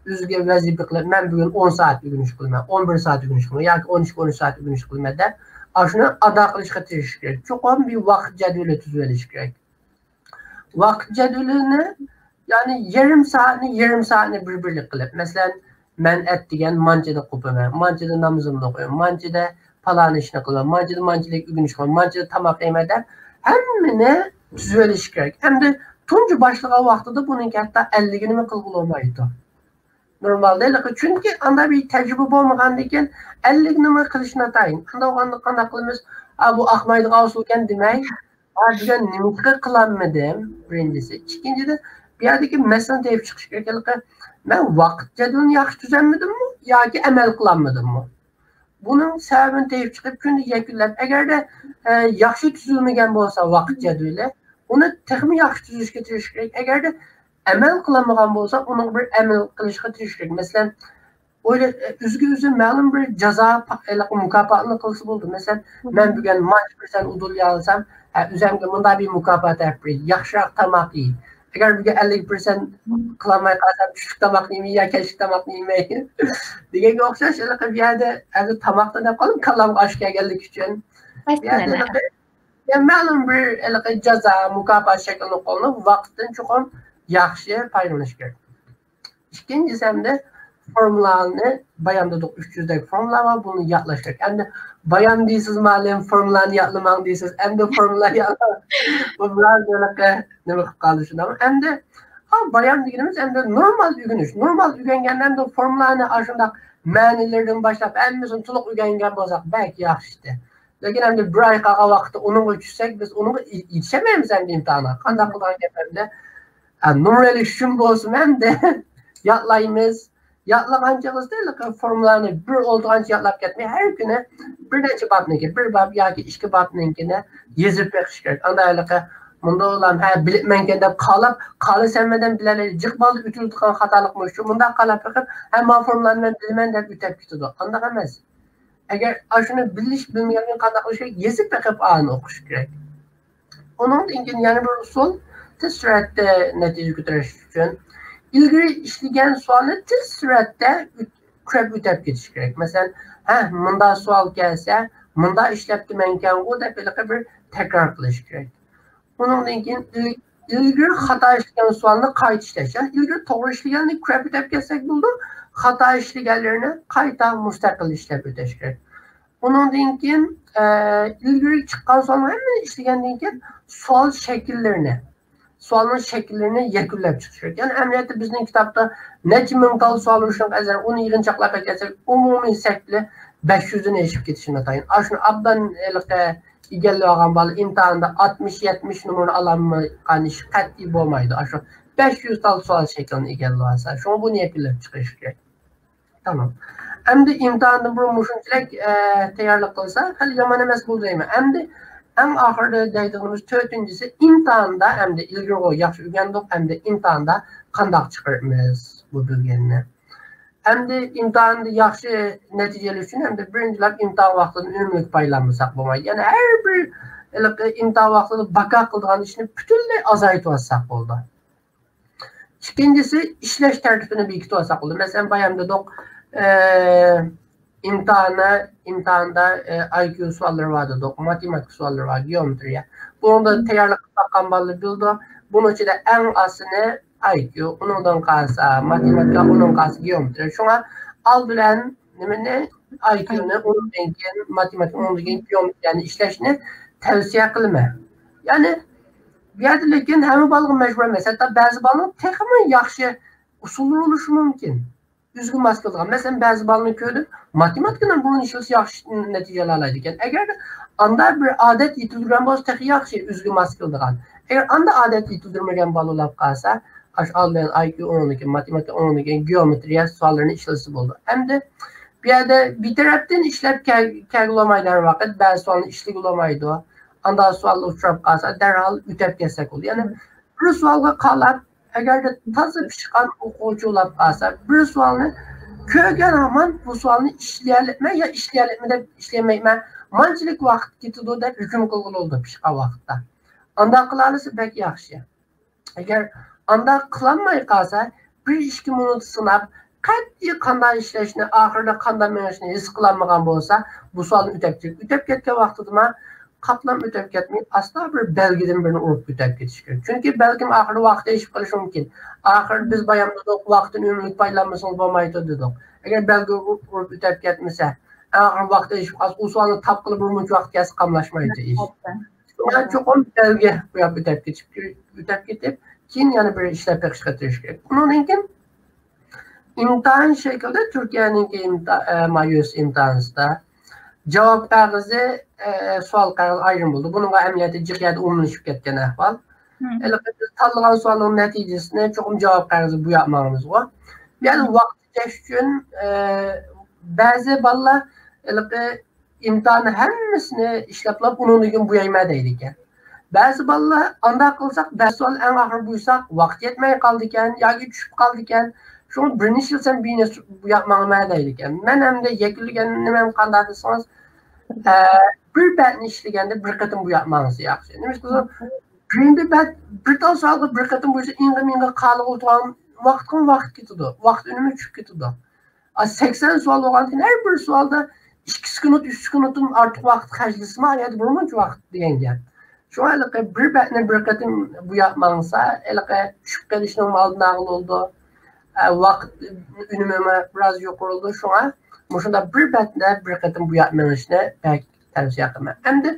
ئۆزىگە ۋەزىپە قىلىپ، مەن بۈگۈن ئون سائەت ئۆگىنىش قىلىمەن، ئون بىر سائەت ئۆگىنىش قىلىمەن ياكى ئون ئىككى، ئون ئۈچ سائەت ئۆگىنىش قىلىمەن دەپ، ئاشۇنى ئادا قىلىشقا تىرىشىش كېرەك. چوقۇم بىر ۋاقىت جەدۋىلى تۈزۈۋېلىش كېرەك. ۋاقىت جەدۋىلىنى، يەنى يېرىم سائەتنى، يېرىم سائەتنى بىر-بىرلىك قىلىپ، مەسىلەن، مەن ئەتىگەن مانچىدا قوپىمەن، مانچىدا نامىزىمنى ئوقۇيمەن، مانچىدا پالان ئىشنى قىلىمەن، مانچىدا مانچىلىك ئۆگىنىش قىلىمەن، مانچىدا تاماق يەيمەن دەپ ھەممىنى تۈزۈۋېلىش كېرەك. ئەمدى تۇنجى باشلىغان ۋاقتىدا بۇنىڭكى ھەتتا ئەللىكىنىمۇ قىلغىلى بولمايدۇ. نورمالدا ھېلىقى، چۈنكى ئاندا بىر تەجرىبە بولمىغاندىن كېيىن ئەللىكىنىمۇ قىلىش ناتايىن. ئاندا ئاندا قانداق قىلىمىز؟ ئا، بۇ ئاقمايدىغان ئۇسۇلكەن دېمەي، ھە، بۈگۈن نېمىشقا قىلالمىدىم؟ بىرىنچىسى. ئىككىنچىدىن، بۇ يەردىكى مەسىلىنى تېپىپ چىقىش كېرەك. ھېلىقى، مەن ۋاقىت جەدۋىلىنى ياخشى تۈزەلمىدىممۇ ياكى ئەمەل قىلالمىدىممۇ؟ بۇنىڭ سەۋەبىنى تېپىپ چىقىپ، كۈننى يەكۈنلەپ، ئەگەردە، ئە، ياخشى تۈزۈلمىگەن بولسا ۋاقىت جەدۋىلى، ئۇنى تېخىمۇ ياخشى تۈزۈشكە تىرىشىش كېرەك. ئەگەردە ئەمەل قىلالمىغان بولسا، ئۇنىڭغا بىر ئەمەل قىلىشقا تىرىشىش كېرەك. مەسىلەن، ئويلا-، ئۆزىگە ئۆزى مەلۇم بىر جازا پا-، ھېلىقى مۇكاپاتنى قىلسا بولىدۇ. مەسىلەن، مەن بۈگۈن مانچە پىرسەنت ئۇدۇللىيالىسام، ھە، ئۆزۈمگە مۇنداق بىر مۇكاپات ئېلىپ بېرەي، ياخشىراق تاماق يېي. ئەگەر بۈگۈن ئەللىك پىرسەنت قىلالماي قالسام، چۈشلۈك تاماقنى يېمەي يا كەچلىك تاماقنى يېمەي دېگەنگە ئوخشاش، ھېلىقى بۇ يەردە ئەمدى تاماقنى دەپ قالدىم، كاللامغا ئاشۇ كەلگەنلىكى ئۈچۈن. بۇ يەردە ھېلىقى، يا مەلۇم بىر ھېلىقى جازا، مۇكاپات شەكلىنى قوللىنىپ، ۋاقىتتىن چوقۇم ياخشى پايدىلىنىش كېرەك. ئىككىنچىسى ئەمدى فورمۇلانى، بايام دېدۇق، ئۈچ يۈزدەك فورمۇلا بار، بۇنى يادلاش كېرەك. ئەمدى بايام دەيسىز، مۇئەللىم، فورمۇلانى يادلىماڭ دەيسىز، ئەمدى فورمۇلا يادلاڭ. بۇ بىراز ھېلىقى نېمە قىلىپ قالدى شۇنداقمۇ؟ ئەمدى، ھا، بايام دېگىنىمىز ئەمدى نورمال ئۆگىنىش. نورمال ئۆگەنگەندە ئەمدى فورمۇلانى ئاشۇنداق مەنىلىرىدىن باشلاپ ھەممىسىنى تولۇق ئۆگەنگەن بولساق بەك ياخشى ئىدى. لېكىن ئەمدى بىر ئاي قالغان ۋاقىتتا ئۇنىڭغا چۈشسەك، بىز ئۇنىڭغا يېتىشەلمەيمىز ئەمدى ئىمتىھانغا. قانداق قىلىدىغان گەپ ئەمدى؟ ھە، نومۇر ئېلىش ئۈچۈن بولسىمۇ ئەمدى يادلايمىز. يادلىغان چېغىمىزدا ھېلىقى فورمۇلانى بىر ئولتۇرغانچە يادلاپ كەتمەي، ھەر كۈنى بىر نەچچە بابنىڭكى، بىر باب ياكى ئىككى بابنىڭكىنى يېزىپ بېقىش كېرەك. ئاندا ھېلىقى مۇنداق بولام، ھە، بىلىپمەنكەن دەپ قالاپ، قالىسەن مەندىن بىلەلەي، جىق بالىدا ئۆتۈلىدىغان خاتالىقمۇ شۇ. مۇنداق قالاپ بېقىپ، ھە، مانا فورمۇلانى مەن بىلىمەن دەپ ئۆتەپ كېتىدۇ. ئانداق ئەمەس. ئەگەر ئاشۇنى بىلىش، بىلمىگەنلىكىنى قانداق قىلىش كېرەك؟ يېزىپ بېقىپ ئانى ئوقۇش كېرەك. ئۇنىڭدىن كېيىن يەنە بىر ئۇسۇل، تېز سۈرئەتتە نەتىجە كۆتۈرۈش ئۈچۈن ئىلگىرى ئىشلىگەن سوئالنى تېز سۈرئەتتە ئۆت-، كۆرۈپ ئۆتەپ كېتىش كېرەك. مەسىلەن، ھە، مۇنداق سوئال كەلسە، مۇنداق ئىشلەپتىمەنكەنغۇ دەپ ھېلىقى بىر تەكرار قىلىش كېرەك. ئۇنىڭدىن كېيىن ئىل-، ئىلگىرى خاتا ئىشلىگەن سوئالنى قايتا ئىشلەش. يەنى ئىلگىرى توغرا ئىشلىگەننى كۆرۈپ ئۆتۈپ كەتسەك بولىدۇ، خاتا ئىشلىگەنلىرىنى قايتا مۇستەقىل ئىشلەپ ئۆتۈش كېرەك. ئۇنىڭدىن كېيىن، ئە، ئىلگىرى چىققان سوئالنىڭ ھەممىنى ئىشلىگەندىن كېيىن سوئال شەكىللىرىنى، سوئالنىڭ شەكىللىرىنى يەكۈنلەپ چىقىش كېرەك. يەنى ئەمەلىيەتتە بىزنىڭ كىتابتا نەچچە مىڭ تال سوئال بولۇشىغا قەرەسەڭ، ئۇنى يىغىنچاقلاپ ئەكەلسەك، ئۇمۇمىي سەپلى بەش يۈزدىن ئېشىپ كېتىشى ناتايىن. ئاشۇنى ئابدان ھېلىقى ئىگىلىۋالغان بالا ئىمتىھاندا ئاتمىش، يەتمىش نومۇرنى ئالالمىغان ئىش قەتئىي بولمايدۇ. ئاشۇ بەش يۈز تال سوئال شەكلىنى ئىگىلىۋالسا، شۇڭا بۇنى يەكۈنلەپ چىقىش كېرەك. تامام. ئەمدى ئىمتىھاندىن بۇرۇن مۇشۇنچىلىك، ئە، تەييارلىق قىلسا، خېلى يامان ئەمەس بولدى دەيمەن. ئەمدى ئەڭ ئاخىرىدا دەيدىغىنىمىز تۆتىنچىسى، ئىمتىھاندا، ئەمدى ئىلگىرى ياخشى ئۆگەندۇق، ئەمدى ئىمتىھاندا قانداق چىقىرىمىز بۇ بىلگەننى؟ ئەمدى ئىمتىھاندا ياخشى نەتىجە ئېلىش ئۈچۈن ئەمدى بىرىنچىلەپ ئىمتىھان ۋاقتىدىن ئۈنۈملۈك پايدىلانمىساق بولمايدۇ. يەنى ھەر بىر ھېلىقى ئىمتىھان ۋاقتىدا باكا قىلىدىغان ئىشنى پۈتۈنلەي ئازايتىۋاتساق بولىدۇ. ئىككىنچىسى، ئىشلەش تەرتىپىنى بېكىتىۋالساق بولىدۇ. مەسىلەن، بايام دېدۇق، ئە، ئىمتىھانى، ئىمتىھاندا، ئە، ئاي كيۇ سوئاللىرى بار دېدۇق، ماتېماتىكا سوئاللىرى بار، گېئومېترىيە. بۇنىڭدا تەييارلىق قىلىپ باققان بالىلار بىلىدۇ. بۇنىڭ ئىچىدە ئەڭ ئاستىنى ئاي كيۇ، ئۇنىڭدىن قالسا ماتېماتىكا، ئۇنىڭدىن قالسا گېئومېترىيە. شۇڭا ئالدى بىلەن نېمىنى، ئاي كيۇنى، ئۇنىڭدىن كېيىن ماتېماتىكا، ئۇنىڭدىن كېيىن گېئومېترىيەنى ئىشلەشنى تەۋسىيە قىلىمەن. يەنى بۇ يەردە لېكىن ھەممە بالىغا مەجبۇر ئەمەس. ھەتتا بەزى بالىنىڭ تېخىمۇ ياخشى ئۇسۇللىرى بولۇشى مۇمكىن. ئۆزىگە ماس كېلىدىغان. مەسىلەن، بەزى بالىنى كۆردۈم، ماتېماتىكىنى بۇرۇن ئىشلىسە ياخشى نەتىجە ئالالايدىكەن. ئەگەر ئاندا بىر ئادەت يېتىلدۈرگەن بولسا تېخى ياخشى، ئۆزىگە ماس كېلىدىغان. ئەگەر ئاندا ئادەت يېتىلدۈرمىگەن بالا بولاپ قالسا، ئاشۇ ئالدى بىلەن ئاي كيۇ، ئۇنىڭدىن كېيىن ماتېماتىكا، ئۇنىڭدىن كېيىن گېئومېترىيە سوئاللىرىنى ئىشلىسە بولىدۇ. ئەمدى بۇ يەردە بىر تەرەپتىن ئىشلەپ كەل-، كەلگىلى بولمايدۇ ھەر ۋاقىت، بەزى سوئالنى ئىشلىگىلى بولمايدۇ. ئانداق سوئالغا ئۇچراپ قالسا، دەرھال ئۆتەپ كەتسەك بولىدۇ. يەنى بىر سوئالغا قالاپ، ئەگەردە تازا پىشقان ئوقۇغۇچى بولاپ قالسا، بىر سوئالنى كۆرگەن ھامان بۇ سوئالنى ئىشلىيەلەيمەن يا ئىشلىيەلەيمەن دەپ ئىشلىيەلمەيمەن. مانچىلىك ۋاقىت كېتىدۇ دەپ ھۆكۈم قىلغىلى بولىدۇ پىشقان ۋاقىتتا. ئانداق قىلالىسا بەك ياخشى. ئەگەر ئانداق قىلالماي قالسا، بىر ئىككى مىنۇت سىناپ، قەتئىي قانداق ئىشلەشنى، ئاخىرىدا قانداق مېڭىشنى ھېس قىلالمىغان بولسا، بۇ سوئالنى ئۆتەپ كېتىپ، ئۆتەپ كەتكەن ۋاقتىدىما قاپلام ئۆتەپ كەتمەي، ئاستا بىر بەلگىدىن بىرنى ئۇرۇپ ئۆتەپ كېتىش كېرەك. چۈنكى بەلكىم ئاخىرىدا ۋاقىت ئېشىپ قېلىشى مۇمكىن. ئاخىرىدا بىز بايام دېدۇق، ۋاقىتتىن ئۈنۈملۈك پايدىلانمىسىڭىز بولمايدۇ دېدۇق. ئەگەر بەلگە ئۇرۇپ ئۆتەپ كەتمىسە، ئاخىرى ۋاقىت ئېشىپ قالسا، ئۇ سوئالنى تاپقىلى بىر مۇنچە ۋاقىت كەتسە قاملاشمايدۇ ئىش. شۇڭا چوقۇم بەلگە بوياپ ئۆتەپ كېتىپ، ئۆتەپ كېتىپ، كېيىن يەنە بىر ئىشلەپ بېقىشقا تىرىشىش كېرەك. ئۇنىڭدىن كېيىن ئىمتىھان شەكلىدە تۈركىيەنىڭكى ئىمتا-، ئە، مايۇس ئىمتىھانىسىدا جاۋاب قەغىزى، ئە، سوئال قەغىزى ئايرىم بولىدۇ. بۇنىڭغا ئەمەلىيەتتە جىق يەردە ئومۇملىشىپ كەتكەن ئەھۋال. ھېلىقى بىز تاللىغان سوئالنىڭ نەتىجىسىنى چوقۇم جاۋاب قەغىزى بوياپ ماڭىمىزغۇ. يەنى ۋاقىت تېجەش ئۈچۈن، ئە، بەزى بالىلار ھېلىقى ئىمتىھاننى ھەممىسىنى ئىشلەپلا، ئۇنىڭدىن كېيىن بويايمەن دەيدىكەن. بەزى بالىلار ئانداق قىلساق، بەزى سوئال ئەڭ ئاخىرى بويىساق، ۋاقىت يەتمەي قالىدىكەن ياكى چۈشۈپ قالىدىكەن. شۇڭا بىرنى ئىشلىسەم، بىرنى بوياپ ماڭىمەن دەيدىكەن. مەن ئەمدى يەكۈنلىگەن نېمەم قانداق دېسىڭىز، ئە، بىر بەتنى ئىشلىگەندە بىر قېتىم بوياپ ماڭسا ياخشى. نېمىشقا دېسىڭىز، بىرىنچى بەت، بىر تال سوئالغا بىر قېتىم بويىسا، ئىڭغا مىڭغا قالغىلى تۇرغان ۋاقىتقىمۇ ۋاقىت كېتىدۇ. ۋاقىت ئۈنۈمى چۈشۈپ كېتىدۇ. ئا، سەكسەن سوئال بولغاندىكىن، ھەر بىر سوئالدا ئىككى سېكۇنت، ئۈچ سېكۇنتتىن ئارتۇق ۋاقىت خەجلىسىمۇ، ئايەتتە بىر مۇنچە ۋاقىت دېگەن گەپ. شۇڭا ھېلىقى بىر بەتنى بىر قېتىم بوياپ ماڭسا، ھېلىقى چۈشۈپ قېلىشنىڭ ئالدىنى ئالغىلى بولىدۇ. ئە، ۋاقىت ئۈنۈمىمۇ بىراز يۇقىرىلىدۇ. شۇڭا مۇشۇنداق بىر بەتنى بىر قېتىم بوياپ مېڭىشنى بەك تەۋسىيە قىلىمەن. ئەمدى،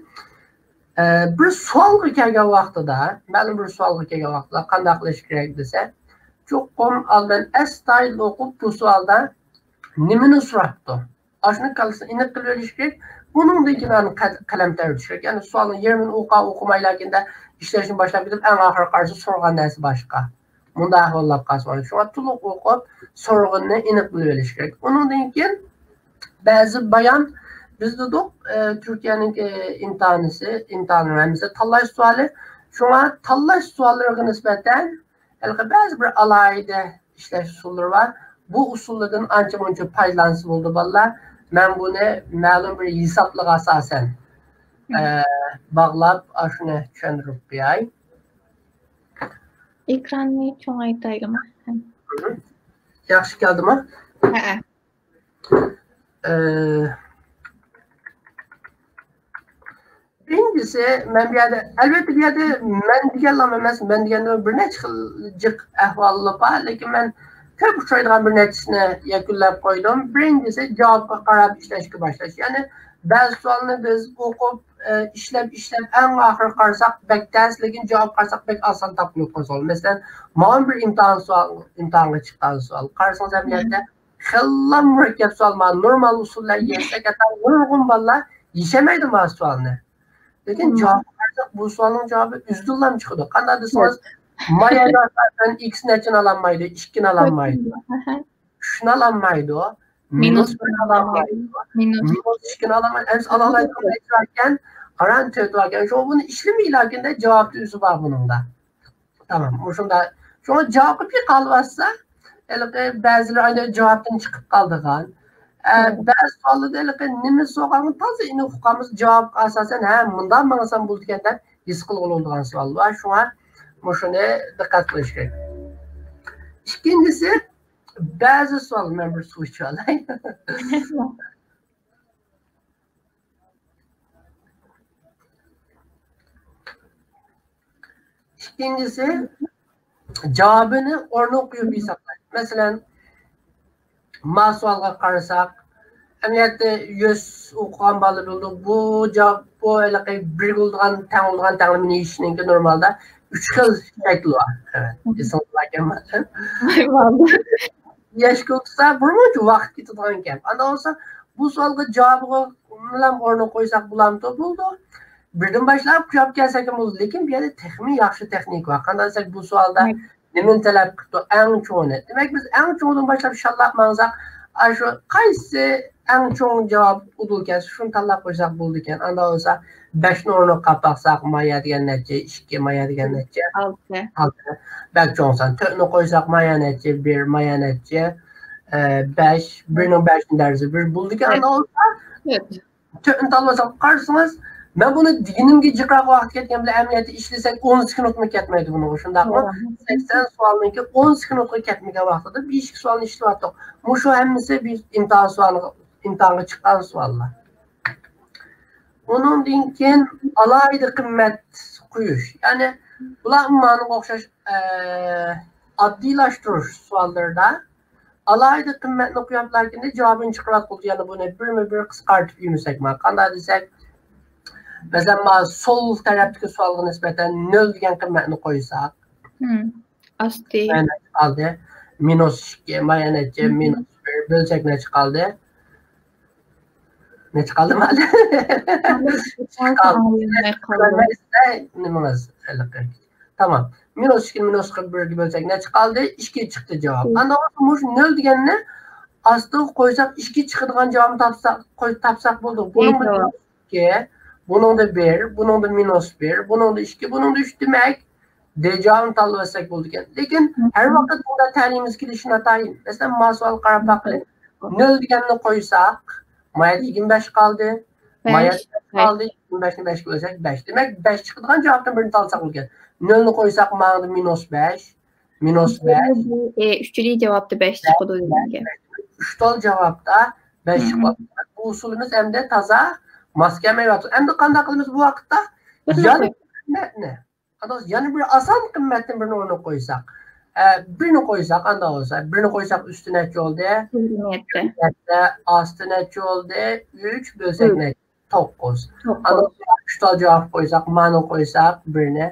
ئە، بىر سوئالغا كەلگەن ۋاقتىدا، مەلۇم بىر سوئالغا كەلگەن ۋاقتىدا قانداق قىلىش كېرەك دېسە، چوقۇم ئالدىن ئەستايىدىل ئوقۇپ، بۇ سوئالدا نېمىنى سوراپتۇ؟ ئاشۇنى كاللىسىدا ئېنىق قىلىۋېلىش كېرەك. ئۇنىڭدىن كېيىن ئاندىن قە-، قەلەم تەۋرىتىش كېرەك. يەنى سوئالنىڭ يېرىمىنى ئوقۇ-، ئوقۇمايلا كېيىندە ئىشلەشنى باشلاپ كېتىپ، ئەڭ ئاخىرى قارىسا سورىغان نەرسە باشقا. مۇنداق ئەھۋال بولۇپ قالسا بولمايدۇ. شۇڭا تولۇق ئوقۇپ، سورىغىنىنى ئېنىق بىلىۋېلىش كېرەك. ئۇنىڭدىن كېيىن بەزى بايان بىز دېدۇق، ئە، تۈركىيەنىڭكى ئىمتىھانىسى، ئىمتىھاننىڭ ھەممىسى تاللاش سوئالى. شۇڭا تاللاش سوئاللىرىغا نىسبەتەن ھېلىقى بەزى بىر ئالاھىدە ئىشلەش ئۇسۇللىرى بار. بۇ ئۇسۇللاردىن ئانچە-مۇنچە پايدىلانسا بولىدۇ، بالىلار. مەن بۇنى مەلۇم بىر ھېسابلىققا ئاساسەن، ئە، باغلاپ، ئاشۇنى چۈشەندۈرۈپ قوياي. ئېكراننى چوڭايتايلىما؟ ياخشى كەلدىما؟ ھەئە. ئە، بىرىنچىسى، مەن بۇ يەردە، ئەلۋەتتە، بۇ يەردە مەن دېگەنلا ئەمەس، مەن دېگەندە بىر نەچچە خىل جىق ئەھۋاللار بار، لېكىن مەن كۆپ ئۇچرايدىغان بىر نەچچىسىنى يەكۈنلەپ قويدۇم. بىرىنچىسى، جاۋابقا قاراپ ئىشلەشكە باشلاش. يەنى بەزى سوئالنى بىز ئوقۇپ، ئە، ئىشلەپ، ئىشلەپ، ئەڭ ئاخىرى قارىساق بەك تەس، لېكىن جاۋاب قارىساق بەك ئاسان تاپقىلى سوئال. مەسىلەن، مانا بىر ئىمتىھان سوئال، ئىمتىھانغا چىققان سوئال. قارىسىڭىز، ئەمەلىيەتتە خېلىلا مۇرەككەپ سوئال، مانا نورمال ئۇسۇللار يەتسەك، ھەتتا نۇرغۇن بالىلار يېشەلمەيدۇ مانا سوئالنى. لېكىن جاۋابقا قارىساق، بۇ سوئالنىڭ جاۋابى ئۆزىدىنلا چىقىدۇ. قانداق دېسىڭىز، مايا مەن ئىكس نەچچىنى ئالالمايدۇ، ئىككىنى ئالالمايدۇ، ئۈچنى ئالالمايدۇ، مىنۇس بىرنى ئالالمايدۇ، مىنۇس ئىككىنى ئالالمايدۇ. ئەمىسە ئالالايدىغان نەچچە باركەن، ئاران تۆت باركەن. شۇڭا بۇنى ئىشلىمەيلا كېيىندە جاۋابتا ئۆزى بار بۇنىڭدا. تامام، مۇشۇنداق. شۇڭا جاۋابقا بىر قالىۋاتسا، ھېلىقى بەزىلەر ئاينى جاۋابتىن چىقىپ قالىدىغان. ئە، بەزى سوئاللاردا ھېلىقى نېمە سوئالغا تازا ئېنىق ئۇقامىز، جاۋابقا ئاساسەن، ھە، مۇنداق ماڭسام بولىدىكەن دەپ ھېس قىلغىلى بولىدىغان سوئال بار. شۇڭا مۇشۇنى دىققەت قىلىش كېرەك. ئىككىنچىسى، بەزى سوئال، مەن بىر سۇ ئىچىۋالاي. ئىككىنچىسى، جاۋابىنى ئورنىغا قويۇپ ھېسابلاش. مەسىلەن، ما سوئالغا قارىساق، ئەمەلىيەتتە يۈز ئوقۇغان بالا بىلىدۇ. بۇ جاۋاب، بۇ ھېلىقى بىرگە بولىدىغان، تەڭ بولىدىغان تەڭلىمىنى يېشىشنىڭكى نورمالدا ئۈچ خىل شەكلى بار. ئەۋەت، ئېسىڭىزدە باركەنمۇ؟ يەشكە ئولتۇرسا بىرمۇنچە ۋاقىت كېتىدىغان گەپ. ئانداق بولسا، بۇ سوئالغا جاۋابىنى ئورنىغا قويساق بولامدۇ؟ بولىدۇ. بىردىن باشلاپ جاۋاب كەلسەكمۇ بولىدۇ. لېكىن بۇ يەردە تېخىمۇ ياخشى تېخنىكا بار. قانداق دېسەك، بۇ سوئالدا نېمىنى تەلەپ قىپتۇ؟ ئەڭ چوڭىنى. دېمەك، بىز ئەڭ چوڭىدىن باشلاپ شاللاپ ماڭساق، ئاشۇ قايسى ئەڭ چوڭ جاۋاب ئۇدۇل كەلسە، شۇنى تاللاپ قويساق بولىدىكەن. ئانداق بولسا، بەشنى ئورنىغا قويۇپ باقساق، ما يەر دېگەن نەچچە؟ ئىككى، ما يەر دېگەن نەچچە؟ ئالتە. ئالتە. بەك چوڭ سان. تۆتنى قويساق، ما يەر نەچچە؟ بىر، ما يەر نەچچە؟ ئە، بەش. بىرنىڭ بەشنى دەرىجىسى بىر بولىدىكەن. ئانداق بولسا، تۆتنى تاللىساق، قارىسىڭىز، مەن بۇنى دېگىنىمگە جىقراق ۋاقىت كەتكەن بىلەن ئەمەلىيەتتە ئىشلىسەك ئون سېكۇنتمۇ كەتمەيدۇ بۇنىڭغا، شۇنداقمۇ؟ سەكسەن سوئالنىڭكى ئون سېكۇنتقا كەتمىگەن ۋاقتىدا بىر ئىككى سوئالنى ئىشلىۋاتتۇق. مۇشۇ ھەممىسى بىز ئىمتىھان سوئالىغا، ئىمتىھانغا چىققان سوئاللار. ئۇنىڭدىن كېيىن ئالاھىدە قىممەت قويۇش. يەنى بۇلار مانىڭغا ئوخشاش، ئە، ئاددىيلاشتۇرۇش سوئاللىرىدا ئالاھىدە قىممەتنى قويۇپ، لېكىن جاۋابىنى چىقىرىۋاتقۇزدى. يەنى بۇنى بىرمۇ بىر قىسقارتىپ يۈرمىسەك ما. قانداق دېسەك، مەسىلەن، ما سول تەرەپتىكى سوئالغا نىسبەتەن نۆل دېگەن قىممەتنى قويساق، ئاستى. قالدى. مىنۇس ئىككى، ما يەنە نەچچە؟ مىنۇس بىر. بۆلسەك نەچچە قالدى؟ نەچچە قالدى مانا؟ نېمىڭىز؟ تامام. مىنۇس ئىككىنى مىنۇس بىرگە بۆلسەك نەچچە قالدى؟ ئىككى چىقتى جاۋاب. ئانداق بولسا مۇشۇ نۆل دېگەننى ئاستىغا قويساق، ئىككى چىقىدىغان جاۋابنى تاپساق، قويۇپ تاپساق بولدى. بۇنىڭ بىلەن ئىككى، بۇنىڭدا بىر، بۇنىڭدا مىنۇس بىر، بۇنىڭدا ئىككى، بۇنىڭدا ئۈچ، دېمەك، دېجاۋنى تاللىۋەتسەك بولىدىكەن. لېكىن ھەر ۋاقىت بۇندا تەلىيىمىز كېلىشى ناتايىن. مەسىلەن، ما سوئال قاراپ باقىلى. نۆل دېگەننى قويساق، ما يەردە يىگىرمە بەش قالدى. ما يەردە بەش قالدى. يىگىرمە بەشنى بەشكە بۆلسەك، بەش. دېمەك، بەش چىقىدىغان جاۋابتىن بىرنى تاللىساق بولىدىكەن. نۆلنى قويساق، ماڭىدا مىنۇس بەش، مىنۇس بەش. ئۈچىنچى جاۋابتا بەش چىقىدۇ دېگەن گەپ. ئۈچ تال جاۋابتا بەش چىقىدۇ. بۇ ئۇسۇلىمىز ئەمدى تازا ماس كەلمەيۋاتىدۇ. ئەمدى قانداق قىلىمىز بۇ ۋاقىتتا؟ يەنە بىر قىممەتنى، ئاندىن يەنە بىر ئاسان قىممەتتىن بىرنى ئورنىغا قويساق، ئە، بىرنى قويساق، ئانداق بولسا، بىرنى قويساق، ئۈستى نەچچە بولدى؟ يەتتە. ئاستى نەچچە بولدى؟ ئۈچ بۆلسەك نەچچە؟ توققۇز. ئاندىن ئۈچ تال جاۋاب قويساق، مانى قويساق، بىرنى،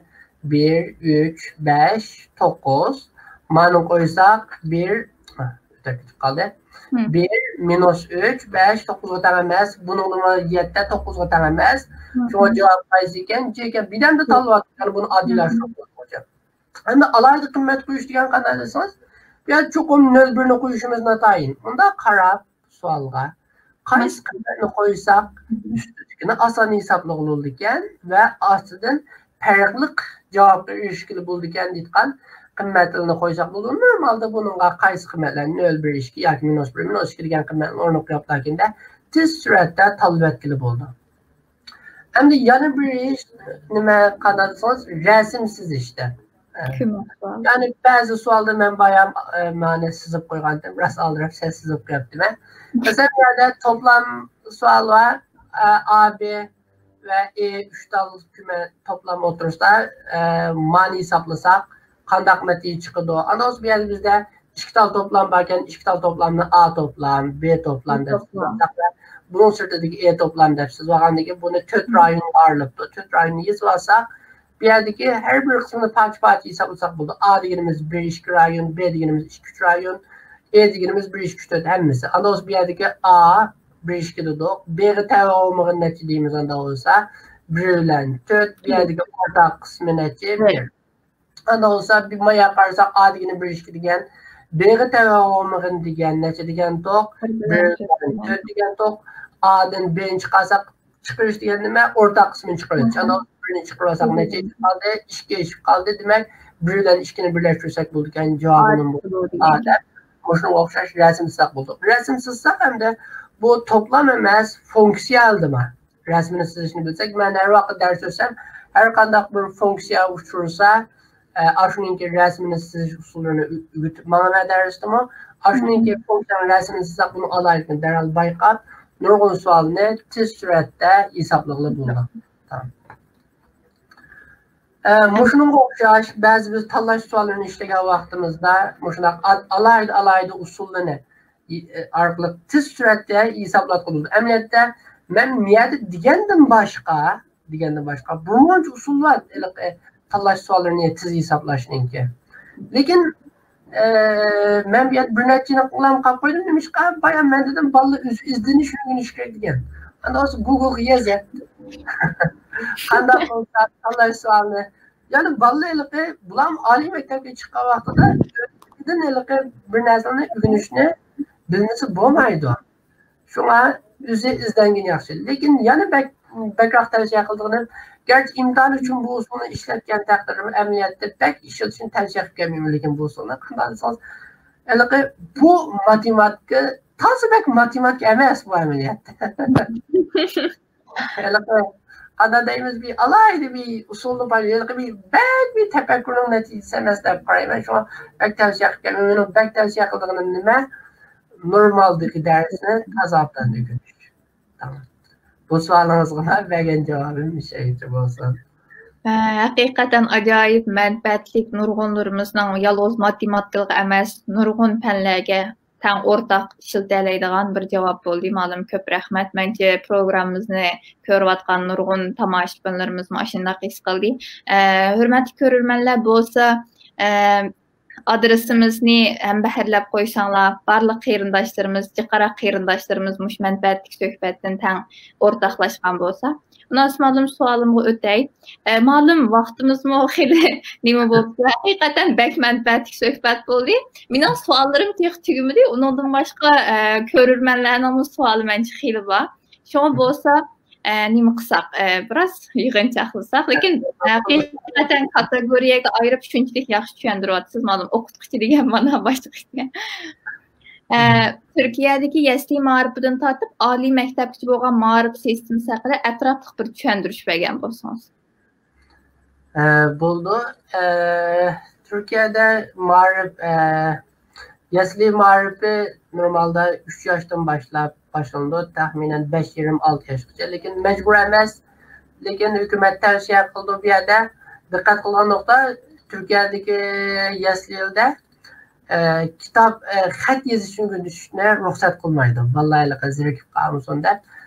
بىر، ئۈچ، بەش، توققۇز. مانى قويساق، بىر، ئۆتۈپ كېتىپ قالدى. بىر مىنۇس ئۈچ، بەش، توققۇزغا تەڭ ئەمەس. بۇنىڭدىمۇ يەتتە توققۇزغا تەڭ ئەمەس. شۇڭا جاۋاب قايسى ئىكەن؟ جى ئىكەن. بىردەمدە تاللىۋاتىمەن، بۇنى ئاددىيلاشتۇرۇپ قويۇڭ. ئەمدى ئالاھىدە قىممەت قويۇش دېگەن قانداق دېسىڭىز، بۇ يەردە چوقۇم نۆل بىرنى قويۇشىمىز ناتايىن. ئۇنداق قاراپ سوئالغا قايسى قىممەتنى قويساق، ئۈستىدىكىنى ئاسان ھېسابلىغىلى بولىدىكەن ۋە ئاستىدىن پەرقلىق جاۋابقا ئېرىشكىلى بولىدىكەن دەيدىغان قىممەتلەرنى قويساق بولىدۇ. نورمالدا بۇنىڭغا قايسى قىممەتلەر، نۆل بىر ئىككى ياكى مىنۇس بىر مىنۇس ئىككى دېگەن قىممەتنى ئورنىغا قويۇپ، لېكىندە تېز سۈرئەتتە تاللىۋەتكىلى بولىدۇ. ئەمدى يەنە بىر ئىش، نېمە، قانداق دېسىڭىز، رەسىم سىزىش دەپ. يەنى بەزى سوئالدا مەن بايام، ئە، مانى سىزىپ قويغانتىم، راست ئالدىراپ سەل سىزىپ قويۇپتىمەن. مەسىلەن، بۇ يەردە توپلام سوئال بار، ئە، ئا، بى ۋە ئې ئۈچ تال كۆمە-، توپلام ئوتتۇرىسىدا، ئە، مانى ھېسابلىساق قانداق نەتىجە چىقىدۇ؟ ئاندىن بۇ يەردە بىزدە ئىككى تال توپلام باركەن، ئىككى تال توپلامنى ئا توپلام، بى توپلام دەپ يازساق ۋە بۇنىڭ سىرتىدىكى ئې توپلام دەپ سىزىۋالغاندىن كېيىن بۇنى تۆت رايونغا ئايرىلىپتۇ. تۆت رايوننى يېزىۋالساق، بۇ يەردىكى ھەر بىر قىسمىنى پارچە-پارچە ھېسابلىساق بولىدۇ. ئا دېگىنىمىز بىر ئىككى رايون، بى دېگىنىمىز ئىككى ئۈچ رايون، ئې دېگىنىمىز بىر ئىككى ئۈچ تۆت ھەممىسى. ئاندىن بۇ يەردىكى ئا بىر ئىككى دېدۇق. بىگە تەۋە بولمىغىنى نەچچە دەيمىز ئاندىن بولسا؟ بىر بىلەن تۆت. بۇ يەردىكى ئورتاق قىسمى نەچچە؟ بىر. ئاندىن بولسا، بىر مايا قارىساق، ئا دېگىنى بىر ئىككى دېگەن، بىگە تەۋە بولمىغىنى دېگەن نەچچە دېگەنتۇق؟ بىر بىلەن تۆت دېگەنتۇق. ئادىن بىنى چىقارساق، چىقىرىش دېگەن نېمە؟ ئورتاق قىسمىنى چىقىرىش. ئاندىن بىرنى چىقىرىۋالساق، نەچچە چىقىپ قالدى؟ ئىككى چىقىپ قالدى. دېمەك، بىر بىلەن ئىككىنى بىرلەشتۈرسەك بولىدىكەن، جاۋابىنى بۇ ئا دەپ. مۇشۇنىڭغا ئوخشاش رەسىم سىزساق بولىدۇ. رەسىم سىزساق ئەمدى بۇ توپلام ئەمەس، فۇنكسىيە ئالدىما. رەسىمنى سىزىشنى بىلسەك، مەن ھەر ۋاقىت دەرس ئۆتسەم، ھەر قانداق بىر فۇنكسىيە ئۇچرىسا، ئە، ئاشۇنىڭكى رەسىمنى سىزىش ئۇسۇللىرىنى ئۆ-، ئۆگىتىپ ماڭىمەن دەرستىمۇ. ئاشۇنىڭكى فۇنكسىيەنىڭ رەسىمىنى سىزساق، بۇنىڭ ئالاھىدىلىكىنى دەرھال بايقاپ، نۇرغۇن سوئالنى تېز سۈرئەتتە ھېسابلىغىلى بولىدۇ. ئە، مۇشۇنىڭغا ئوخشاش بەزى بىز تاللاش سوئاللىرىنى ئىشلىگەن ۋاقتىمىزدا مۇشۇنداق ئا-، ئالاھىدە، ئالاھىدە ئۇسۇللىرىنى ئارقىلىق تېز سۈرئەتتە ھېسابلاتقىلى بولىدۇ. ئەمەلىيەتتە مەن مۇ يەردە دېگەندىن باشقا، دېگەندىن باشقا بىر مۇنچە ئۇسۇل بار، ھېلىقى تاللاش سوئاللىرىنى تېز ھېسابلاشنىڭكى. لېكىن، ئە، مەن بۇ يەردە بىر نەچچىنى قوللانماي قويدۇم. نېمىشقا؟ بايا مەن دېدىم، بالىلار ئۆزى ئىزدىنىش ئۆگىنىشى كېرەك دېگەن. ئاندىن بولسا گۇگلغا يېزە. قانداق بولسا تاللاش سوئالنى يەنى بالىلار ھېلىقى، بۇلارمۇ ئالىي مەكتەپكە چىققان ۋاقتىدا ئۆزىدىن ھېلىقى بىر نەرسىنى ئۆگىنىشنى بىلمىسە بولمايدۇ. شۇڭا ئۆزى ئىزدەنگىنى ياخشى. لېكىن يەنە بەك، بەكرەك تەۋسىيە قىلىدىغىنىم، گەرچە ئىمتىھان ئۈچۈن بۇ ئۇسۇلنى ئىشلەتكەن تەقدىردىمۇ، ئەمەلىيەتتە بەك ئىشلىتىشنى تەۋسىيە قىلىپ كەلمەيمەن. لېكىن بۇ ئۇسۇلنى قانداق دېسىڭىز، ھېلىقى بۇ ماتېماتىكا تازا بەك ماتېماتىكا ئەمەس بۇ ئەمەلىيەتتە. ھېلىقى قانداق دەيمىز، بىر ئالاھىدە بىر ئۇسۇلى بار، ھېلىقى بىر بەك بىر تەپەككۇرنىڭ نەتىجىسى ئەمەس دەپ قارايمەن. شۇڭا بەك تەۋسىيە قىلىپ كەلمەيمەن. مېنىڭ بەك تەۋسىيە قىلىدىغىنىم نېمە؟ نورمالدىكى دەرسنى تازا ئوبدان ئۆگىنىش. تامام. بۇ سوئالىڭىزغا بەرگەن جاۋابىم مۇشۇ بولسۇن. ئە، ھەقىقەتەن ئاجايىپ مەنپەئەتلىك، نۇرغۇنلىرىمىزنىڭ يالغۇز ماتېماتىكىغا ئەمەس، نۇرغۇن پەنلەرگە تەڭ ئورتاق ئىشلىتەلەيدىغان بىر جاۋاب بولدى. مۇئەللىم، كۆپ رەھمەت. مەنچە پروگراممىمىزنى كۆرۈۋاتقان نۇرغۇن تاماشىبىنلىرىمىزمۇ ئاشۇنداق ھېس قىلدى. ئە، ھۆرمەتلىك كۆرۈرمەنلەر بولسا، ئە، ئادرېسىمىزنى ھەم بەھرلەپ قويساڭلار، بارلىق قېرىنداشلىرىمىز، جىقراق قېرىنداشلىرىمىز مۇشۇ مەنپەئەتلىك سۆھبەتتىن تەڭ ئورتاقلاشقان بولسا. مۇناسىپ مۇئەللىم، سوئالىمغا ئۆتەي. ئە، مەلۇم ۋاقتىمىزمۇ خېلى نېمە بولۇپتۇ. ھەقىقەتەن بەك مەنپەئەتلىك سۆھبەت بولدى. مېنىڭ سوئاللىرىم تېخى تۈگىمىدى. ئۇنىڭدىن باشقا، ئە، كۆرۈرمەنلەرنىڭمۇ سوئالى مەنچە خېلى بار. شۇڭا بولسا، ئە، نېمە قىلساق، ئە، بىراز يىغىنچاقلىساق. لېكىن، ئە، ھەقىقەتەن كاتېگورىيەگە ئايرىپ شۇنچىلىك ياخشى چۈشەندۈرۈۋاتىسىز. مەلۇم ئوقۇتقۇچى دېگەن مانا باشلىق ئىكەن. ئە، تۈركىيەدىكى يەسلى مائارىپىدىن تارتىپ ئالىي مەكتەپكىچە بولغان مائارىپ سىستېمىسى ھەققىدە ئەتراپلىق بىر چۈشەندۈرۈش بەرگەن بولسىڭىز. ئە، بولىدۇ. ئە، تۈركىيەدە مائارىپ، ئە، يەسلى مائارىپى نورمالدا ئۈچ ياشتىن باشلاپ باشلىنىدۇ، تەخمىنەن بەش يېرىم، ئالتە ياشقىچە. لېكىن مەجبۇر ئەمەس. لېكىن ھۆكۈمەت تەۋسىيە قىلىدۇ بۇ يەردە. دىققەت قىلغان نۇقتا، تۈركىيەدىكى يەسلىلەردە ئە، كىتاب، ئە، خەت يېزىشنى ئۆگىتىشنى رۇخسەت قىلمايدۇ. بالىلار ھېلىقى زېرىكىپ قالمىسۇن دەپ.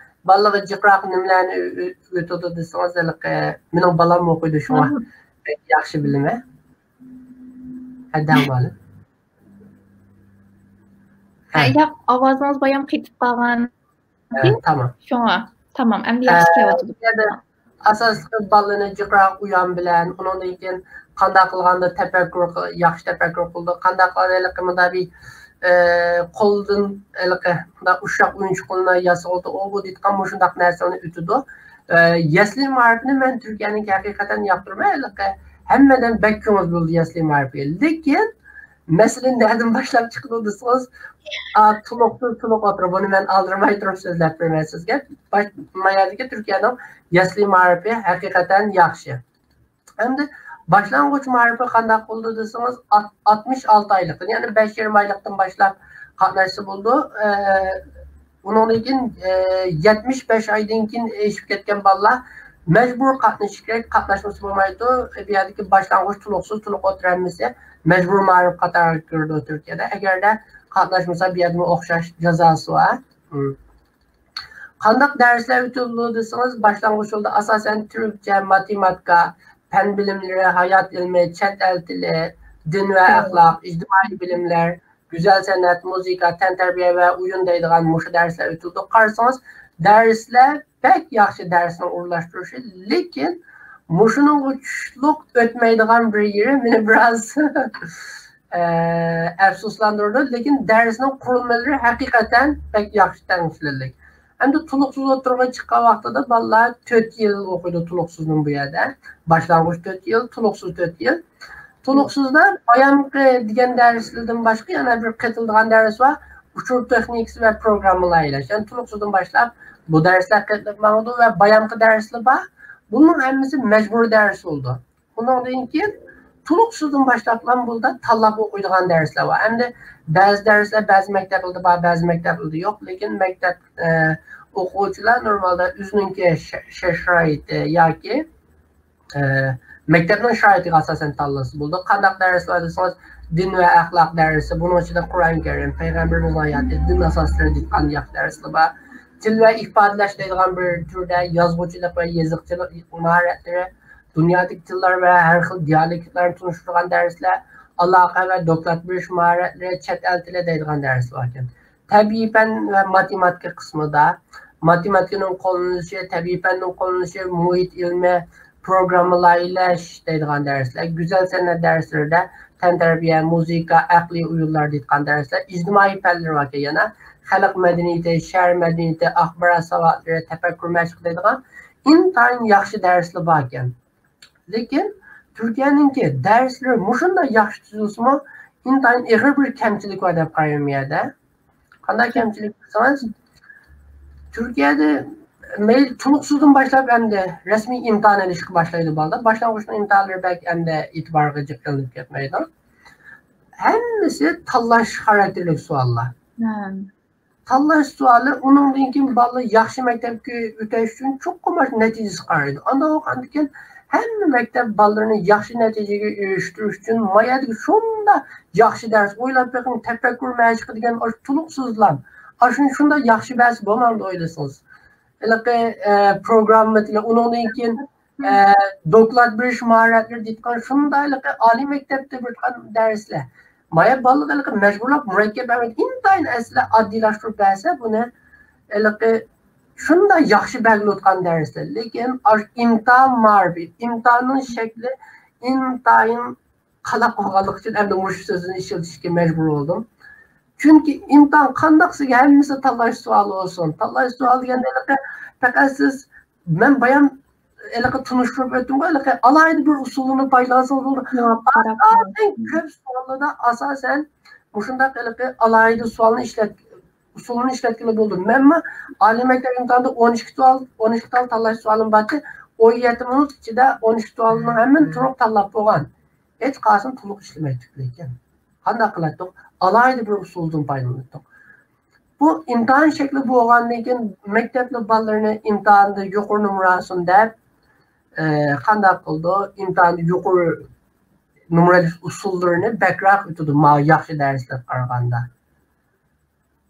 بالىلارغا جىقراق نېمىلەرنى ئۆ-، ئۆ-، ئۆگىتىدۇ دېسىڭىز، ھېلىقى مېنىڭ بالام ئوقۇيدۇ، شۇڭا بەك ياخشى بىلىمەن. ھە، دەڭ بالىم. ھە، ياق، ئاۋازىڭىز بايام قېتىپ قالغان. ھە، تامام. شۇڭا، تامام، ئەمدى ياخشى كېلىۋاتىدۇ. ئاساسلىقى بالىنى جىقراق ئۇيان بىلەن، ئۇنىڭدىن كېيىن قانداق قىلغاندا تەپەككۇر قىل-، ياخشى تەپەككۇر قىلىدۇ، قانداق قىلغاندا ھېلىقى مۇنداق بىر، ئە، قولدىن ھېلىقى مۇنداق ئۇششاق ئويۇنچۇقلىرىنى ياسىغىلى، ئۇ بۇ دەيدىغان مۇشۇنداق نەرسىلەرنى ئۆتىدۇ. ئە، يەسلى مائارىپىنى مەن تۈركىيەنىڭكى ھەقىقەتەن ياقتۇرىمەن، ھېلىقى ھەممىدىن بەك كۆڭۈل بۆلىدۇ يەسلى مائارىپىگە. لېكىن مەسىلىنى نەدىن باشلاپ چىقىدۇ دېسىڭىز، ئا، تولۇقسىز تولۇق ئوتتۇرا. بۇنى مەن ئالدىرىماي تۇرۇپ سۆزلەپ بېرىمەن سىزگە. باش-، ما يەردىكى تۈركىيەنىڭ يەسلى مائارىپى ھەقىقەتەن ياخشى. ئەمدى باشلانغۇچ مائارىپى قانداق بولىدۇ دېسىڭىز، ئات-، ئاتمىش ئالتە ئايلىقتىن، يەنى بەش يېرىم ئايلىقتىن باشلاپ قاتناشسا بولىدۇ. ئە، ئۇنىڭدىن كېيىن، ئە، يەتمىش بەش ئايدىن كېيىن ئېشىپ كەتكەن بالىلار مەجبۇر قاتنىشىش كېرەك، قاتناشمىسا بولمايدۇ. بۇ يەردىكى باشلانغۇچ، تولۇقسىز، تولۇق ئوتتۇرا ھەممىسى مەجبۇر مائارىپ قاتارىغا كىرىدۇ تۈركىيەدە. ئەگەردە قاتناشمىسا، بۇ يەردىمۇ ئوخشاش جازاسى بار. مم. قانداق دەرسلەر ئۆتۈلىدۇ دېسىڭىز، باشلانغۇچ يىلدا ئاساسەن تۈركچە، ماتېماتىكا، پەن بىلىملىرى، ھايات ئىلمى، چەت ئەل تىلى، دىن ۋە ئەخلاق، ئىجتىمائىي بىلىملەر، گۈزەل سەنئەت، مۇزىكا، تەنتەربىيە ۋە ئويۇن دەيدىغان مۇشۇ دەرسلەر ئۆتۈلىدۇ. قارىسىڭىز، دەرسلەر بەك ياخشى دەرسنىڭ ئورۇنلاشتۇرۇشى، لېكىن مۇشۇنىڭغا چۈشلۈك ئۆتمەيدىغان بىر يېرى مېنى بىراز، ئە، ئەپسۇسلاندۇرىدۇ. لېكىن دەرسنىڭ قۇرۇلمىلىرى ھەقىقەتەن بەك ياخشى، تەڭپۇڭلۇق. ئەمدى تولۇقسىز ئوتتۇرىغا چىققان ۋاقتىدا بالىلار تۆت يىل ئوقۇيدۇ تولۇقسىزنىڭ بۇ يەردە. باشلانغۇچ تۆت يىل، تولۇقسىز تۆت يىل. تولۇقسىزدا بايامقى دېگەن دەرسلىرىدىن باشقا يەنە بىر قېتىلىدىغان دەرس بار. ئۇچۇر تېخنىكىسى ۋە پروگراممىلار ئىشلەش. يەنى تولۇقسىزدىن باشلاپ بۇ دەرسلەر قېتىلىپ ماڭىدۇ ۋە بايامقى دەرسلەر بار. بۇنىڭ ھەممىسى مەجبۇرىي دەرس بولىدۇ. ئۇنىڭدىن كېيىن تولۇقسىزدىن باشلاپلا بۇندا تاللاپ ئوقۇيدىغان دەرسلەر بار. ئەمدى بەزى دەرسلەر بەزى مەكتەپلەردە بار، بەزى مەكتەپلەردە يوق. لېكىن مەكتەپ، ئە، ئوقۇغۇچىلار نورمالدا ئۆزىنىڭكى شە-، شە-، شارائىتى ياكى، ئە، مەكتەپنىڭ شارائىتىغا ئاساسەن تاللىسا بولىدۇ. قانداق دەرس بار دېسىڭىز، دىن ۋە ئەخلاق دەرسى، بۇنىڭ ئىچىدە قۇرئان كەرىم، پەيغەمبىرىمىزنىڭ ھاياتى، دىن ئاساسلىرى دېيىدىغان ياخشى دەرسلەر بار. تىل ۋە ئىپادىلەش دەيدىغان بىر تۈردە يازغۇچىلىق ۋە يېزىقچىلىق ماھارەتلىرى، دۇنيادىكى تىللار ۋە ھەر خىل دىئالېكتلارنى تونۇشتۇرغان دەرسلەر، ئالاقە ۋە دوكلات بېرىش ماھارەتلىرى، چەت ئەل تىلى دەيدىغان دەرس باركەن. تەبىئىي پەن ۋە ماتېماتىكا قىسمىدا ماتېماتىكىنىڭ قوللىنىلىشى، تەبىئىي پەننىڭ قوللىنىلىشى، مۇھىت ئىلمى، پروگرامما لايىھەلەش دەيدىغان دەرسلەر، گۈزەل سەنئەت دەرسلىرىدە تەنتەربىيە، مۇزىكا، ئەقلىي ئويۇنلار دەيدىغان دەرسلەر، ئىجتىمائىي پەنلەر باركەن يەنە خەلق مەدەنىيىتى، شەھەر مەدەنىيىتى، ئاخبارات ساۋاتلىرى، تەپەككۇر مەشقى دەيدىغان ئىنتايىن ياخشى دەرسلەر باركەن. لېكىن تۈركىيەنىڭكى دەرسلىرى مۇشۇنداق ياخشى تۈزۈلسىمۇ، ئىنتايىن ئېغىر بىر كەمچىلىك بار دەپ قارايمەن بۇ يەردە. قانداق كەمچىلىك دېسىڭىز، تۈركىيەدە مەيلى تولۇقسىزدىن باشلاپ ئەمدى رەسمىي ئىمتىھان ئېلىشقا باشلايدۇ بالىلار. باشلانغۇچنىڭ ئىمتىھانلىرى بەك ئەمدى ئېتىبارغا جىق ئېلىنىپ كەتمەيدۇ. ھەممىسى تاللاش خاراكتېرلىك سوئاللار. تاللاش سوئالى، ئۇنىڭدىن كېيىن بالىلار ياخشى مەكتەپكە ئۆتۈش ئۈچۈن چوقۇم مۇشۇ نەتىجىسىگە قارايدۇ. ئانداق بولغاندىكىن ھەممە مەكتەپ بالىلىرىنى ياخشى نەتىجىگە ئېرىشتۈرۈش ئۈچۈن ما يەردىكى شۇنداق ياخشى دەرس، ئويلاپ بېقىڭ، تەپەككۇر مەشقى دېگەن ئاشۇ تولۇقسىزلام. ئاشۇنى شۇنداق ياخشى بەرسە بولمامدۇ ئويلىسىڭىز؟ ھېلىقى، ئە، پروگرامما تىلى، ئۇنىڭدىن كېيىن، ئە، دوكلات بېرىش ماھارەتلىرى دېيىدىغان شۇنداق ھېلىقى ئالىي مەكتەپتە بېرىدىغان دەرسلەر. مايا بالىلارغا ھېلىقى مەجبۇرلاپ مۇرەككەپ ئەمەس، ئىنتايىن ئەسلى ئاددىيلاشتۇرۇپ بەرسە بۇنى، ھېلىقى شۇنداق ياخشى بەرگىلى تۇرغان دەرسلەر. لېكىن ئاشۇ ئىمتىھان مائارىپى، ئىمتىھاننىڭ شەكلى ئىنتايىن قالاق بولغانلىقى ئۈچۈن ئەمدى مۇشۇ سۆزنى ئىشلىتىشكە مەجبۇر بولدۇم. چۈنكى ئىمتىھان قانداقسىگە ھەممىسى تاللاش سوئالى بولسۇن. تاللاش سوئالى دېگەندە ھېلىقى پەقەت سىز، مەن بايام ھېلىقى تونۇشتۇرۇپ ئۆتتۈمغۇ، ھېلىقى ئالاھىدە بىر ئۇسۇلنى پايدىلانسىڭىز بولىدۇ. ئاساسەن كۆپ سوئاللاردا ئاساسەن مۇشۇنداق ھېلىقى ئالاھىدە سوئالنى ئىشلەت-، ئۇسۇلنى ئىشلەتكىلى بولىدۇ. مەنمۇ ئالىي مەكتەپ ئىمتىھانىدا ئون ئىككى سوئال، ئون ئىككى تال تاللاش سوئالىم بارتى. ئون يەتتە مىنۇت ئىچىدە ئون ئىككى سوئالنىڭ ھەممىنى تولۇق تاللاپ بولغان. ھېچقايسىنى تولۇق ئىشلىمەيتتۇق لېكىن. قانداق قىلاتتۇق؟ ئالاھىدە بىر ئۇسۇلدىن پايدىلىناتتۇق. بۇ ئىمتىھان شەكلى بولغاندىن كېيىن مەكتەپنىڭ بالىلىرىنى ئىمتىھاندا يۇقىرى نومۇر ئالسۇن دەپ، ئە، قانداق قىلىدۇ؟ ئىمتىھاندا يۇقىرى نومۇر ئېلىش ئۇسۇللىرىنى بەكرەك ئۆتىدۇ، ماۋۇ ياخشى دەرسلەرگە قارىغاندا.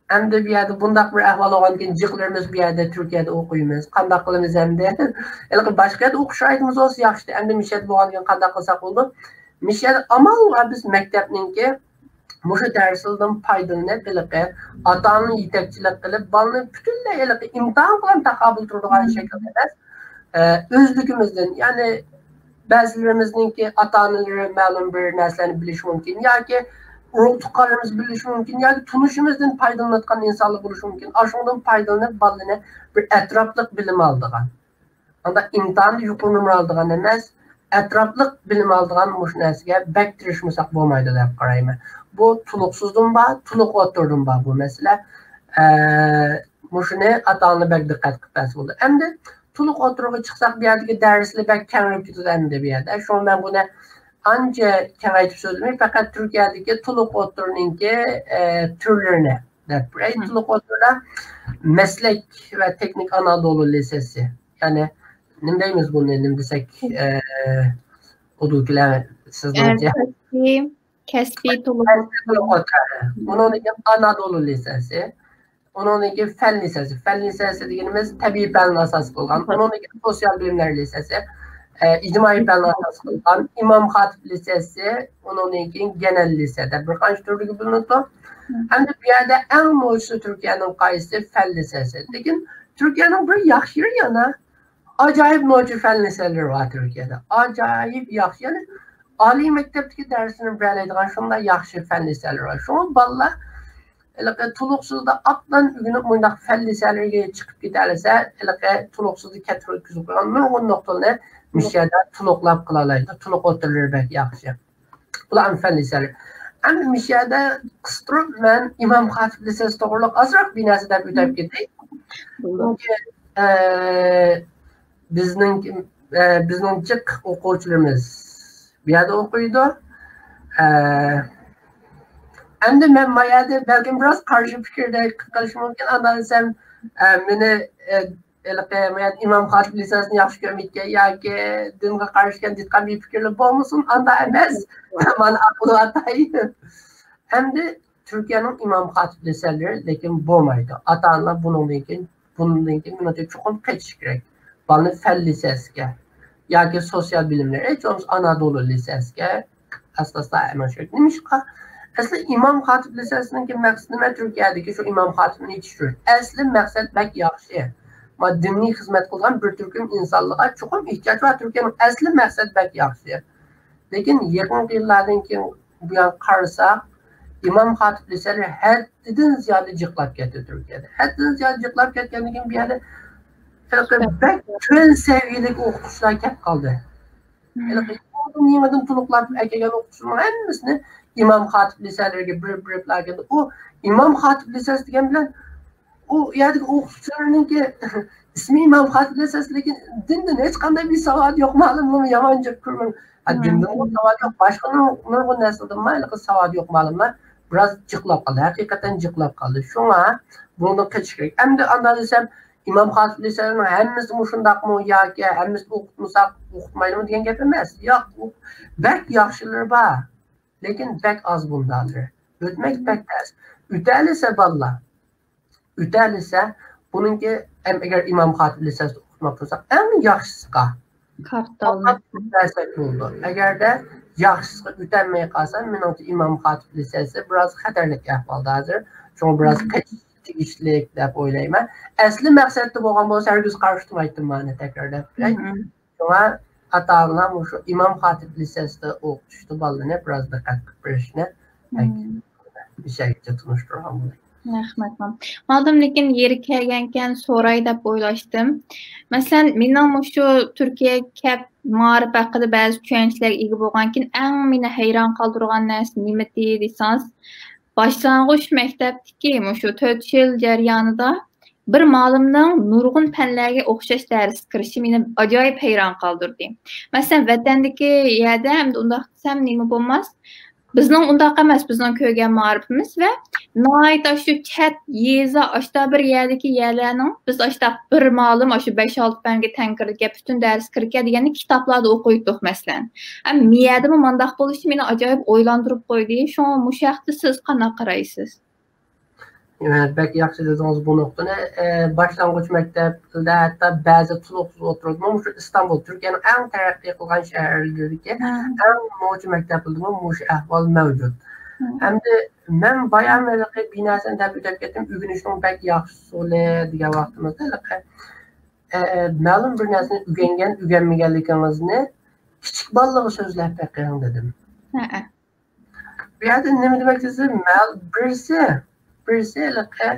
ئەمدى بۇ يەردە بۇنداق بىر ئەھۋال بولغاندىكىن، جىقلىرىمىز بۇ يەردە تۈركىيەدە ئوقۇيمىز. قانداق قىلىمىز ئەمدى؟ ھېلىقى باشقا يەردە ئوقۇش شارائىتىمىز بولسا ياخشى. ئەمدى مۇشۇ يەردە بولغاندىكىن قانداق قىلساق بولىدۇ؟ مۇشۇ يەردە ئامال بار بىز مەكتەپنىڭكى مۇشۇ دەرسلىرىدىن پايدىلىنىپ، ھېلىقى ئاتا-ئانىنى يېتەكچىلىك قىلىپ، بالىنى پۈتۈنلەي ھېلىقى ئىمتىھان بىلەن تاقابىل تۇرىدىغان شەكىلدە ئەمەس، ئە، ئۆزلۈكىمىزدىن، يەنى بەزىلىرىمىزنىڭكى ئاتا-ئانىلىرى مەلۇم بىر نەرسىلەرنى بىلىشى مۇمكىن ياكى ئۇرۇق-تۇغقانلىرىمىز بىلىشى مۇمكىن ياكى تونۇشىمىزدىن پايدىلىنىۋاتقان ئىنسانلار بولۇشى مۇمكىن. ئاشۇنىڭدىن پايدىلىنىپ، بالىنى بىر ئەتراپلىق بىلىم ئالىدىغان، ئانداق ئىمتىھاندا يۇقىرى نومۇر ئالىدىغان ئەمەس، ئەتراپلىق بىلىم ئالىدىغان مۇشۇ نەرسىگە بەك تىرىشمىساق بولمايدۇ دەپ قارايمەن. بۇ تولۇقسىزدىن بار، تولۇق ئوتتۇرىدىن بار بۇ مەسىلە. ئە، مۇشۇنى ئاتا-ئانىلار بەك دىققەت قىلىپ بەرسە بولىدۇ. ئەمدى تولۇق ئوتتۇرىغا چىقساق، بۇ يەردىكى دەرسلەر بەك كەڭىيىپ كېتىدۇ ئەمدى بۇ يەردە. شۇڭا مەن بۇنى ئانچە كېڭەيتىپ سۆزلىمەي، پەقەت تۈركىيەدىكى تولۇق ئوتتۇرىنىڭكى، ئە، تۈرلىرىنى دەپ بېرەي. مم. تولۇق ئوتتۇرىدا مەسلەك ۋە تېخنىك ئانادولۇ لىسېسى. يەنى نېمە دەيمىز بۇنى، نېمە دېسەك، ئە، ئۇدۇكىلەر سىزنىڭچە؟ ئە، كەسپىي، كەسپىي تولۇق كەسپىي تولۇق ئوتتۇرا. ئۇنىڭدىن كېيىن ئانادولۇ لىسېسى. ئۇنىڭدىن كېيىن پەن لىسېسى. پەن لىسېسى دېگىنىمىز تەبىئىي پەننى ئاساس قىلغان. ئۇنىڭدىن كېيىن سوسىيال بىلىملەر لىسېسى، ئە، ئىجتىمائىي پەننى ئاساس قىلغان. ئىمام خاتىپ لىسېسى، ئۇنىڭدىن كېيىن گېنەل لىسە دەپ بىر قانچە تۈرلۈككە بۆلۈنىدۇ. مم. ئەمدى بۇ يەردە ئەڭ نوچىسى تۈركىيەنىڭ قايسىسى؟ پەن لىسېسى. لېكىن تۈركىيەنىڭ بىر ياخشى يېرى يەنە ئاجايىپ نوچى پەن لىسەلىرى بار تۈركىيەدە. ئاجايىپ ياخشى. يەنى ئالىي مەكتەپتىكى دەرسلىرىنى بېرەلەيدىغان شۇنداق ياخشى پەن لىسەلىرى بار. شۇڭا بالىلار ھېلىقى تولۇقسىزدا ئاپتان ئۆگىنىپ، مۇنداق پەن لىسەلىرىگە چىقىپ كېتەلىسە، ھېلىقى تولۇقسىزدا كەتتۈرۈپ كىرگۈزۈپ قويغان نۇرغۇن نۇقتىلارنى مۇشۇ يەردە تولۇقلاپ قىلالايدۇ. تولۇق ئوتتۇرىلىرى بەك ياخشى. بۇلار ئەمدى فەن لىسەنلىرى. ئەمدى مۇشۇ يەردە قىستۇرۇپ مەن ئىمام خاتىپ لىسەنسى توغرۇلۇق ئازراق بىر نەرسە دەپ ئۆتۈپ كېتەي. چۈنكى، ئە، بىزنىڭ، ئە، بىزنىڭ جىق ئوقۇغۇچىلىرىمىز بۇ يەردە ئوقۇيدۇ. ئە، ئەمدى مەن ما يەردە بەلكىم بىراز قارشى پىكىردە قېلىشى مۇمكىن. ئانداق دېسەم، ئە، مېنى، ئە، ھېلىقى ما يەردە ئىمام خاتىپ لىسەنسىنى ياخشى كۆرمەيدىكەن ياكى دىنغا قارشى ئىكەن دېيىدىغان بىر پىكىرلەر بولمىسۇن، ئانداق ئەمەس. مانا ئاقىل ئاتاي. ئەمدى تۈركىيەنىڭ ئىمام خاتىپ لىسەنلىرى، لېكىن بولمايدۇ. ئاتا-ئانىلار بۇنىڭدىن كېيىن، بۇنىڭدىن كېيىن مېنىڭچە چوقۇم قېچىش كېرەك. بالىنى فەن لىسەسىگە ياكى سوتسىيال بىلىملەر، ھېچ بولمىسا ئانادولۇ لىسەسىگە ئاستا-ئاستا ئەمەش كېرەك. نېمىشقا؟ ئەسلى ئىمام خاتىپ لىسەسىنىڭكى مەقسىتى نېمە؟ تۈركىيەدىكى شۇ ئىمام خاتىپنى يېتىشتۈرۈش. ئەسلى مەقسەت بەك ياخشى. ما دىنىي خىزمەت قىلغان بىر تۈركۈم ئىنسانلارغا چوقۇم ئېھتىياج بار. تۈركىيەنىڭ ئەسلى مەقسەتى بەك ياخشى. لېكىن يېقىنقى يىللاردىن كېيىن بۇيان قارىساق، ئىمام خاتىپ لىسەنلىرى ھەددىدىن زىيادە جىقلاپ كەتتى تۈركىيەدە. ھەددىدىن زىيادە جىقلاپ كەتكەندىن كېيىن بۇ يەردە ھېلىقى بەك تۆۋەن سەۋىيەلىك ئوقۇتقۇچىلار كەپ قالدى. ھېلىقى يېڭىدىن، يېڭىدىن تولۇقلاپ ئەكەلگەن ئوقۇتقۇچىلارنىڭ ھەممىسىنى ئىمام خاتىپ لىسەنلىرىگە بېرىپ، بېرىپلا ئەكەلدى. ئۇ ئىمام خاتىپ لىسەنسى دېگەن بىلەن ئۇ يەردىكى ئوقۇتقۇچىلارنىڭكى ئىسمى ئىمام خاتىپ لىسەنسى، لېكىن دىندىن ھېچقانداق بىر ساۋادى يوق مۇئەللىملىرىمۇ يامان جىق كۆرمەڭ. ھە، دىندىنمۇ ساۋادى يوق، باشقا نۇر-، نۇرغۇن نەرسىلەردىنمۇ ھېلىقى ساۋادى يوق مۇئەللىملەر بىراز جىقلاپ قالدى، ھەقىقەتەن جىقلاپ قالدى. شۇڭا بۇنىڭدىن قېچىش كېرەك. ئەمدى ئانداق دېسەم، ئىمام خاتىپ لىسەنسىنىڭ ھەممىسى مۇشۇنداقمۇ ياكى ھەممىسىنى ئوقۇتمىساق ئوقۇتمايدىمۇ دېگەن گەپ ئەمەس. ياق، ئۇ بەك ياخشىلىرى بار، لېكىن بەك ئاز بۇنداقلىرى. ئۆتمەك بەك تەس. ئۆتەلىسە بالىلار، ئۆتەلىسە، بۇنىڭكى ھەم ئەگەر ئىمام خاتىپ لىسەنسىدە ئوقۇتماق بولساق، ئەڭ ياخشىسىغا كارتالنى بەرسەك بولىدۇ. ئەگەردە ياخشىسىغا ئۆتەلمەي قالسا، مېنىڭچە ئىمام خاتىپ لىسەنسى بىراز خەتەرلىك ئەھۋالدا ھازىر. شۇڭا بىراز قېچىش تېگىشلىك دەپ ئويلايمەن. ئەسلى مەقسەتتە بولغان بولسا، ھەرگىز قارشى تۇرمايتتىم، مانا تەكرار دەپ. شۇڭا ئاتا-ئانىلار مۇشۇ ئىمام خاتىپ لىسەنسىدە ئوقۇتۇشتا بالىلىرىنى بىراز دىققەت قىلىپ بېرىشنى مم. بىشەگىچە تونۇشتۇرغان بولدى. رەھمەت، مام. مادام، لېكىن يېرى كەلگەنكەن سوراي دەپ ئويلاشتىم. مەسىلەن، مېنىڭ مۇشۇ تۈركىيەگە كەپ مائارىپ ھەققىدە بەزى چۈشەنچىلەرگە ئىگە بولغاندىكىن ئەڭ مېنى ھەيران قالدۇرغان نەرسە نېمىتى دېسىڭىز، باشلانغۇچ مەكتەپتىكى مۇشۇ تۆت يىل جەريانىدا بىر مۇئەللىمنىڭ نۇرغۇن پەنلەرگە ئوخشاش دەرسكە كىرىشى مېنى ئاجايىپ ھەيران قالدۇردى. مەسىلەن، ۋەتەندىكى يەردە، ئەمدى ئۇنداق دېسەم نېمە بولماس، بىزنىڭ ئۇنداق ئەمەس، بىزنىڭ كۆرگەن مائارىپىمىز ۋە ناھايىتى ئاشۇ چەت يېزا، ئاشتا بىر يەردىكى يەرلەرنىڭ بىز ئاشتا بىر مۇئەللىم ئاشۇ بەش-ئالتە پەنگە تەڭ كىرىدىكەن، پۈتۈن دەرس كىرىدىكەن دېگەننى كىتابلاردا ئوقۇيتتۇق، مەسىلەن. ئەمما مۇ يەردىمۇ مانداق بولۇشى مېنى ئاجايىپ ئويلاندۇرۇپ قويدى. شۇڭا مۇشۇ ھەقتە سىز قانداق قارايسىز؟ ئە، بەك ياخشى دېدىڭىز بۇ نۇقتىنى. ئە، باشلانغۇچ مەكتەپلەردە ھەتتا بەزى تولۇقسىز ئوتتۇرىدىمۇ مۇشۇ ئىستانبۇل، تۈركىيەنىڭ ئەڭ تەرەققىي قىلغان شەھەرلىرىدىكى ئەڭ نوچى مەكتەپلىرىدىمۇ مۇشۇ ئەھۋال مەۋجۇت. ھەمدە مەن بايام ھېلىقى بىر نەرسىنى دەپ ئۆتۈپ كەتتىم، ئۆگىنىشنىڭ بەك ياخشى ئۇسۇلى دېگەن ۋاقتىمىزدا ھېلىقى، ئە، مەلۇم بىر نەرسىنى ئۆگەنگەن، ئۆگەنمىگەنلىكىڭىزنى كىچىك بالىلارغا سۆزلەپ بېقىڭ دېدىم. بۇ يەردە نېمە دېمەكچى دېسە، مەل-، بىرسى، بىرسى ھېلىقى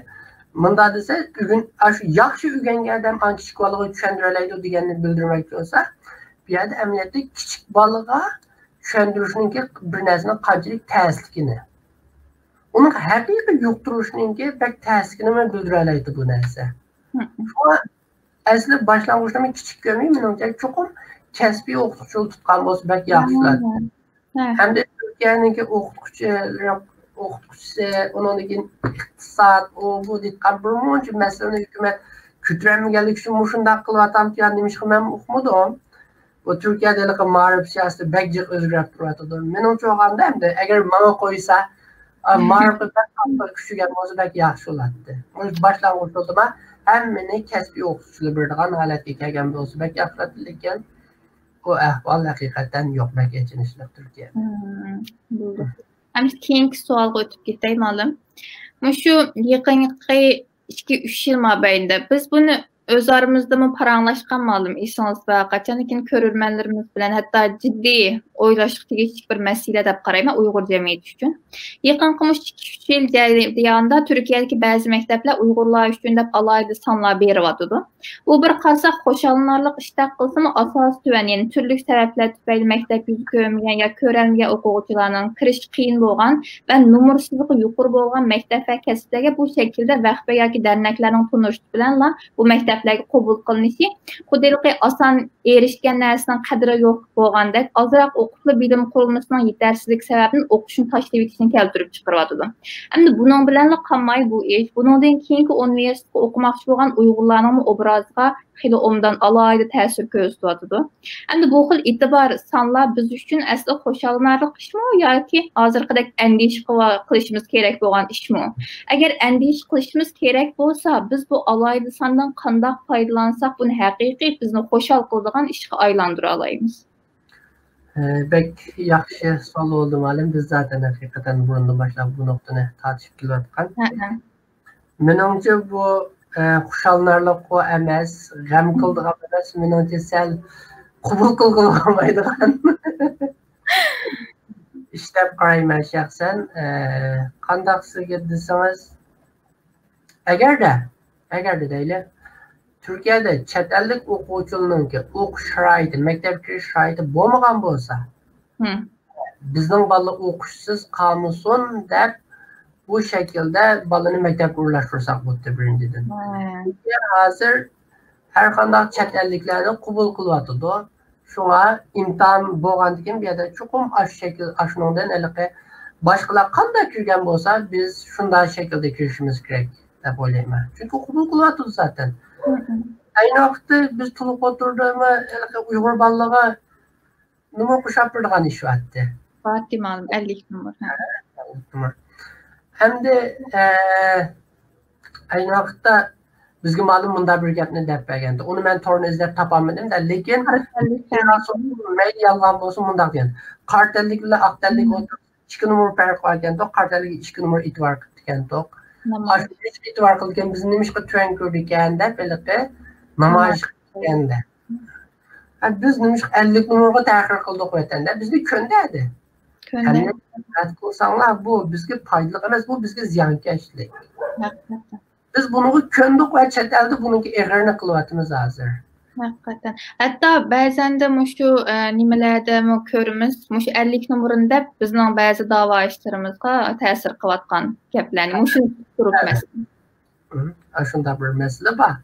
مۇنداق دېسە، ئۆگىن-، ئاشۇ ياخشى ئۆگەنگەن ئادەم ئاڭ كىچىك بالىغا چۈشەندۈرەلەيدۇ دېگەننى بىلدۈرمەكچى بولسا، بۇ يەردە ئەمەلىيەتتە كىچىك بالىغا چۈشەندۈرۈشنىڭكى بىر نەرسىنىڭ قانچىلىك تەسلىكىنى، ئۇنىڭ ھەقىقىي يۇقتۇرۇشنىڭكى بەك تەسلىكىنىمۇ بىلدۈرەلەيدۇ بۇ نەرسە. شۇڭا ئەسلى باشلانغۇچلارنى كىچىك كۆرمەي، مېنىڭچە چوقۇم كەسپىي ئوقۇتقۇچىلىق تۇتقان بولسا بەك ياخشى بولاتتى. ھەمدە تۈركىيەنىڭكى ئوقۇتقۇچىلىرى، ئوقۇتقۇچىسى، ئۇنىڭدىن كېيىن ئىقتىساد، ئۇ، بۇ دېيىدىغان بىر مۇنچە مەسىلىنى ھۆكۈمەت كۆتۈرەلمىگەنلىكى ئۈچۈن مۇشۇنداق قىلىۋاتامتۇ يا نېمىشقا مەنمۇ ئۇقمىدىم. بۇ تۈركىيەدە ھېلىقى مائارىپ سىياسىتى بەك جىق ئۆزگىرىپ تۇرۇۋاتىدۇ. مېنىڭچە ئويلىغاندا ئەمدى ئەگەر ماڭا قويسا، ئا، مائارىپقا بەك قاتتىق كۈچىگەن بولسا بەك ياخشى بولاتتى. مۇشۇ باشلانغۇچ بولسىمۇ ھەممىنى كەسپىي ئوقۇتقۇچىلار بېرىدىغان ھالەتكە كەلگەن بولسا بەك ياخشى بولاتتى، لېكىن ئۇ ئەھۋال ھەقىقەتەن يوق، بەك ئېچىنىشلىق تۈركىيەدە. مم، بولدى. ئەمدى كېيىنكى سوئالغا ئۆتۈپ كېتەي، مۇئەللىم. مۇشۇ يېقىنقى ئىككى، ئۈچ يىل مابەينىدە بىز بۇنى ئۆز ئارىمىزدىمۇ پاراڭلاشقان مالىم، ئېسىڭىزدە بار قاچان، لېكىن كۆرۈرمەنلىرىمىز بىلەن ھەتتا جىددىي ئويلاشقا تېگىشلىك بىر مەسىلە دەپ قارايمەن ئۇيغۇر جەمئىيىتى ئۈچۈن. يېقىنقى مۇشۇ ئىككى-ئۈچ يىل جەريانىدا تۈركىيەدىكى بەزى مەكتەپلەر ئۇيغۇرلار ئۈچۈن دەپ ئالاھىدە سانلار بېرىۋاتىدۇ. بۇ بىر قارىساق خۇشاللىنارلىق ئىشتەك قىلسىمۇ، ئاساسى تۆۋەن، يەنى تۈرلۈك سەۋەبلەر تۈپەيلى مەكتەپ يۈزى كۆرمىگەن يا كۆرەلمىگەن ئوقۇغۇچىلارنىڭ كىرىشى قىيىن بولغان ۋە نومۇرسىزلىقى يۇقىرى بولغان مەكتەپ ۋە كەسىپلەرگە بۇ شەكىلدە ۋەخپە ياكى دەرنەكلەرنىڭ تونۇشى بىلەنلا بۇ مەكتەپلەرگە قوبۇل قىلىنىشى خۇددى ھېلىقى ئاسان ئېرىشكەن نەرسىنىڭ قەدرى يوق بولغاندەك، ئازراق ئوقۇپلا بىلىم قۇرۇلمىسىنىڭ يېتەرسىزلىكى سەۋەبىدىن ئوقۇشنى تاشلىۋېتىشنى كەلتۈرۈپ چىقىرىۋاتىدۇ. ئەمدى بۇنىڭ بىلەنلا قالماي بۇ ئىش، بۇنىڭدىن كېيىنكى ئۇنىۋېرسىتېتقا ئوقۇماقچى بولغان ئۇيغۇرلارنىڭمۇ ئوبرازىغا خېلى ئوبدان ئالاھىدە تەسىر كۆرسىتىۋاتىدۇ. ئەمدى بۇ خىل ئېتىبار سانلار بىز ئۈچۈن ئەسلى خۇشاللىنارلىق ئىشمۇ ياكى ھازىرقىدەك ئەندىشە قىلىۋا-، قىلىشىمىز كېرەك بولغان ئىشمۇ؟ ئەگەر ئەندىشە قىلىشىمىز كېرەك بولسا، بىز بۇ ئالاھىدە ساندىن قانداق پايدىلانساق، بۇنى ھەقىقىي بىزنى خۇشال قىلىدىغان ئىشقا ئايلاندۇرالايمىز؟ ئە، بەك ياخشى سوئال بولدى، مۇئەللىم. بىز زاتەن ھەقىقەتەن بۇرۇندىن باشلاپ بۇ نۇقتىنى تارتىشىپ كېلىۋاتقان. ھەئە. مېنىڭچە بۇ، ئە، خۇشاللىنارلىقمۇ ئەمەس، غەم قىلىدىغان ئەمەس، مېنىڭچە سەل قوبۇل قىلغىلى بولمايدىغان ئىش دەپ قارايمەن شەخسەن. ئە، قانداق سىزگە دېسىڭىز، ئەگەردە، ئەگەردە دەيلى، تۈركىيەدە چەت ئەللىك ئوقۇغۇچىلارنىڭكى ئوقۇش شارائىتى، مەكتەپكە كىرىش شارائىتى بولمىغان بولسا، ھىم. بىزنىڭ بالىلار ئوقۇشسىز قالمىسۇن دەپ، بۇ شەكىلدە بالىنى مەكتەپكە ئورۇنلاشتۇرساق بولدى، بىرىنچىدىن. ھە. لېكىن ھازىر ھەر قانداق چەت ئەللىكلەرنى قوبۇل قىلىۋاتىدۇ. شۇڭا ئىمتىھان بولغاندىكىن بۇ يەردە چوقۇم ئاشۇ شەكىل، ئاشۇنىڭدىن ھېلىقى باشقىلار قانداق كىرگەن بولسا، بىز شۇنداق شەكىلدە كىرىشىمىز كېرەك دەپ ئويلايمەن. چۈنكى قوبۇل قىلىۋاتىدۇ زاتەن. ھىم. ئەينى ۋاقىتتا بىز تولۇق ئوتتۇرىدىمۇ ھېلىقى ئۇيغۇر بالىلىرىغا نومۇر قوشۇپ بېرىدىغان ئىش بارتتى. بارتتى مالىم، ئەللىك نومۇر، ھە. ئەللىك نومۇر. ئەمدى، ئە، ئەينى ۋاقىتتا بىزگە مالىم مۇنداق بىر گەپنى دەپ بەرگەندى. ئۇنى مەن تورنى ئىزدەپ تاپالمىدىم-دە، لېكىن قارا تەنلىك مەيلى يالغان بولسۇن مۇنداق دېگەن. قارا تەنلىك بىلەن ئاق تەنلىك ھىم. ئولتۇرۇپ ئىككى نومۇر پەرقى بار ئىكەن، قارا تەنلىككە ئىككى نومۇر ئېتىبار قىپتىكەنتۇق. نومۇر. ئاشۇ نېمىشقا ئېتىبار قىلىدىكەن، بىزنى نېمىشقا تۆۋەن كۆرىدىكەن دەپ ھېلىقى نامايىش قىلىدىكەن-دە. ھە، بىز نېمىشقا ئەللىك نومۇرغا تەخىر قىلدۇق ۋەتەندە؟ بىزنى كۆندەردى. كۆندەردى. ھەممە رەت قىلساڭلار، بۇ بىزگە پايدىلىق ئەمەس، بۇ بىزگە زىيانكەشلىك. ھەقىقەتەن. بىز بۇنىڭغا كۆندۇق ۋە چەت ئەلدە بۇنىڭكى ئېغىرىنى قىلىۋاتىمىز ھازىر. ھەقىقەتەن. ھەتتا بەزەندە مۇشۇ، ئە، نېمىلەردىمۇ كۆرىمىز، مۇشۇ ئەللىك نومۇرنى دەپ بىزنىڭ بەزى داۋا ئىشلىرىمىزغا تەسىر قىلىۋاتقان گەپلەرنى، مۇشۇ تۇرۇپ مەسىلەن. ئاشۇنداق بىر مەسىلە بار.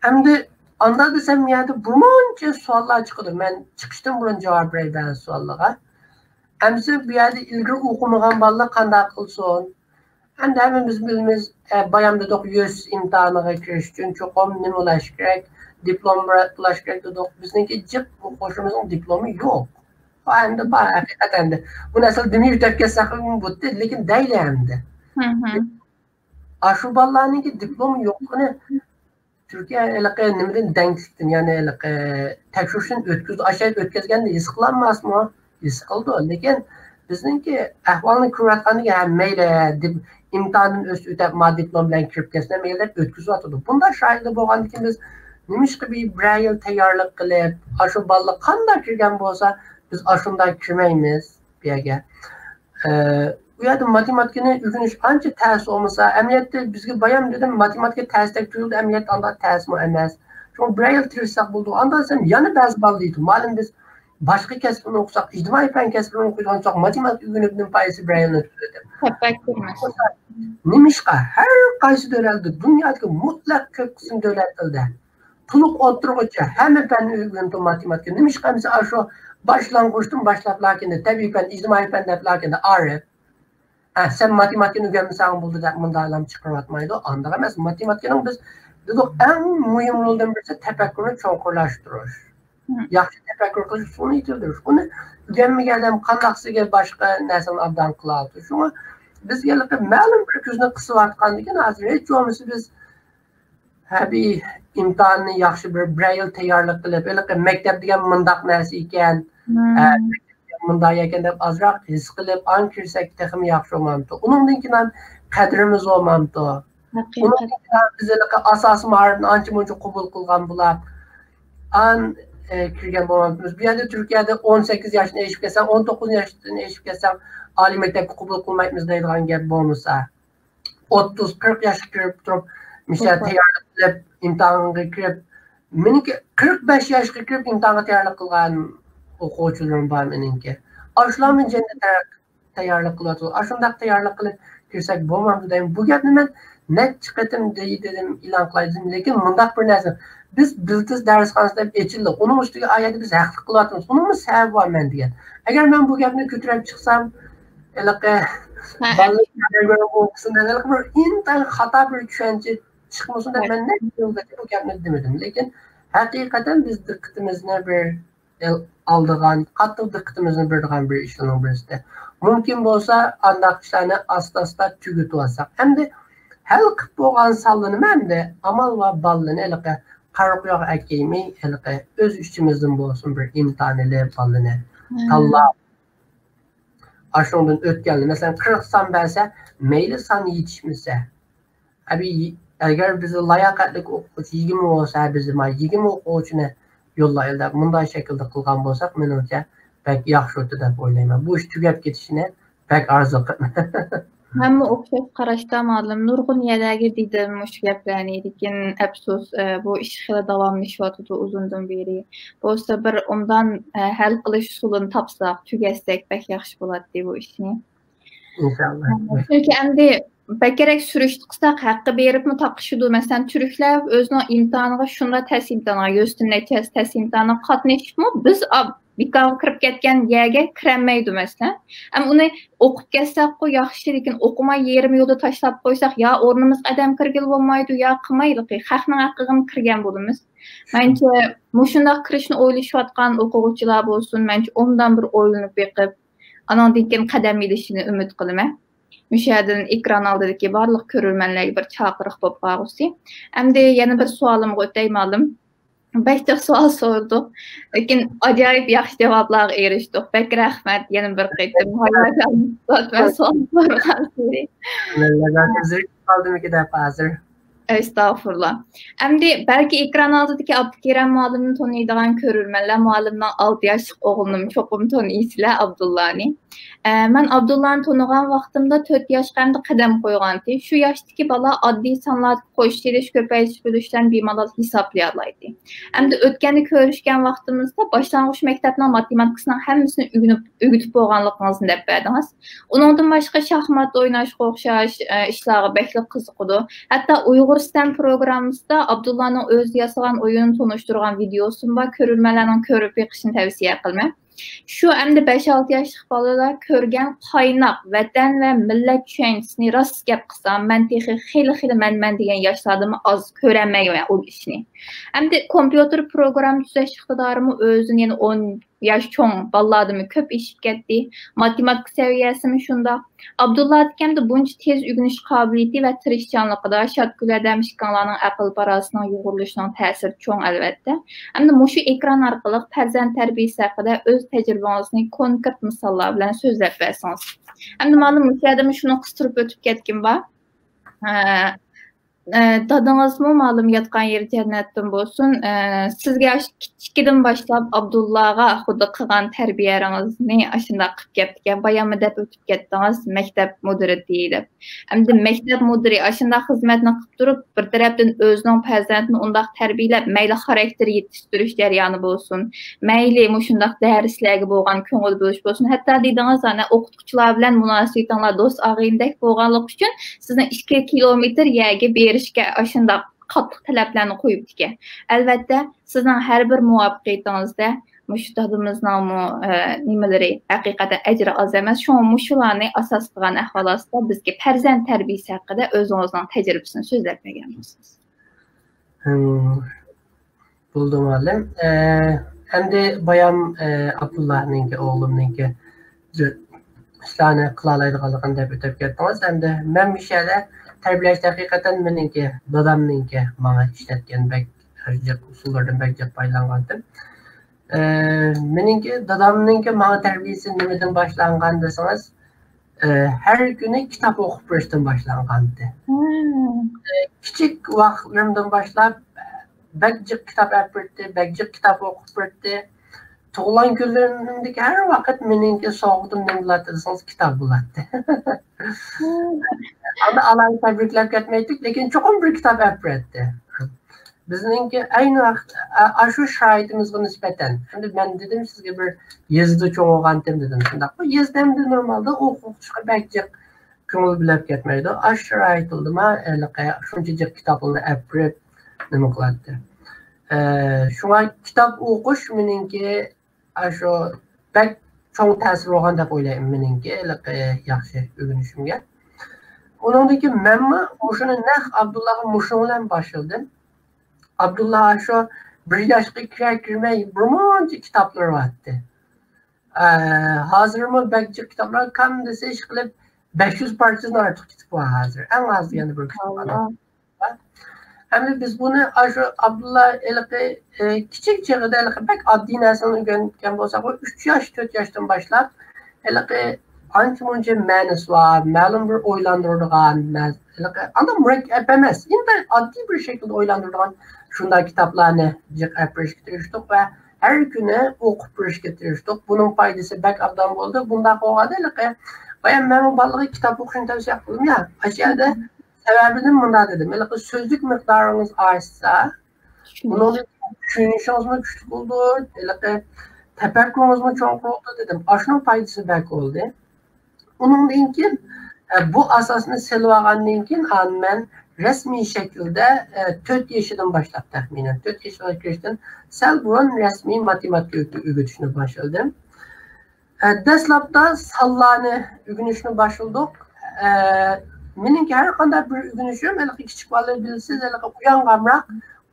ئەمدى ئاندا دېسەم، بۇ يەردە بىرمۇنچە سوئاللار چىقىدۇ. مەن چىقىشتىن بۇرۇن جاۋاب بېرەي بەزى سوئاللارغا. ئەمسە بۇ يەردە ئىلگىرى ئوقۇمىغان بالىلار قانداق قىلسۇن؟ ئەمدى ھەممىمىز بىلىمىز، ئە، بايام دېدۇق، يۈس ئىمتىھانىغا كىرىش ئۈچۈن چوقۇم نېمە بولاش كېرەك؟ دىپلوم بولاش كېرەك دېدۇق. بىزنىڭكى جىق ئوقۇغۇچىمىزنىڭ دىپلومى يوق. ئەمدى بار، ھەقىقەتەن ئەمدى. بۇنى ئەسلى دېمەي ئۆتۈپ كەتسەك بولدى، لېكىن دەيلى ئەمدى. ھىم، ھىم. ئاشۇ بالىلارنىڭكى دىپلومى يوقلۇقىنى تۈركىيە ھېلىقى نېمىدىن، دەڭلىكتىن، يەنى ھېلىقى تەكشۈرۈشتىن ئۆتكۈزدى. ئاشۇ يەردە ئۆتكۈزگەندە ھېس قىلالماسمۇ؟ ھېس قىلىدۇ. لېكىن بىزنىڭكى ئەھۋالنى كۆرۈۋاتقاندىن كېيىن، ھە، مەيلى، دىپ-، ئىمتىھاندىن ئۆتۈپ، ما دىپلوم بىلەن كىرىپ كەتسۇن، مەيلى دەپ ئۆتكۈزۈۋاتىدۇ. بۇنداق شارائىتتا بولغاندىن كېيىن بىز نېمىشقا بىر، بىرەر يىل تەييارلىق قىلىپ، ئاشۇ بالىلار قانداق كىرگەن بولسا، بىز ئاشۇنداق كىرمەيمىز بۇ يەرگە؟ ئە، ئۇ يەردە ماتېماتىكىنى ئۆگىنىش ئانچە تەس بولمىسا، ئەمەلىيەتتە بىزگە بايام دېدىم، ماتېماتىكا تەستەك تۇيۇلدى، ئەمەلىيەتتە ئانداق تەسمۇ ئەمەس. شۇڭا بىرەر يىل تىرىشساق بولىدۇ. ئاندا دېسەم، يەنە بەزى بالا دەيدۇ، مۇئەللىم، بىز باشقا كەسىپنى ئوقۇساق، ئىجتىمائىي پەن كەسپىنى ئوقۇيدىغان بولساق، ماتېماتىكا ئۆگىنىپ نېمە پايدىسى، بىرەر يىلنى ئۆتكۈزۈپ دەپ. تەپەككۇر مەسىلىسى. نېمىشقا ھەر قايسى دۆلەتتە، دۇنيادىكى مۇتلەق كۆپ قىسىم دۆلەتلەردە تولۇق ئوتتۇرىغىچە ھەممە پەننى ئۆگىنىدۇ ماتېماتىكا. نېمىشقا ئەمسە ئاشۇ باشلانغۇچتىن باشلاپلا كېلىندى، تەبىئىي پەن، ئىجتىمائىي پەن دەپلا كېلىندى، ئارىپ. ھە، سەن ماتېماتىكىنى ئۆگەنمىسەڭ بولدى دەپ مۇنداق ئادەم چىقىرىۋاتمايدۇ. ئانداق ئەمەس، ماتېماتىكىنىڭ بىز دېدۇق، ئەڭ مۇھىم رولدىن بىرسى تەپەككۇرنى چوڭقۇرلاشتۇرۇش. مم. ياخشى تەپەككۇر قىلىش ئۇسۇلىنى يېتىلدۈرۈش. ئۇنى ئۆگەنمىگەن ئادەم قانداق سىزگە باشقا نەرسىنى ئابدان قىلالىدۇ؟ شۇڭا بىزگە ھېلىقى مەلۇم بىر كۆزنى قىسىۋاتقاندىكىن، ھازىر ھېچ بولمىسا بىز ھە، بىر ئىمتىھاننى ياخشى بىر، بىرەر يىل تەييارلىق قىلىپ، ھېلىقى مەكتەپ دېگەن مۇنداق نەرسە ئىكەن، مم. ھە، مەكتەپ دېگەن مۇنداق ئىكەن دەپ ئازراق ھېس قىلىپ، ئاڭ كىرسەك تېخىمۇ ياخشى بولمامتۇ؟ ئۇنىڭدىن كېيىن قەدرىمىز بولمامتۇ؟ ھەقىقەت. ئۇنىڭدىن كېيىن بىز ھېلىقى ئاساسىي مائارىپنى ئانچە مۇنچە قوبۇل قىلغان بولۇپ، ئان، ئە، كىرگەن بولمامتىمىز. بۇ يەردە تۈركىيەدە ئون سەككىز ياشتىن ئېشىپ كەتسەڭ، ئون توققۇز ياشتىن ئېشىپ كەتسەڭ، ئالىي مەكتەپكە قوبۇل قىلمايمىز دەيدىغان گەپ بولمىسا، ئوتتۇز، قىرىق ياشقا كىرىپ تۇرۇپ، مىشە توغرا. تەييارلىق قىلىپ، ئىمتىھانغا كىرىپ، مېنىڭكى قىرىق بەش ياشقا كىرىپ ئىمتىھانغا تەييارلىق قىلغان ئوقۇغۇچىلىرىم بار مېنىڭكى. ئاشۇلارمۇ جەننەت تەييارلىق قىلىۋاتىدۇ. ئاشۇنداق تەييارلىق قىلىپ كىرسەك بولمامدۇ دەيمەن. بۇ گەپنى مەن نەچچە قېتىم دېدىم، ئېلان قىلاي دېدىم. لېكىن مۇنداق بىر نەرسە، بىز بىلتىز دەرسخانىسى دەپ ئېچىلدۇق. ئۇنىڭ ئۈستىگە ئايەتتە بىز ھەقلىق قىلىۋاتىمىز. ئۇنىڭمۇ سەۋەبى بار مەن دېگەن. ئەگەر مەن بۇ گەپنى كۆتۈرۈپ چىقسام، ھېلىقى ھە، ھە. بالىلار بىر ئىنتايىن خاتا بىر چۈشەنچە چىقمىسۇن دەپ مەن نەچچە يىلغىچە بۇ گەپنى دېمىدىم. لېكىن ھەقىقەتەن بىز دىققىتىمىزنى بىر ئالىدىغان، قاتتىق دىققىتىمىزنى بېرىدىغان بىر ئىشلارنىڭ بىرسى. مۇمكىن بولسا ئانداق ئىشلارنى ئاستا-ئاستا تۈگىتىۋالساق. ئەمدى ھەل قىلىپ بولغان سانلىنىمۇ ئەمدى ئامال بار بالىنى ھېلىقى قارا قۇياغا ئەكەيمەي، ھېلىقى ئۆز ئىچىمىزدىن بولسۇن بىر ئىمتىھان ئېلىپ بالىنى تاللاپ، ئاشۇنىڭدىن ئۆتكەنلەر، مەسىلەن، قىرىق سان بەرسە، مەيلى سان يېتىشمىسە، ئەبى، ئەگەر بىز لاياقەتلىك ئوقۇغۇچى يىگىرمە بولسا، بىز ما يىگىرمە ئوقۇغۇچىنى يوللايلى دەپ مۇنداق شەكىلدە قىلغان بولساق، مېنىڭچە بەك ياخشى ئۆتتى دەپ ئويلايمەن. بۇ ئىش تۈگەپ كېتىشىنى بەك ئارزۇ قىلىمەن. مەنمۇ ئوخشاش قاراشتا، مۇئەللىم. نۇرغۇن يەرلەرگە دېدىم مۇشۇ گەپلەرنى، لېكىن ئەپسۇس، ئە، بۇ ئىش خېلى داۋاملىشىۋاتىدۇ ئۇزۇندىن بېرى. بولسا بىر ئوبدان، ئە، ھەل قىلىش ئۇسۇلىنى تاپساق، تۈگەتسەك بەك ياخشى بولاتتى بۇ ئىشنى. ئىنشاللا. چۈنكى ئەمدى بەكرەك سۈرۈشتە قىلساق، ھەققە بېرىپمۇ تاقىشىدۇ. مەسىلەن، تۈركلەر ئۆزىنىڭ ئىمتىھانىغا شۇنداق تەس ئىمتىھانغا، يۈزدىن نەچچە تەس ئىمتىھانغا قاتنىشىپمۇ، بىز ئا-، بىكارغا كىرىپ كەتكەن يەرگە كىرەلمەيدۇ، مەسىلەن. ئەمما ئۇنى ئوقۇپ كەتسەكقۇ ياخشى، لېكىن ئوقۇماي يېرىم يولدا تاشلاپ قويساق، يا ئورنىمىزغا ئادەم كىرگىلى بولمايدۇ، يا قىلمايلىقى، خەقنىڭ ھەققىگىمۇ كىرگەن بولىمىز. مەنچە، مۇشۇنداق كىرىشنى ئويلىشىۋاتقان ئوقۇغۇچىلار بولسۇن، مەنچە ئوبدان بىر ئويلىنىپ بېقىپ، ئانىڭدىن كېيىن قەدەم ئېلىشىنى ئۈمىد قىلىمەن. مۇشۇ يەردىن ئېكران ئالدىدىكى بارلىق كۆرۈرمەنلەرگە بىر چاقىرىق بولۇپ قالغۇسى. ئەمدى يەنە بىر سوئالىمغا ئۆتەي، مۇئەللىم. بەك جىق سوئال سورىدۇق، لېكىن ئاجايىپ ياخشى جاۋابلارغا ئېرىشتۇق. بەك رەھمەت يەنە بىر قېتىم. ھاياجان سوئال سورىغانسېرى. قالدىمىكىن دەپ ھازىر. ئەستەغپۇرۇللا. ئەمدى بەلكى ئېكران ئالدىدىكى ئابدۇكېرەم مۇئەللىمنى تونۇيدىغان كۆرۈرمەنلەر، مۇئەللىمنىڭ ئالتە ياشلىق ئوغلىنىمۇ چوقۇم تونۇيسىلەر، ئابدۇللانى. ئە، مەن ئابدۇللانى تونۇغان ۋاقتىمدا تۆت ياشقا ئەمدى قەدەم قويغانتى. شۇ ياشتىكى بالا ئاددىي سانلاردىكى قوشۇش، سېلىش، كۆپەيتىش، بۆلۈشلەرنى بىمالال ھېسابلىيالايتتى. ئەمدى ئۆتكەندە كۆرۈشكەن ۋاقتىمىزدا باشلانغۇچ مەكتەپنىڭ ماتېماتىكىسىنىڭ ھەممىسىنى ئۆگىنىپ، ئۆگىتىپ بولغانلىقىڭىزنى دەپ بەردىڭىز. ئۇنىڭدىن باشقا شاھمات ئويناشقا ئوخشاش، ئە، ئىشلارغا بەكلا قىزىقىدۇ. ھەتتا ئۇيغۇرىستان پروگراممىسىدا ئابدۇللانىڭ ئۆزى ياسىغان ئويۇننى تونۇشتۇرغان ۋىدېئوسىمۇ بار، كۆرۈرمەنلەرنىڭ كۆرۈپ بېقىشىنى تەۋسىيە قىلىمەن. شۇ ئەمدى بەش-ئالتە ياشلىق بالىلار كۆرگەن قايناق ۋەتەن ۋە مىللەت چۈشەنچىسىنى، راست گەپ قىلسام، مەن تېخى خېلى-خېلى مەنمەن دېگەن ياشلاردىنمۇ ئاز كۆرەلمەيمەن ئۇ ئىشنى. ئەمدى كومپيۇتېر پروگرامما تۈزەش ئىقتىدارىمۇ ئۆزىدىن يەنە ئون ياش چوڭ بالىلاردىنمۇ كۆپ ئېشىپ كەتتى. ماتېماتىكا سەۋىيەسىمۇ شۇنداق. ئابدۇللا ئاكامدا بۇنچە تېز ئۆگىنىش قابىلىيىتى ۋە تىرىشچانلىقىدا شاتگۈل ھەدەم ئىككىڭلارنىڭ ئەقىل-پاراسىتىنىڭ يۇغۇرۇلۇشىنىڭ تەسىرى چوڭ، ئەلۋەتتە. ئەمدى مۇشۇ ئېكران ئارقىلىق پەرزەنت تەربىيىسى ھەققىدە ئۆز تەجرىبىڭىزنى كونكرېت مىساللار بىلەن سۆزلەپ بەرسىڭىز. ئەمدى مانا مۇشۇ يەردىمۇ شۇنى قىستۇرۇپ ئۆتۈپ كەتكىن بار. ئە، ئە، دادىڭىزمۇ مالىم ياتقان يېرى جەننەتتىن بولسۇن. ئە، سىزگە ئاشۇ كىچىكىدىن باشلاپ ئابدۇللاغا خۇددى قىلغان تەربىيەڭىزنى ئاشۇنداق قىلىپ كەپتىكەن. باياممۇ دەپ ئۆتۈپ كەتتىڭىز، مەكتەپ مۇدىرى دەپ. ئەمدى مەكتەپ مۇدىرى ئاشۇنداق خىزمەتنى قىلىپ تۇرۇپ، بىر تەرەپتىن ئۆزىنىڭ پەرزەنتىنى ئۇنداق تەربىيەلەپ، مەيلى خاراكتېر يېتىشتۈرۈش جەريانى بولسۇن، مەيلى مۇشۇنداق دەرسلەرگە بولغان كۆڭۈل بۆلۈش بولسۇن. ھەتتا دېدىڭىز، ئەنە، ئوقۇتقۇچىلار بىلەن مۇناسىۋىتىڭلار دوست ئاغىنىدەك بولغانلىقى ئۈچۈن سىزنى ئىككى كىلومېتىر يەرگە بېرىشكە ئاشۇنداق قاتتىق تەلەپلەرنى قويۇپتىكەن. ئەلۋەتتە، سىزنىڭ ھەر بىر مۇۋەپپەقىيىتىڭىزدە مۇشۇ دادىمىزنىڭمۇ، ئە، نېمىلىرى ھەقىقەتەن ئەجرى ئاز ئەمەس. شۇڭا مۇشۇلارنى ئاساس قىلغان ئەھۋال ئاستىدا بىزگە پەرزەنت تەربىيىسى ھەققىدە ئۆزىڭىزنىڭ تەجرىبىسىنى سۆزلەپ بەرگەن بولسىڭىز. ھىم، بولدى مۇئەللىم. ئە، ئەمدى بايام، ئە، ئابدۇللانىڭكى، ئوغلۇمنىڭكى ئىشلارنى قىلالايدىغانلىقىنى دەپ ئۆتۈپ كەتتىڭىز. ئەمدى مەن مۇشۇ يەردە تەربىيەلەشتە ھەقىقەتەن مېنىڭكى دادامنىڭكى ماڭا ئىشلەتكەن بەك جىق ئۇسۇللىرىدىن بەك جىق پايدىلانغانتىم. ئە، مېنىڭكى دادامنىڭكى ماڭا تەربىيەسى نېمىدىن باشلانغان دېسىڭىز، ئە، ھەر كۈنى كىتاب ئوقۇپ بېرىشتىن باشلانغانىدى. كىچىك ۋاقىتلىرىمدىن باشلاپ بەك جىق كىتاب ئەپ بېرەتتى، بەك جىق كىتاب ئوقۇپ بېرەتتى. تۇغۇلغان كۈنلىرىمدىكى ھەر ۋاقىت مېنىڭكى سوۋغىتىم نېمە بولاتتى دېسىڭىز، كىتاب بولاتتى. ئاندىن ئالاھىدە تەبرىكلەپ كەتمەيتتۇق، لېكىن چوقۇم بىر كىتاب ئەپ بېرەتتى. بىزنىڭكى ئەينى ۋاقىت، ئا-، ئاشۇ شارائىتىمىزغا نىسبەتەن، ئەمدى مەن دېدىم سىزگە، بىر يېزىدا چوڭ بولغانتىم دېدىم، شۇنداقمۇ؟ يېزىدا ئەمدى نورمالدا ئوقۇشقا بەك جىق كۆڭۈل بۆلۈپ كەتمەيدۇ. ئاشۇ شارائىتىمدىمۇ ھېلىقى شۇنچە جىق كىتابلارنى ئەپ بېرىپ نېمە قىلاتتى. ئە، شۇڭا كىتاب ئوقۇش مېنىڭكى ئاشۇ بەك چوڭ تەسىر بولغان دەپ ئويلايمەن مېنىڭكى ھېلىقى ياخشى ئۆگىنىشىمگە. ئۇنىڭدىن كېيىن مەنمۇ مۇشۇنى نەق ئابدۇللاغا مۇشۇنىڭ بىلەن باشلىدىم. ئابدۇللا ئاشۇ بىر ياشقا كىرەر كىرمەي بىرمۇنچە كىتابلىرى بارتتى. ئە، ھازىرمۇ بەك جىق كىتابلار، كام دېسە ئىشقىلىپ بەش يۈز پارچىدىن ئارتۇق كىتاب بار ھازىر. ئەڭ ئاز دېگەندە بىر كىتابخانا. ئەمدى بىز بۇنى ئاشۇ ئابدۇللا ھېلىقى، ئە، كىچىك چېغىدا ھېلىقى بەك ئاددىي نەرسىلەرنى ئۆگەنگەن بولساق، ئۇ ئۈچ ياش، تۆت ياشتىن باشلاپ ھېلىقى ئانچە مۇنچە مەنىسى بار، مەلۇم بىر ئويلاندۇرىدىغان، مە-، ھېلىقى ئانداق مۇرەككەپ ئەمەس، ئىنتايىن ئاددىي بىر شەكىلدە ئويلاندۇرىدىغان شۇنداق كىتابلارنى جىق ئەپ بېرىشكە تىرىشتۇق ۋە ھەر كۈنى ئوقۇپ بېرىشكە تىرىشتۇق. بۇنىڭ پايدىسى بەك ئابدان بولدى. بۇنداق بولغاندا ھېلىقى بايام مەنمۇ بالىلارغا كىتاب ئوقۇشنى تەۋسىيە قىلدىم يا، ئاشۇ يەردە سەۋەبىدىن مۇنداق دېدىم، ھېلىقى سۆزلۈك مىقدارىڭىز ئاشسا، ئۇنىڭدىن كېيىن چۈشىنىشىڭىزمۇ كۈچلۈك بولىدۇ، ھېلىقى تەپەككۇرىڭىزمۇ چوڭقۇر بولىدۇ دېدىم. ئاشۇنىڭ پايدىسى بەك بولدى. ئۇنىڭدىن كېيىن، ئە، بۇ ئاساسنى سېلىۋالغاندىن كېيىن، ئاندىن مەن رەسمىي شەكىلدە، ئە، تۆت يېشىدىن باشلاپ، تەخمىنەن تۆت يېشىغا كىرىشتىن سەل بۇرۇن رەسمىي ماتېماتىكا ئۆگىتىشنى باشلىدىم. ئە، دەسلەپتە سانلارنى ئۆگىنىشنى باشلىدۇق. ئە، مېنىڭكى ھەر قانداق بىر ئۆگىنىشىم، ھېلىقى كىچىك بالىلار بىلىسىز، ھېلىقى ئۇيانغانراق،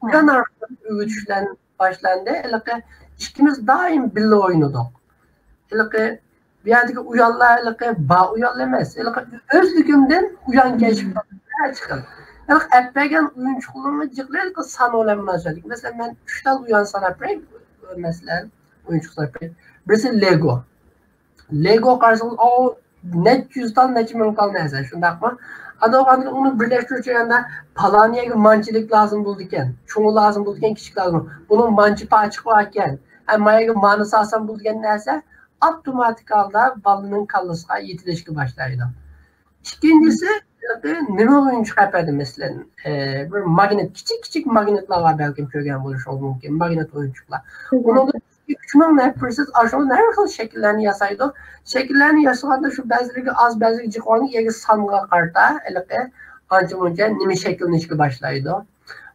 ئۇيان ئارقىلىق ئۆگىتىش بىلەن باشلاندى. ھېلىقى ئىككىمىز دائىم بىللە ئوينىدۇق. ھېلىقى بۇ يەردىكى ئۇيانلار ھېلىقى بار ئۇيانلار ئەمەس. ھېلىقى ئۆزلۈكۈمدىن ئۇيان كەشىپ قىلدىم. ھەر چىقىم. ھېلىقى ئەپ بەرگەن ئويۇنچۇقلىرىمنى جىقلا ھېلىقى سان بىلەن مۇناسىۋەتلىك. مەسىلەن، مەن ئۈچ تال ئۇيان ساناپ بېرەي، مەسىلەن، ئويۇنچۇق ساناپ بېرەي. بىرسى لېگو. لېگو قارىسىڭىز، ئاۋۇ نەچچە يۈز تال، نەچچە مىڭ تال نەرسە، شۇنداقمۇ؟ ئاندىن ئۇنى بىرلەشتۈرۈش جەريانىدا پالان يەرگە مانچىلىك لازىم بولىدىكەن، چوڭى لازىم بولىدىكەن، كىچىك لازىم. بۇنىڭ مانچە پاچىقى باركەن. ھە، ما يەرگە مانى سالسام بولىدىكەن نەرسە ئاپتوماتىك ھالدا بالىنىڭ كاللىسىغا يېتىلىشكە باشلايدۇ. ئىككىنچىسى، نېمە ئويۇنچۇق ئەپەردى، مەسىلەن، ئە، بىر ماگنىت، كىچىك كىچىك ماگنىتلار بار، بەلكىم كۆرگەن بولۇشىڭىز مۇمكىن، ماگنىت ئويۇنچۇقلار. ئۇنىڭدا ئۈچ مىڭ نەپىرسىز ئاشۇندىن ھەر خىل شەكىللەرنى ياسايدۇ. شەكىللەرنى ياسىغاندا شۇ بەزىلىرىگە ئاز، بەزىلىرىگە جىق، ئۇنىڭ يەرگە سانغا قارىتا ھېلىقى ئانچە مۇنچە نېمە شەكىللىنىشكە باشلايدۇ.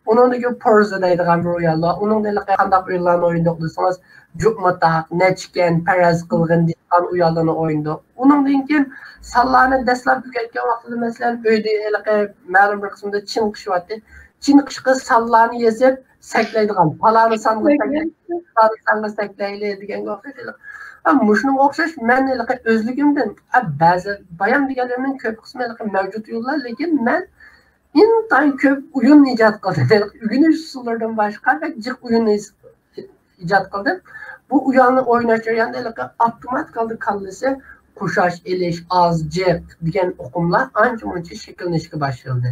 ئۇنىڭدىن كېيىن پورزا دەيدىغان بىر ئويۇن بار. ئۇنىڭدا ھېلىقى قانداق ئويۇنلارنى ئوينىدۇق دېسىڭىز، جۇقمۇتاق، نەچچىكەن، پەرەز قىلغىن دېيىدىغان ئويۇنلارنى ئوينىدۇق. ئۇنىڭدىن كېيىن سانلارنى دەسلەپ ئۆگەتكەن ۋاقتىدا، مەسىلەن، ئۆيدە ھېلىقى مەلۇم بىر قىسمىدا چىنقىشىۋاتتى. چىنقىشقا سانلارنى يېزىپ سەكلەيدىغان، پالانى سانغا سەكلەيلى، پالانى سانغا سەكلەيلى دېگەنگە ئوخشاش ھېلىقى. ھە، مۇشۇنىڭغا ئوخشاش مەن ھېلىقى ئۆزلۈكۈمدىن، ھە، بەزى بايام دېگەنلىرىمنىڭ كۆپ قىسمى ھېلىقى مەۋجۇت ئويۇنلار، لېكىن مەن ئىنتايىن كۆپ ئويۇن ئىجاد قىلدىم. ئۆگىنىش ئۇسۇللىرىدىن باشقا بەك جىق ئويۇن ئىجاد قىلدىم. بۇ ئويۇننى ئويناش جەريانىدا ھېلىقى ئاپتوماتىك ھالدا كاللىسى قوشاش، ئېلىش، ئاز، جىق دېگەن ئۇقۇملار ئانچە-مۇنچە شەكىللىنىشكە باشلىدى.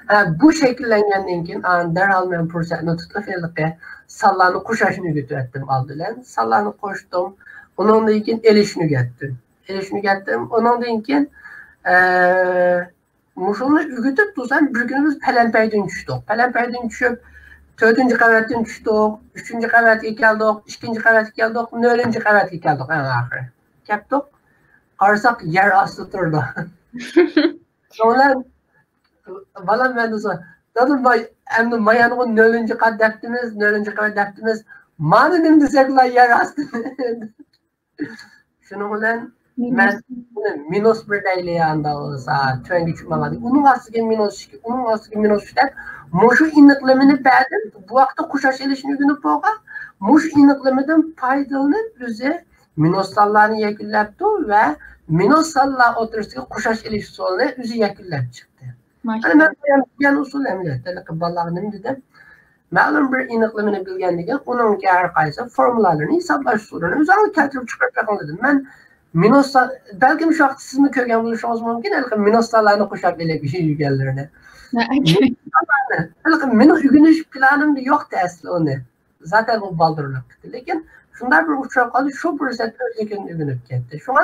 ھە، بۇ شەكىللەنگەندىن كېيىن، ئاندىن دەرھال مەن پۇرسەتنى تۇتۇپ، ھېلىقى سانلارنى قوشاشنى ئۆگىتىۋەتتىم ئالدى بىلەن. سانلارنى قوشتۇم. ئۇنىڭدىن كېيىن ئېلىشنى ئۆگەتتىم. ئېلىشنى ئۆگەتتىم. ئۇنىڭدىن كېيىن، ئە، مۇشۇنى ئۆگىتىپ تۇرسام، بىر كۈنى بىز پەلەمپەيدىن چۈشتۇق. پەلەمپەيدىن چۈشۈپ، تۆتىنچى قەۋەتتىن چۈشتۇق، ئۈچىنچى قەۋەتكە كەلدۇق، ئىككىنچى قەۋەتكە كەلدۇق، نۆلىنچى قەۋەتكە كەلدۇق ئەڭ ئاخىرى. كەپتۇق، قارىساق يەر ئاستى تۇرىدۇ. شۇنىڭ بىلەن بالام مەندىن سورىدى، دادا، ما-، ئەمدى مايانغۇ نۆلىنچى قەۋەت دەپتىمىز، نۆلىنچى قەۋەت دەپتىمىز. مانا نېمە دېسەكلا يەر ئاستى. شۇنىڭ بىلەن مەن بۇنى مىنۇس بىر دەيلى، ئاندا بولسا تۆۋەنگە چۈشۈپ ماڭغان. ئۇنىڭ ئاستىدىكى مىنۇس ئىككى، ئۇنىڭ ئاستىدىكى مىنۇس ئۈچ دەپ، مۇشۇ ئېنىقلىمىنى بەردىم. بۇ ۋاقىتتا قوشاش ئېلىشنى ئۆگىنىپ بولغان. مۇشۇ ئېنىقلىمىدىن پايدىلىنىپ، ئۆزى مىنۇس سانلارنى يەكۈنلەپتۇ ۋە مىنۇس سانلار ئوتتۇرىسىدىكى قوشاش ئېلىش ئۇسۇلىنى ئۆزى يەكۈنلەپ چىقتى. ماشاللا. مەن بايام دېگەن ئۇسۇل ئەمەلىيەتتە بالىلارغا نېمە دېدىم؟ مەلۇم بىر ئېنىقلىمىنى بىلگەندىن كېيىن، ئۇنىڭكى ھەر قايسى فورمۇلالىرىنى، ھېسابلاش ئۇسۇللىرىنى ئۆزۈڭلار كەلتۈرۈپ چىقىرىپ بېقىڭ دېدىم. مەن مىنۇستا، بەلكىم شۇ ۋاقىتتا سىزمۇ كۆرگەن بولۇشىڭىز مۇمكىن، ھېلىقى مىنۇستالارنى قوشاپ ئېلىپ يۈرگەنلىرىنى. ھېلىقى مېنىڭ ئۆگىنىش پىلانىمدا يوقتى ئەسلى ئۇنى. زاتەن ئۇ بالدۇرلۇق قىلدى. لېكىن شۇنداق بىر ئۇچراپ قالدى، شۇ پۇرسەتتە ئۆزلۈكىدىن ئۆگىنىپ كەتتى. شۇڭا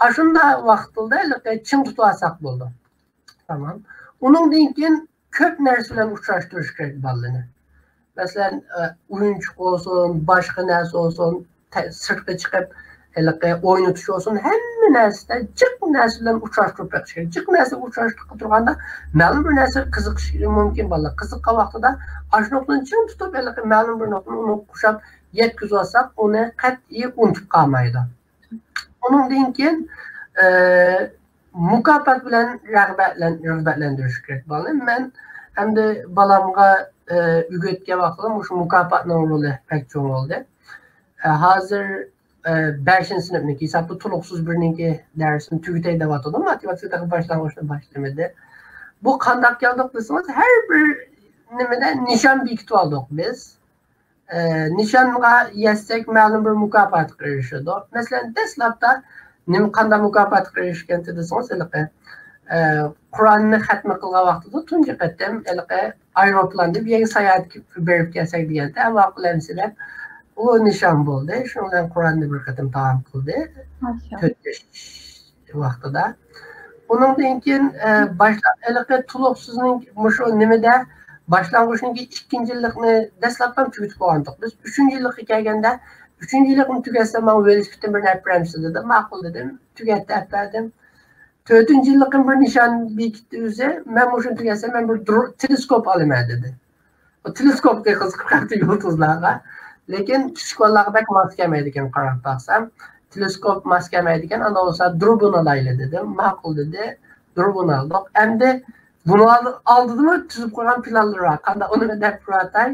ئاشۇنداق ۋاقىتلاردا ھېلىقى چىڭ تۇتۇۋالساق بولىدۇ. تامام. ئۇنىڭدىن كېيىن كۆپ نەرسە بىلەن ئۇچراشتۇرۇش كېرەك بالىلارنى. مەسىلەن، ئە، ئويۇنچۇق بولسۇن، باشقا نەرسە بولسۇن، تە-، سىرتقا چىقىپ، ھېلىقى ئوينىتىش بولسۇن، ھەممە نەرسىدە جىق نەرسە بىلەن ئۇچراشتۇرۇپ بېقىش كېرەك. جىق نەرسىگە ئۇچراشتۇرۇپ تۇرغاندا، مەلۇم بىر نەرسىگە قىزىقىشى مۇمكىن بالىلار. قىزىققان ۋاقتىدا ئاشۇ نۇقتىنى چىڭ تۇتۇپ، ھېلىقى مەلۇم بىر نۇقتىنى ئۇنىڭغا قوشاپ يەتكۈزۈۋالساق، ئۇنى قەتئىي ئۇنتۇپ قالمايدۇ. ئۇنىڭدىن كېيىن، ئە، مۇكاپات بىلەن رىغبەتلەن-، رىغبەتلەندۈرۈش كېرەك بالىنى. مەن ئەمدى بالامغا، ئە، ئۆگەتكەن ۋاقتىدا مۇشۇ مۇكاپاتنىڭ رولى بەك چوڭ بولدى. ئە، ھازىر، ئە، بەشىنچى سىنىپنىڭكى ھېسابتا تولۇقسىز بىرنىڭكى دەرسىنى تۈگىتەي دەۋاتىدۇ. ماتېماتىكا تېخى باشلانغۇچنى باشلىمىدى. بۇ قانداق كەلدۇق دېسىڭىز، ھەر بىر نېمىدە نىشان بېكىتىۋالدۇق بىز. ئە، نىشانغا يەتسەك، مەلۇم بىر مۇكاپاتقا ئېرىشىدۇ. مەسىلەن، دەسلەپتە نېمە، قانداق مۇكاپاتقا ئېرىشكەنتى دېسىڭىز، ھېلىقى، ئە، قۇرئاننى خەتمە قىلغان ۋاقتىدا تۇنجى قېتىم ھېلىقى ئايروپىلاندا بىر يەرگە ساياھەتكە بېرىپ كەلسەك دېگەنتى، ئەمما قىلەمسىز دەپ، ئۇ نىشان بولدى. شۇنىڭ بىلەن قۇرئاننى بىر قېتىم تامام قىلدى. ماشائاللاھ. تۆت ياش ۋاقتىدا. ئۇنىڭدىن كېيىن، ئە، باشلا-، ھېلىقى تولۇقسىزنىڭ مۇشۇ نېمىدە، باشلانغۇچنىڭكى ئىككىنچى يىللىقنى دەسلەپتىن تۈگىتىپ قويغانتۇق. بىز ئۈچىنچى يىللىققا كەلگەندە، «ئۈچىنچى يىللىقنى تۈگەتسەم، ماڭا ۋېلىسىپىتتىن بىرنى ئەپ بېرەمسىز؟» دېدى. «ماقۇل» دېدىم. تۈگەتتى، ئەپ بەردىم. تۆتىنچى يىللىقىم بىر نىشان بېكىتتى ئۆزى. «مەن مۇشۇنى تۈگەتسەم، مەن بىر دۇر-، تېلېسكوپ ئالىمەن» دېدى. ئۇ تېلېسكوپقا قىزىقىپ قاپتۇ يۇلتۇزلارغا. لېكىن كىچىك بالىلارغا بەك ماس كەلمەيدىكەن، قاراپ باقسام. تېلېسكوپ ماس كەلمەيدىكەن، ئانداق بولسا دۇربۇن ئالايلى دېدىم. ماقۇل دېدى. دۇربۇن ئالدۇق. ئەمدى بۇنىڭ ئالدىدىمۇ تۈزۈپ قويغان پىلانلىرى بار. قانداق ئۇنى دەپ تۇرۇۋاتاي.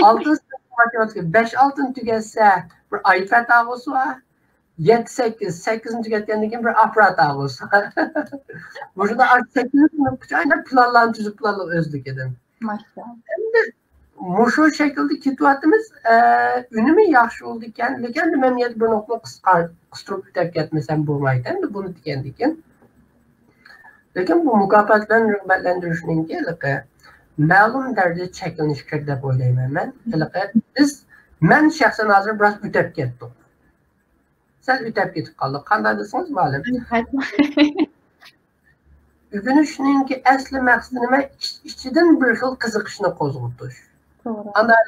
ئالتىنچى سىنىپ ماتېماتىكا بەش ئالتىنى تۈگەتسە، بىر ئايپاد ئالغۇسى بار. يەتتە سەككىز، سەككىزنى تۈگەتكەندىن كېيىن بىر ئاپپارات ئالغۇسى بار. مۇشۇنداق سەككىزىنچى سىنىپقىچە ئايناپ پىلانلارنى تۈزۈپ، پىلانلار ئۆزلۈكىدىن. ماشائاللاھ. ئەمدى مۇشۇ شەكىلدە كېتىۋاتىمىز. ئە، ئۈنۈمى ياخشى بولىدىكەن، لېكىن مەن يەنە بىر نۇقتىنى قىسقار-، قىستۇرۇپ ئۆتۈپ كەتمىسەم بولمايدۇ. ئەمدى بۇنى دېگەندىكىن، لېكىن بۇ مۇكاپات بىلەن رىغبەتلەندۈرۈشنىڭكى ھېلىقى مەلۇم دەرىجىدە چەكلىنىشى كېرەك دەپ ئويلايمەن مەن. ھېلىقى بىز، مەن شەخسەن ھازىر بىراز ئۆتەپ كەتتۇق. سەل ئۆتەپ كېتىپ قالدۇق. قانداق دېسىڭىز، مۇئەللىم؟ ئۆگىنىشنىڭكى ئەسلى مەقسىتى نېمە؟ ئىچ-، ئىچىدىن بىر خىل قىزىقىشنى قوزغىتىش. توغرا. ئانداق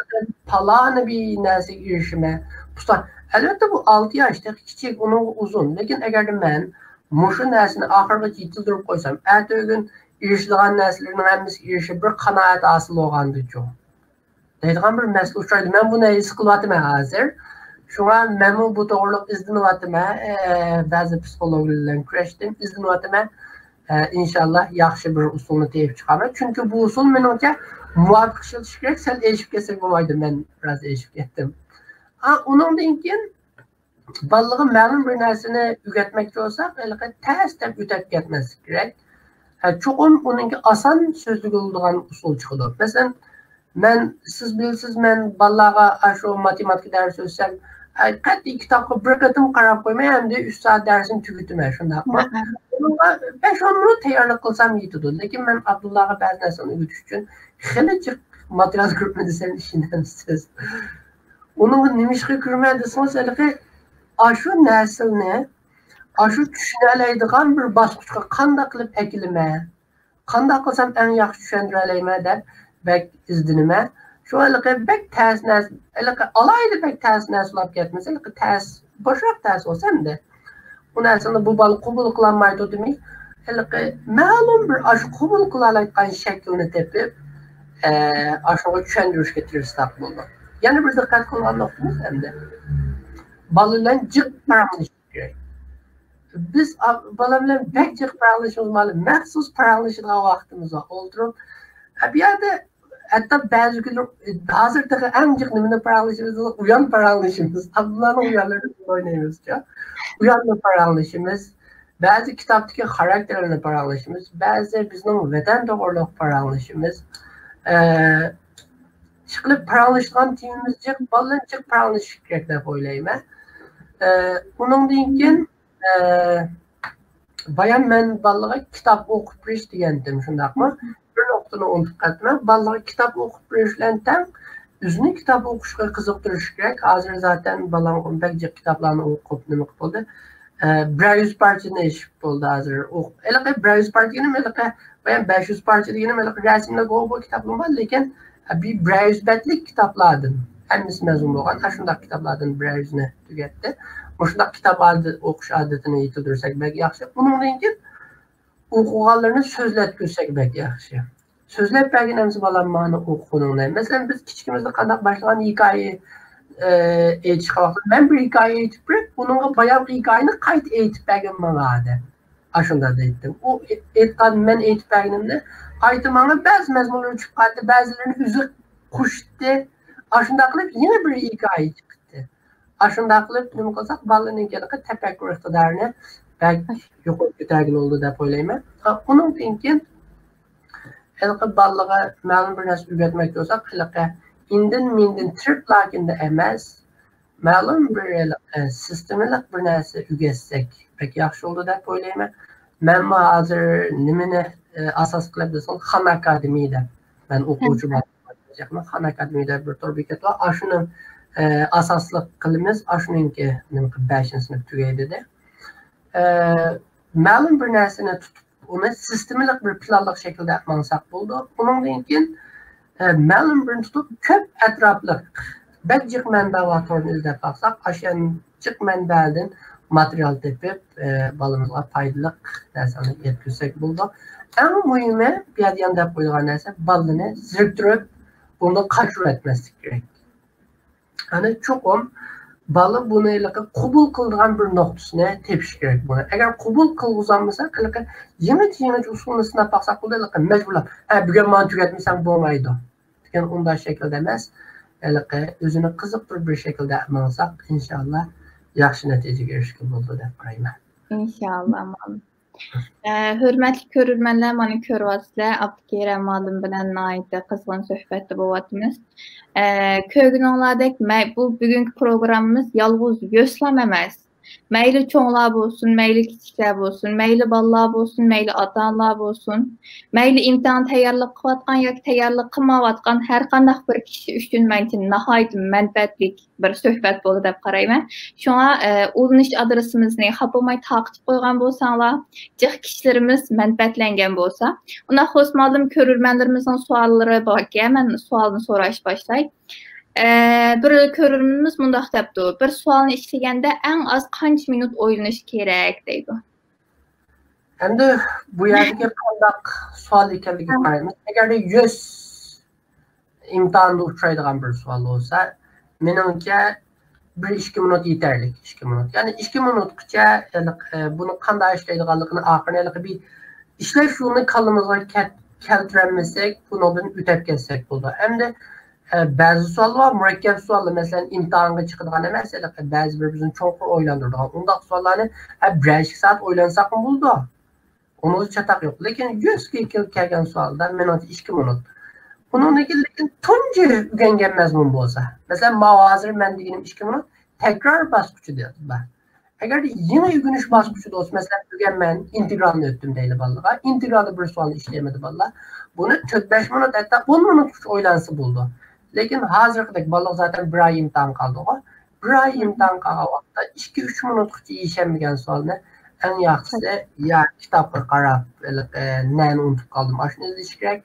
پالانى بىر نەرسىگە ئېرىشىمەن. ئۇستا، ئەلۋەتتە، بۇ ئالتە ياش، تېخى كىچىك، ئۇنىڭغا ئۇزۇن. لېكىن ئەگەردە مەن مۇشۇ نەرسىنى ئاخىرغىچە يېتىلدۈرۈپ قويسام، ئەتە-ئۆگۈن ئېرىشىدىغان نەرسىلىرىنىڭ ھەممىسىگە ئېرىشىپ، بىر قانائەت ھاسىل بولغاندىچۇ؟ دەيدىغان بىر مەسىلە ئۇچرايدۇ. مەن بۇنى ھېس قىلىۋاتىمەن ھازىر. شۇڭا مەنمۇ بۇ توغرىلىق ئىزدىنىۋاتىمەن. ئە، بەزى پسىخولوگلار بىلەن كۆرۈشتۈم، ئىزدىنىۋاتىمەن. ئە، ئىنشاللا ياخشى بىر ئۇسۇلنى تېپىپ چىقارمەن. چۈنكى بۇ ئۇسۇل مېنىڭچە مۇۋاپىق ئىشلىتىش كېرەك. سەل ئېشىپ كەتسەك بولمايدۇ، مەن بىراز ئېشىپ كەتتىم. ئا، ئۇنىڭدىن كېيىن بالىغا مەلۇم بىر نەرسىنى ئۆگەتمەكچى بولساق، ھېلىقى تەس دەپ ئۆتەپ كەتمەسلىك كېرەك. ھە، چوقۇم ئۇنىڭكى ئاسان سۆزلىگىلى بولىدىغان ئۇسۇل چىقىدۇ. مەسىلەن، مەن، سىز بىلىسىز، مەن بالىلارغا ئاشۇ ماتېماتىكا دەرسى ئۆتسەم، ئەي، قەتئىي كىتابقا بىر قېتىم قاراپ قويماي، ئەمدى ئۈچ سائەت دەرسنى تۈگىتىمەن، شۇنداقمۇ؟ ھە، ھە. بۇنىڭغا بەش ئون مىنۇت تەييارلىق قىلسام يېتىدۇ. لېكىن مەن ئابدۇللاغا بەزى نەرسىلەرنى ئۆگىتىش ئۈچۈن خېلى جىق ماتېرىيال كۆرۈپ دېسەم ئىشىنەمسىز؟ ئۇنىڭغا نېمىشقا كۆرىمەن دېسىڭىز، ھېلىقى ئاشۇ نەسىلنى، ئاشۇ چۈشىنەلەيدىغان بىر باسقۇچقا قانداق قىلىپ ئەكېلىمەن، قانداق قىلسام ئەڭ ياخشى چۈشەندۈرەلەيمەن دەپ بەك ئىزدىنىمەن. شۇ ھېلىقى بەك تەس نەرسە، ھېلىقى ئالاھىدە بەك تەس نەرسە بولاپ كەتمىسە، ھېلىقى تەس، بوشراق تەس بولسا ئەمدى. ئۇ نەرسىنى بۇ بالا قوبۇل قىلالمايدۇ دېمەي، ھېلىقى مەلۇم بىر ئاشۇ قوبۇل قىلالايدىغان شەكىلنى تېپىپ، ئە، ئاشۇنىڭغا چۈشەندۈرۈشكە تىرىشساق بولىدۇ. يەنە بىر دىققەت قىلغان نۇقتىمىز ئەمدى بالا بىلەن جىق پاراڭلىشىش كېرەك. بىز ئا-، بالا بىلەن بەك جىق پاراڭلىشىمىز، مانا مەخسۇس پاراڭلىشىدىغان ۋاقتىمىز بار. ئولتۇرۇپ، ئە، بۇ يەردە ھەتتا بەزى كۈنلەر، ھازىر تېخى ئەڭ جىق نېمىنى پاراڭلىشىمىز؟ ئۇيان پاراڭلىشىمىز. ئابدۇللانىڭ ئۇيانلىرىنى ئوينايمىزچۇ. ئۇياننى پاراڭلىشىمىز. بەزى كىتابتىكى خاراكتېرلەرنى پاراڭلىشىمىز. بەزى بىزنىڭ ۋەتەن توغرىلىق پاراڭلىشىمىز. ئە، ئىشقىلىپ پاراڭلىشىدىغان تېمىمىز جىق، بالىلار جىق پاراڭلىشىش كېرەك دەپ ئويلايمەن. ئە، ئۇنىڭدىن كېيىن ئە، بايام مەن بالىلارغا كىتاب ئوقۇپ بېرىش دېگەنتىم، شۇنداقمۇ؟ بىر نۇقتىنى ئۇنتۇپ قاپتىمەن. بالىلارغا كىتاب ئوقۇپ بېرىش بىلەن تەڭ ئۆزىنى كىتاب ئوقۇشقا قىزىقتۇرۇش كېرەك. ھازىر زاتەن بالاڭ بەك جىق كىتابلارنى ئوقۇپ نېمە قىلىپ بولدى. ئە، بىرەر يۈز پارچىنى ئېشىپ بولدى ھازىر. ئوق-، ھېلىقى بىرەر يۈز پارچە دېگىنىم ھېلىقى بايام بەش يۈز پارچە دېگىنىم ھېلىقى رەسىملىك بۇ، بۇ كىتابلىرىم بار، لېكىن بىر، بىرەر يۈز بەتلىك كىتابلاردىن، ھەممىسى مەزمۇن بولغان، ئاشۇنداق كىتابلاردىن بىرەر يۈزنى تۈگەتتى. مۇشۇنداق كىتاب ئادى-، ئوقۇش ئادىتىنى يېتىلدۈرسەك بەك ياخشى. ئۇنىڭدىن كېيىن ئوقۇغانلىرىنى سۆزلەتكۈزسەك بەك ياخشى. سۆزلەپ بەرگىن ئەمىسە بالام مانا ئوقۇغىنىڭنى. مەسىلەن، بىز كىچىكىمىزدە قانداق باشلىغان ھېكايە، ئە، ئېيتىشقا ۋاقىت. مەن بىر ھېكايە ئېيتىپ بېرىپ، ئۇنىڭغا بايامقى ھېكايىنى قايتا ئېيتىپ بەرگىن ماڭا دەپ. ئاشۇنداق دەيتتىم. ئۇ ئېيتقان، مەن ئېيتىپ بەرگىنىمنى قايتا ماڭا بەزى مەزمۇنلىرى چۈشۈپ قالدى، بەزىلىرىنى ئۆزى قوشتى. ئاشۇنداق قىلىپ يېڭى بىر ھېكايە چىقتى. ئاشۇنداق قىلىپ نېمە قىلساق، بالىنىڭ ھېلىقى تەپەككۇر ئىقتىدارىنى بەك يۇقىرى كۆتەرگىلى بولىدۇ دەپ ئويلايمەن. ھا، ئۇنىڭدىن كېيىن ھېلىقى بالىغا مەلۇم بىر نەرسە ئۆگەتمەكچى بولساق، ھېلىقى ئىندىن-مىندىن تىرىپ لاكىندا ئەمەس، مەلۇم بىر ھېلىقى سىستېمىلىق بىر نەرسە ئۆگەتسەك بەك ياخشى بولىدۇ دەپ ئويلايمەن. مەنمۇ ھازىر نېمىنى، ئە، ئاساس قىلىپ دېسىڭىز، خان ئاكادېمى دەپ مەن ئوقۇغۇچى بالىلارغا خان ئاكادېمى دەپ بىر تور بېكەت بار. ئاشۇنى، ئە، ئاساسلىق قىلىمىز. ئاشۇنىڭكى نېمە قىلىپ بەشىنچى سىنىپ تۈگەيدى دېدى. ئە، مەلۇم بىر نەرسىنى تۇتۇپ، ئۇنى سىستېمىلىق بىر پىلانلىق شەكىلدە ماڭساق بولىدۇ. ئۇنىڭدىن كېيىن، ئە، مەلۇم بىرنى تۇتۇپ، كۆپ ئەتراپلىق، بەك جىق مەنبە بار تورنى ئىزدەپ باقساق، ئاشۇ جىق مەنبەدىن ماتېرىيال تېپىپ، ئە، بالىمىزغا پايدىلىق نەرسىلەرنى يەتكۈزسەك بولىدۇ. ئەڭ مۇھىمى، بۇ يەردە يەنە دەپ قويىدىغان نەرسە، بالىنى زېرىكتۈرۈپ، ئۇنى قاچۇرۇۋەتمەسلىك كېرەك. يەنى چوقۇم بالا بۇنى ھېلىقى قوبۇل قىلىدىغان بىر نۇقتىسىنى تېپىش كېرەك بۇنى. ئەگەر قوبۇل قىلغۇزالمىسا، ھېلىقى يېڭىچە، يېڭىچە ئۇسۇلنى سىناپ باقساق بولىدۇ، ھېلىقى مەجبۇرلاپ، ھە، بۈگۈن مانا تۈگەتمىسەڭ بولمايدۇ دېگەن ئۇنداق شەكىلدە ئەمەس، ھېلىقى ئۆزىنى قىزىقتۇرۇپ بىر شەكىلدە ماڭساق، ئىنشاللا ياخشى نەتىجىگە ئېرىشكىلى بولىدۇ دەپ قارايمەن. ئىنشاللا، مانا. ئە، ھۆرمەتلىك كۆرۈرمەنلەر، مانا كۆرۈۋاتىسىلەر، ئابدۇكېرىم مۇئەللىم بىلەن ناھايىتى قىزغىن سۆھبەتتە بولۇۋاتىمىز. ئە، كۆرگىنىڭلاردەك، مە-، بۇ بۈگۈنكى پروگراممىمىز يالغۇز يوسلام ئەمەس. مەيلى چوڭلار بولسۇن، مەيلى كىچىكلەر بولسۇن، مەيلى بالىلار بولسۇن، مەيلى ئاتا-ئانىلار بولسۇن، مەيلى ئىمتىھان تەييارلىق قىلىۋاتقان ياكى تەييارلىق قىلمايۋاتقان ھەر قانداق بىر كىشى ئۈچۈن مەنچە ناھايىتى مەنپەئەتلىك بىر سۆھبەت بولدى دەپ قارايمەن. شۇڭا، ئە، ئۇلىنىش ئادرېسىمىزنى خاپىماي تارقىتىپ قويغان بولساڭلار، جىق كىشىلىرىمىز مەنپەئەتلەنگەن بولسا. ئۇنداق بولسا مۇئەللىم، كۆرۈرمەنلىرىمىزنىڭ سوئاللىرى باركەن، مەن سوئالنى سوراش باشلاي. ئە، بىر كۆرۈرمىنىمىز مۇنداق دەپتۇ، بىر سوئالنى ئىشلىگەندە ئەڭ ئاز قانچە مىنۇت ئويلىنىش كېرەك دەيدۇ. ئەمدى بۇ يەردىكى قانداق سوئال ئىكەنلىكىگە قارايمىز. ئەگەر يۈز ئىمتىھاندا ئۇچرايدىغان بىر سوئال بولسا، مېنىڭچە بىر ئىككى مىنۇت يېتەرلىك، ئىككى مىنۇت. يەنى ئىككى مىنۇتقىچە، ھېلىقى، بۇنى قانداق ئىشلەيدىغانلىقىنى ئاخىرىنى ھېلىقى بىر ئىشلەش يولىنى كاللىمىزغا كەت-، كەلتۈرەلمىسەك، بۇنىڭدىن ئۆتۈپ كەتسەك بولىدۇ. ئەمدى، ئە، بەزى سوئاللار بار، مۇرەككەپ سوئاللار، مەسىلەن، ئىمتىھانغا چىقىدىغان ئەمەس، ھېلىقى بەزى بىر بىزنى چوڭقۇر ئويلاندۇرىدىغان ئۇنداق سوئاللارنى، ئە، بىرەر ئىككى سائەت ئويلانساقمۇ بولىدۇ. ئۇنىڭدا چاتاق يوق. لېكىن يۈزگە كېلىپ كەلگەن سوئالدا مېنىڭچە ئىككى مىنۇت. ئۇنىڭدىن كېيىن لېكىن تۇنجى ئۆگەنگەن مەزمۇن بولسا، مەسىلەن، ماۋۇ ھازىر مەن دېگىنىم ئىككى مىنۇت تەكرار باسقۇچىدا بار. ئەگەردە يېڭى ئۆگىنىش باسقۇچىدا بولسا، مەسىلەن، بۈگۈن مەن ئىنتېگرالنى ئۆتتۈم دەيلى بالىلارغا. ئىنتېگرالدا بىر سوئالنى ئىشلىيەلمىدى بالىلار. بۇنى تۆت بەش مىنۇت، ھەتتا ئون مىنۇتقىچە ئويلانسا بولىدۇ. لېكىن ھازىرقىدەك بالىلار زاتەن بىر ئاي ئىمتىھان قالدىغۇ. بىر ئاي ئىمتىھان قالغان ۋاقىتتا ئىككى ئۈچ مىنۇتقىچە يېشەلمىگەن سوئالنى ئەڭ ياخشىسى يا كىتابقا قاراپ، ھېلىقى، نەنى ئۇنتۇپ قالدىم، ئاشۇنى ئىزدىشى كېرەك،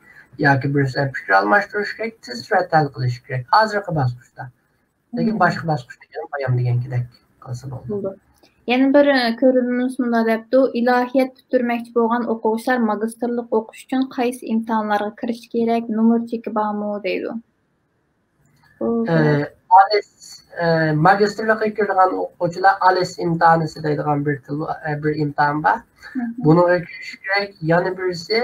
ياكى بىرسى بىلەن پىكىر ئالماشتۇرۇشى كېرەك، تېز سۈرئەتتە ھەل قىلىشى كېرەك ھازىرقى باسقۇچتا. لېكىن باشقا باسقۇچتا يەنە بايام دېگەنكىدەك قىلسا بولىدۇ. بولىدۇ. يەنە بىر، ئە، كۆرۈرمىنىمىز مۇنداق دەپتۇ، ئىلاھىيەت پۈتتۈرمەكچى بولغان ئوقۇغۇچىلار ماگىستىرلىق ئوقۇش ئۈچۈن قايسى ئىمتىھانلارغا كىرىش كېرەك، نومۇر چېكى بارمۇ دەيدۇ. بۇ ئە، ئالىس، ئە، ماگىستىرلىققا كىرىدىغان ئوقۇغۇچىلار ئالىس ئىمتىھانىسى دەيدىغان بىر تىل، ئە، بىر ئىمتىھان بار. مھم. بۇنىڭغا كىرىش كېرەك. يەنە بىرسى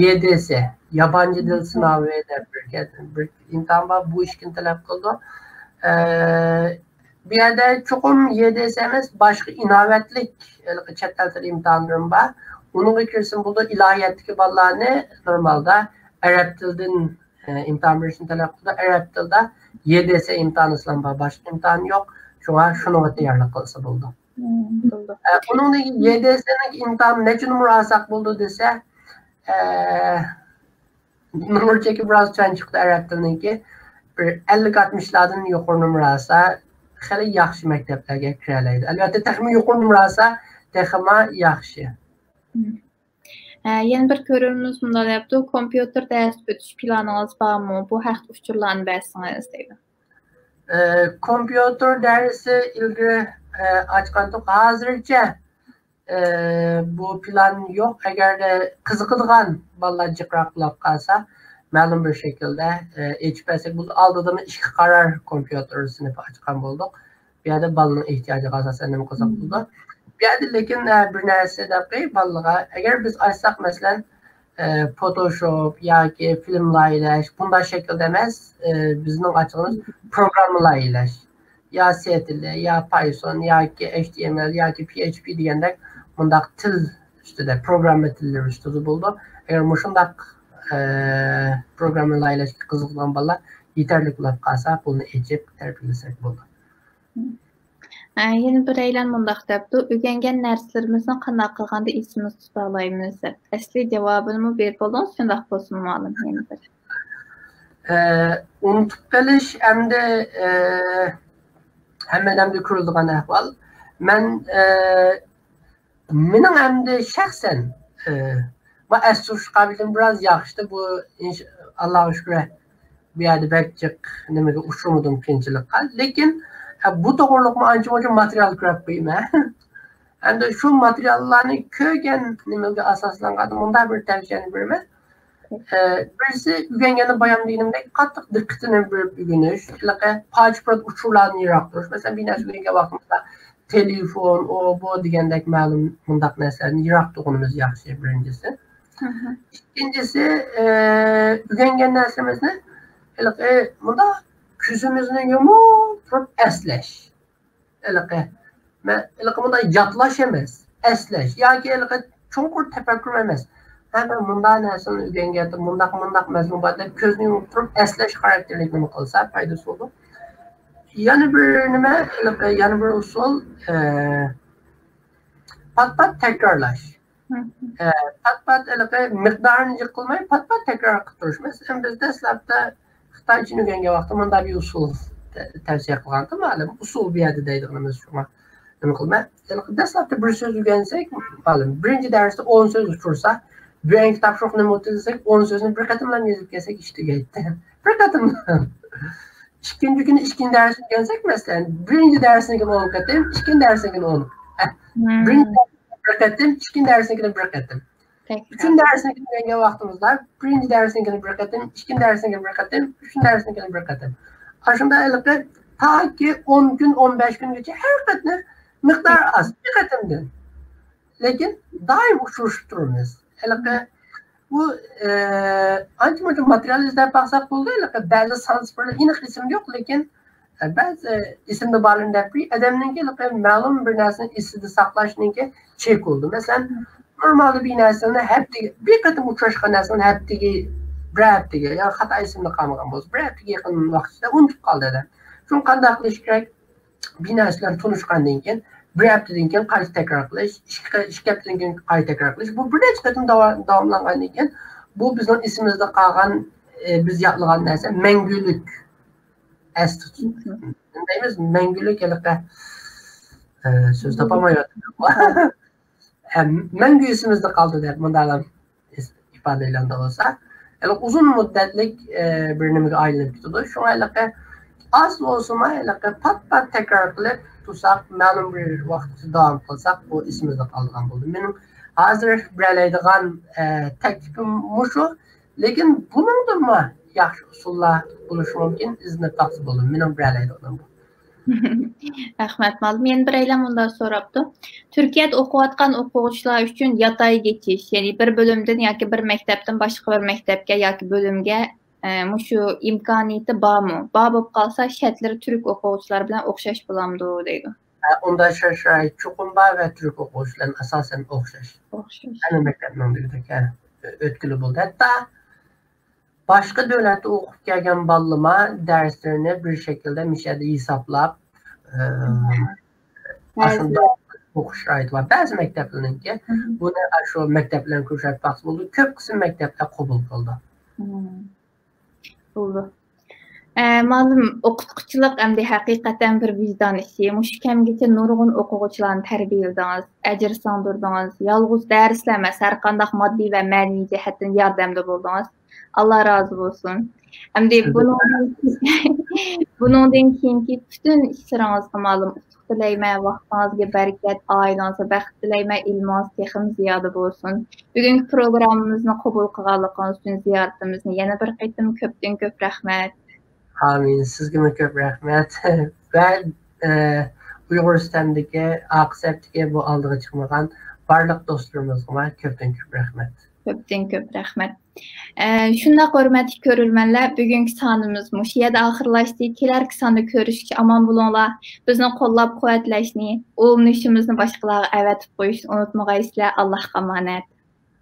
يې دې سې، يابانچى دىل مھم. سىناۋى دەپ بىر، بىر ئىمتىھان بار. بۇ ئىككىنى تەلەپ قىلىدۇ. ئە، بۇ يەردە چوقۇم يې دې سې ئەمەس، باشقا ئىناۋەتلىك، ھېلىقى چەت ئەل تىلى ئىمتىھانلىرىمۇ بار. ئۇنىڭغا كىرسىمۇ بولىدۇ. ئىلاھىيەتتىكى بالىلارنى نورمالدا ئەرەب تىلىدىن، ئە، ئىمتىھان بېرىشنى تەلەپ قىلىدۇ. ئەرەب تىلىدا يې دې سې ئىمتىھانى ئىسلام بار، باشقا ئىمتىھان يوق. شۇڭا شۇنىڭغا تەييارلىق قىلسا بولىدۇ. ئە، ئۇنىڭدىن كېيىن يدسنىڭ ئىمتىھانى نەچچە نومۇر ئالساق بولىدۇ دېسە، ئە، نومۇر چېكى بىراز تۆۋەن چىقتى ئەرەب تىلىنىڭكى. بىر ئەللىك ئاتمىشلاردىن يۇقىرى نومۇر ئالسا، خېلى ياخشى مەكتەپلەرگە كىرەلەيدۇ. ئەلۋەتتە، تېخىمۇ يۇقىرى نومۇر ئالسا، تېخىمۇ ياخشى. ھە، يەنە بىر كۆرۈرمىز مۇنداق دەپتۇ، كومپيۇتېر دەرس ئۆتۈش پىلانىڭىز بارمۇ؟ بۇ ھەقتە ئۇچۇرلارنى بەرسىڭىز دەيدۇ. ئە، كومپيۇتېر دەرسى ئىلگىرى، ئە، ئاچقانتۇق. ھازىرچە، ئە، بۇ پىلان يوق. ئەگەردە قىزىقىدىغان بالىلار جىقراق بولاپ قالسا، مەلۇم بىر شەكىلدە، ئە، ئېچىپ بەرسەك بولىدۇ. ئالدىدىمۇ ئىككى قارار كومپيۇتېر سىنىپى ئاچقان بولدۇق. بۇ يەردە بالىنىڭ ئېھتىياجىغا ئاساسەن نېمە قىلساق بولىدۇ. بۇ يەردە لېكىن، ئە، بىر نەرسە دەپ قوياي بالىغا. ئەگەر بىز ئاچساق، مەسىلەن، ئە، فوتوشوپ ياكى فىلىم لايىھەلەش، بۇنداق شەكىلدە ئەمەس، ئە، بىزنىڭ ئاچقىنىمىز پروگرامما لايىھەلەش. يا سې تىلى، يا پايسون ياكى ئېچ تى ئېم ئېل ياكى پى ئېچ پى دېگەندەك مۇنداق تىل ئۈستىدە، پروگرامما تىللىرى ئۈستىدە بولىدۇ. ئەگەر مۇشۇنداق، ئە، پروگرامما لايىھەلەشكە قىزىقىدىغان بالىلار يېتەرلىك بولاپ قالسا، بۇنى ئېچىپ تەربىيەلىسەك بولىدۇ. ئە، يەنە بىرەيلەن مۇنداق دەپتۇ، ئۆگەنگەن نەرسىلىرىمىزنى قانداق قىلغاندا ئېسىمىزدە تۇتالايمىز دەپ. ئەسلى جاۋابىنىمۇ بېرىپ بولدىڭىز، شۇنداق بولسىمۇ مەلۇم يەنە بىر. ئە، ئۇنتۇپ قېلىش ئەمدى، ئە، ھەممە ئادەمدە كۆرۈلىدىغان ئەھۋال. مەن، ئە، مېنىڭ ئەمدى شەخسەن، ئە، ما ئەس تۇتۇش قابىلىيىتىم بىراز ياخشىدى. بۇ ئىنش-، ئاللاغا شۈكرى، بۇ يەردە بەك جىق نېمىگە ئۇچرىمىدىم، قىيىنچىلىققا. لېكىن، ئە، بۇ توغرۇلۇقمۇ ئانچە-مۇنچە ماتېرىيال كۆرۈپ قويىمەن. ئەمدى شۇ ماتېرىياللارنى كۆرگەن نېمىگە ئاساسلانغان مۇنداق بىر تەۋسىيەنى بېرىمەن. ئە، بىرسى ئۆگەنگەندە بايام دېگىنىمدەك قاتتىق دىققىتىنى بېرىپ ئۆگىنىش، ھېلىقى پاچ-پۇرات ئۇچۇرلاردىن يىراق تۇرۇش. مەسىلەن، بىر نەرسە ئۆگەنگەن ۋاقتىمىزدا تېلېفون، ئۇ، بۇ دېگەندەك مەلۇم مۇنداق نەرسىلەردىن يىراق تۇرغىنىمىز ياخشى، بىرىنچىسى. ئىككىنچىسى، ئە، ئۆگەنگەن نەرسىمىزنى ھېلىقى مۇنداق كۆزىمىزنى يۇمۇپ تۇرۇپ ئەسلەش. ھېلىقى، مەن ھېلىقى مۇنداق يادلاش ئەمەس، ئەسلەش ياكى ھېلىقى چوڭقۇر تەپەككۇر ئەمەس. ھە، مەن مۇنداق نەرسىنى ئۆگەنگەنتىم، مۇنداق، مۇنداق مەزمۇن بار دەپ كۆزنى يۇمۇپ تۇرۇپ ئەسلەش خاراكتېرلىك نېمە قىلسا پايدىسى بولىدۇ. يەنە بىر نېمە، ھېلىقى يەنە بىر ئۇسۇل، ئە، پات-پات تەكرارلاش. ئە، پات-پات ھېلىقى مىقدارىنى جىق قىلماي، پات-پات تەكرار قىلىپ تۇرۇش. مەسىلەن، بىز دەسلەپتە خىتايچىنى ئۆگەنگەن ۋاقىتتا مۇنداق بىر ئۇسۇل تە-، تەۋسىيە قىلغانتىم، مەلۇم ئۇسۇل بۇ يەردە دەيدىغىنىمىز شۇڭا نېمە قىلىمەن. ھېلىقى دەسلەپتە بىر سۆز ئۆگەنسەك، مەلۇم، بىرىنچى دەرستە ئون سۆز ئۇچرىسا، بۈگۈنكى تاپشۇرۇق نېمە بولدى دېسەك، ئون سۆزنى بىر قېتىملا يېزىپ كەلسەك، ئىش تۈگەيتتى. بىر قېتىم. ئىككىنچى كۈنى ئىككىنچى دەرسنى ئۆگەنسەك، مەسىلەن، بىرىنچى دەرستىن كېيىن ئون قېتىم، ئىككىنچى دەرستىن كېيىن ئون. ئە، بىرىنچى دەرستىن بىر قېتىم، ئىككىنچى دەرستىن كېيىن بىر قېتىم. ئۈچىنچى دەرستىن كېيىن ئۆگەنگەن ۋاقتىمىزدا، بىرىنچى دەرستىن كېيىن بىر قېتىم، ئىككىنچى دەرستىن كېيىن بىر قېتىم، ئۈچىنچى دەرستىن كېيىن بىر قېتىم. ئاشۇنداق ھېلىقى تاكى ئون كۈن، ئون بەش كۈنگىچە ھەر قېتىم مىقدارى ئاز، بىر قېتىمدىن. لېكىن دائىم ئۇچرىشىپ تۇرىمىز. ھېلىقى بۇ، ئە، ئانچە-مۇنچە ماتېرىيال ئىزدەپ باقساق بولىدۇ. ھېلىقى بەزى سان سىفىرلار ئېنىق ئېسىمدە يوق، لېكىن، ئە، بەزى ئېسىمدە بارلىرىنى دەپ بېرەي. ئادەمنىڭكى ھېلىقى مەلۇم بىر نەرسىنى ئېسىدە ساقلاشنىڭكى چېكى بولىدۇ. مەسىلەن، نورمالدا بىر نەرسىنى ھەپتىگە، بىر قېتىم ئۇچراشقان نەرسىنى ھەپتىگە، بىر ھەپتىگە، يا خاتا ئېسىمدە قالمىغان بولسا، بىر ھەپتىگە يېقىن ۋاقىت ئىچىدە ئۇنتۇپ قالدى ئادەم. شۇڭا قانداق قىلىش كېرەك؟ بىر نەرسە بىلەن تونۇشقاندىن كېيىن، بىر ھەپتىدىن كېيىن قايتا تەكرار قىلىش، ئىككى، ئىككى ھەپتىدىن كېيىن قايتا تەكرار قىلىش. بۇ بىر نەچچە قېتىم داۋا-، داۋاملانغاندىن كېيىن، بۇ بىزنىڭ ئېسىمىزدە قالغان، ئە، بىز يادلىغان نەرسە مەڭگۈلۈك ئەستە تۇتۇلىدۇ. نېمە دەيمىز؟ مەڭگۈلۈك ھېلىقى، ئە، سۆز تاپالمايۋاتىمەن. ھەم مەڭگۈ ئېسىمىزدە قالدى دەپ مۇنداقلا ئىپادىلەيدىغان بولسا، ھېلى ئۇزۇن مۇددەتلىك، ئە، بىر نېمىگە ئايلىنىپ كېتىدۇ. شۇڭا ھېلىقى ئاز بولسىمۇ، ھېلىقى پات-پات تەكرار قىلىپ تۇرساق، مەلۇم بىر ۋاقىت داۋام قىلساق، بۇ ئېسىمىزدە قالىدىغان بولىدۇ. مېنىڭ ھازىر بېرەلەيدىغان، ئە، تەكلىپىم مۇشۇ. لېكىن بۇنىڭدىنمۇ ياخشى ئۇسۇللار بولۇشى مۇمكىن، ئىزدىنىپ باقسا بولىدۇ. مېنىڭ بېرەلەيدىغىنىم بۇ. رەھمەت، مۇئەللىم. يەنە بىرەيلەن مۇنداق سوراپتۇ. تۈركىيەدە ئوقۇۋاتقان ئوقۇغۇچىلار ئۈچۈن ياتاي گېچىش، يەنى بىر بۆلۈمدىن ياكى بىر مەكتەپتىن باشقا بىر مەكتەپكە ياكى بۆلۈمگە، ئە، مۇشۇ ئىمكانىيىتى بارمۇ؟ بار بولۇپ قالسا، شەرتلىرى تۈرك ئوقۇغۇچىلار بىلەن ئوخشاش بولامدۇ دەيدۇ. ھە، ئۇنداق شارائىت چوقۇم بار ۋە تۈرك ئوقۇغۇچىلار بىلەن ئاساسەن ئوخشاش. ئوخشاش. ھەممە مەكتەپنىڭ دېگۈدەك، ھە، ئۆتكىلى بولدى. ھەتتا باشقا دۆلەتتە ئوقۇپ كەلگەن بالىلىرىمۇ دەرسلىرىنى بىر شەكىلدە مىشەدە ھېسابلاپ، ئە، مم. ئاشۇنداق ئوقۇش شارائىتى بار. بەزى مەكتەپلەرنىڭكى بۇنى شۇ مەكتەپ بىلەن كۆرۈشۈپ باقسا بولىدۇ. كۆپ قىسىم مەكتەپلەر قوبۇل قىلىدۇ. بولىدۇ. ئە، مۇئەللىم، ئوقۇتقۇچىلىق ئەمدى ھەقىقەتەن بىر ۋىجدان ئىشى. مۇشۇ كەمگىچە نۇرغۇن ئوقۇغۇچىلارنى تەربىيەلىدىڭىز، ئەجىر سىڭدۈردىڭىز. يالغۇز دەرسلا ئەمەس، ھەر قانداق ماددىي ۋە مەنىۋى جەھەتتىن ياردەمدە بولدىڭىز. ئاللا رازى بولسۇن. ئەمدى بۇنىڭدىن، بۇنىڭدىن كېيىنكى پۈتۈن ئىشلىرىڭىزغا مۇئەللىم ئۇتۇق تىلەيمەن، ۋاقتىڭىزگە بەرىكەت، ئائىلىڭىزگە بەخت تىلەيمەن، ئىلمىڭىز تېخىمۇ زىيادە بولسۇن. بۈگۈنكى پروگراممىمىزنى قوبۇل قىلغانلىقىڭىز ئۈچۈن زىيارىتىمىزنى يەنە بىر قېتىم كۆپتىن كۆپ رەھمەت. ئامىن. سىزگىمۇ كۆپ رەھمەت. ۋە ئە، ئۇيغۇرىستاندىكى، ئاقسەپتىكى بۇ ئالدىغا چىقمىغان بارلىق دوستلىرىمىزغىمۇ كۆپتىن كۆپ رەھمەت. كۆپتىن كۆپ رەھمەت. ئە، شۇنداق ھۆرمەتلىك كۆرۈرمەنلەر، بۈگۈنكى سانىمىز مۇشۇ يەردە ئاخىرلاشتى. كېلەركى ساندا كۆرۈشكىچە ئامان بولۇڭلار. بىزنى قوللاپ قۇۋۋەتلەشنى، ئۇلىنىشىمىزنى باشقىلارغا ئەۋەتىپ قويۇشنى ئۇنتۇمىغايسىلەر. ئاللاھقا ئامانەت.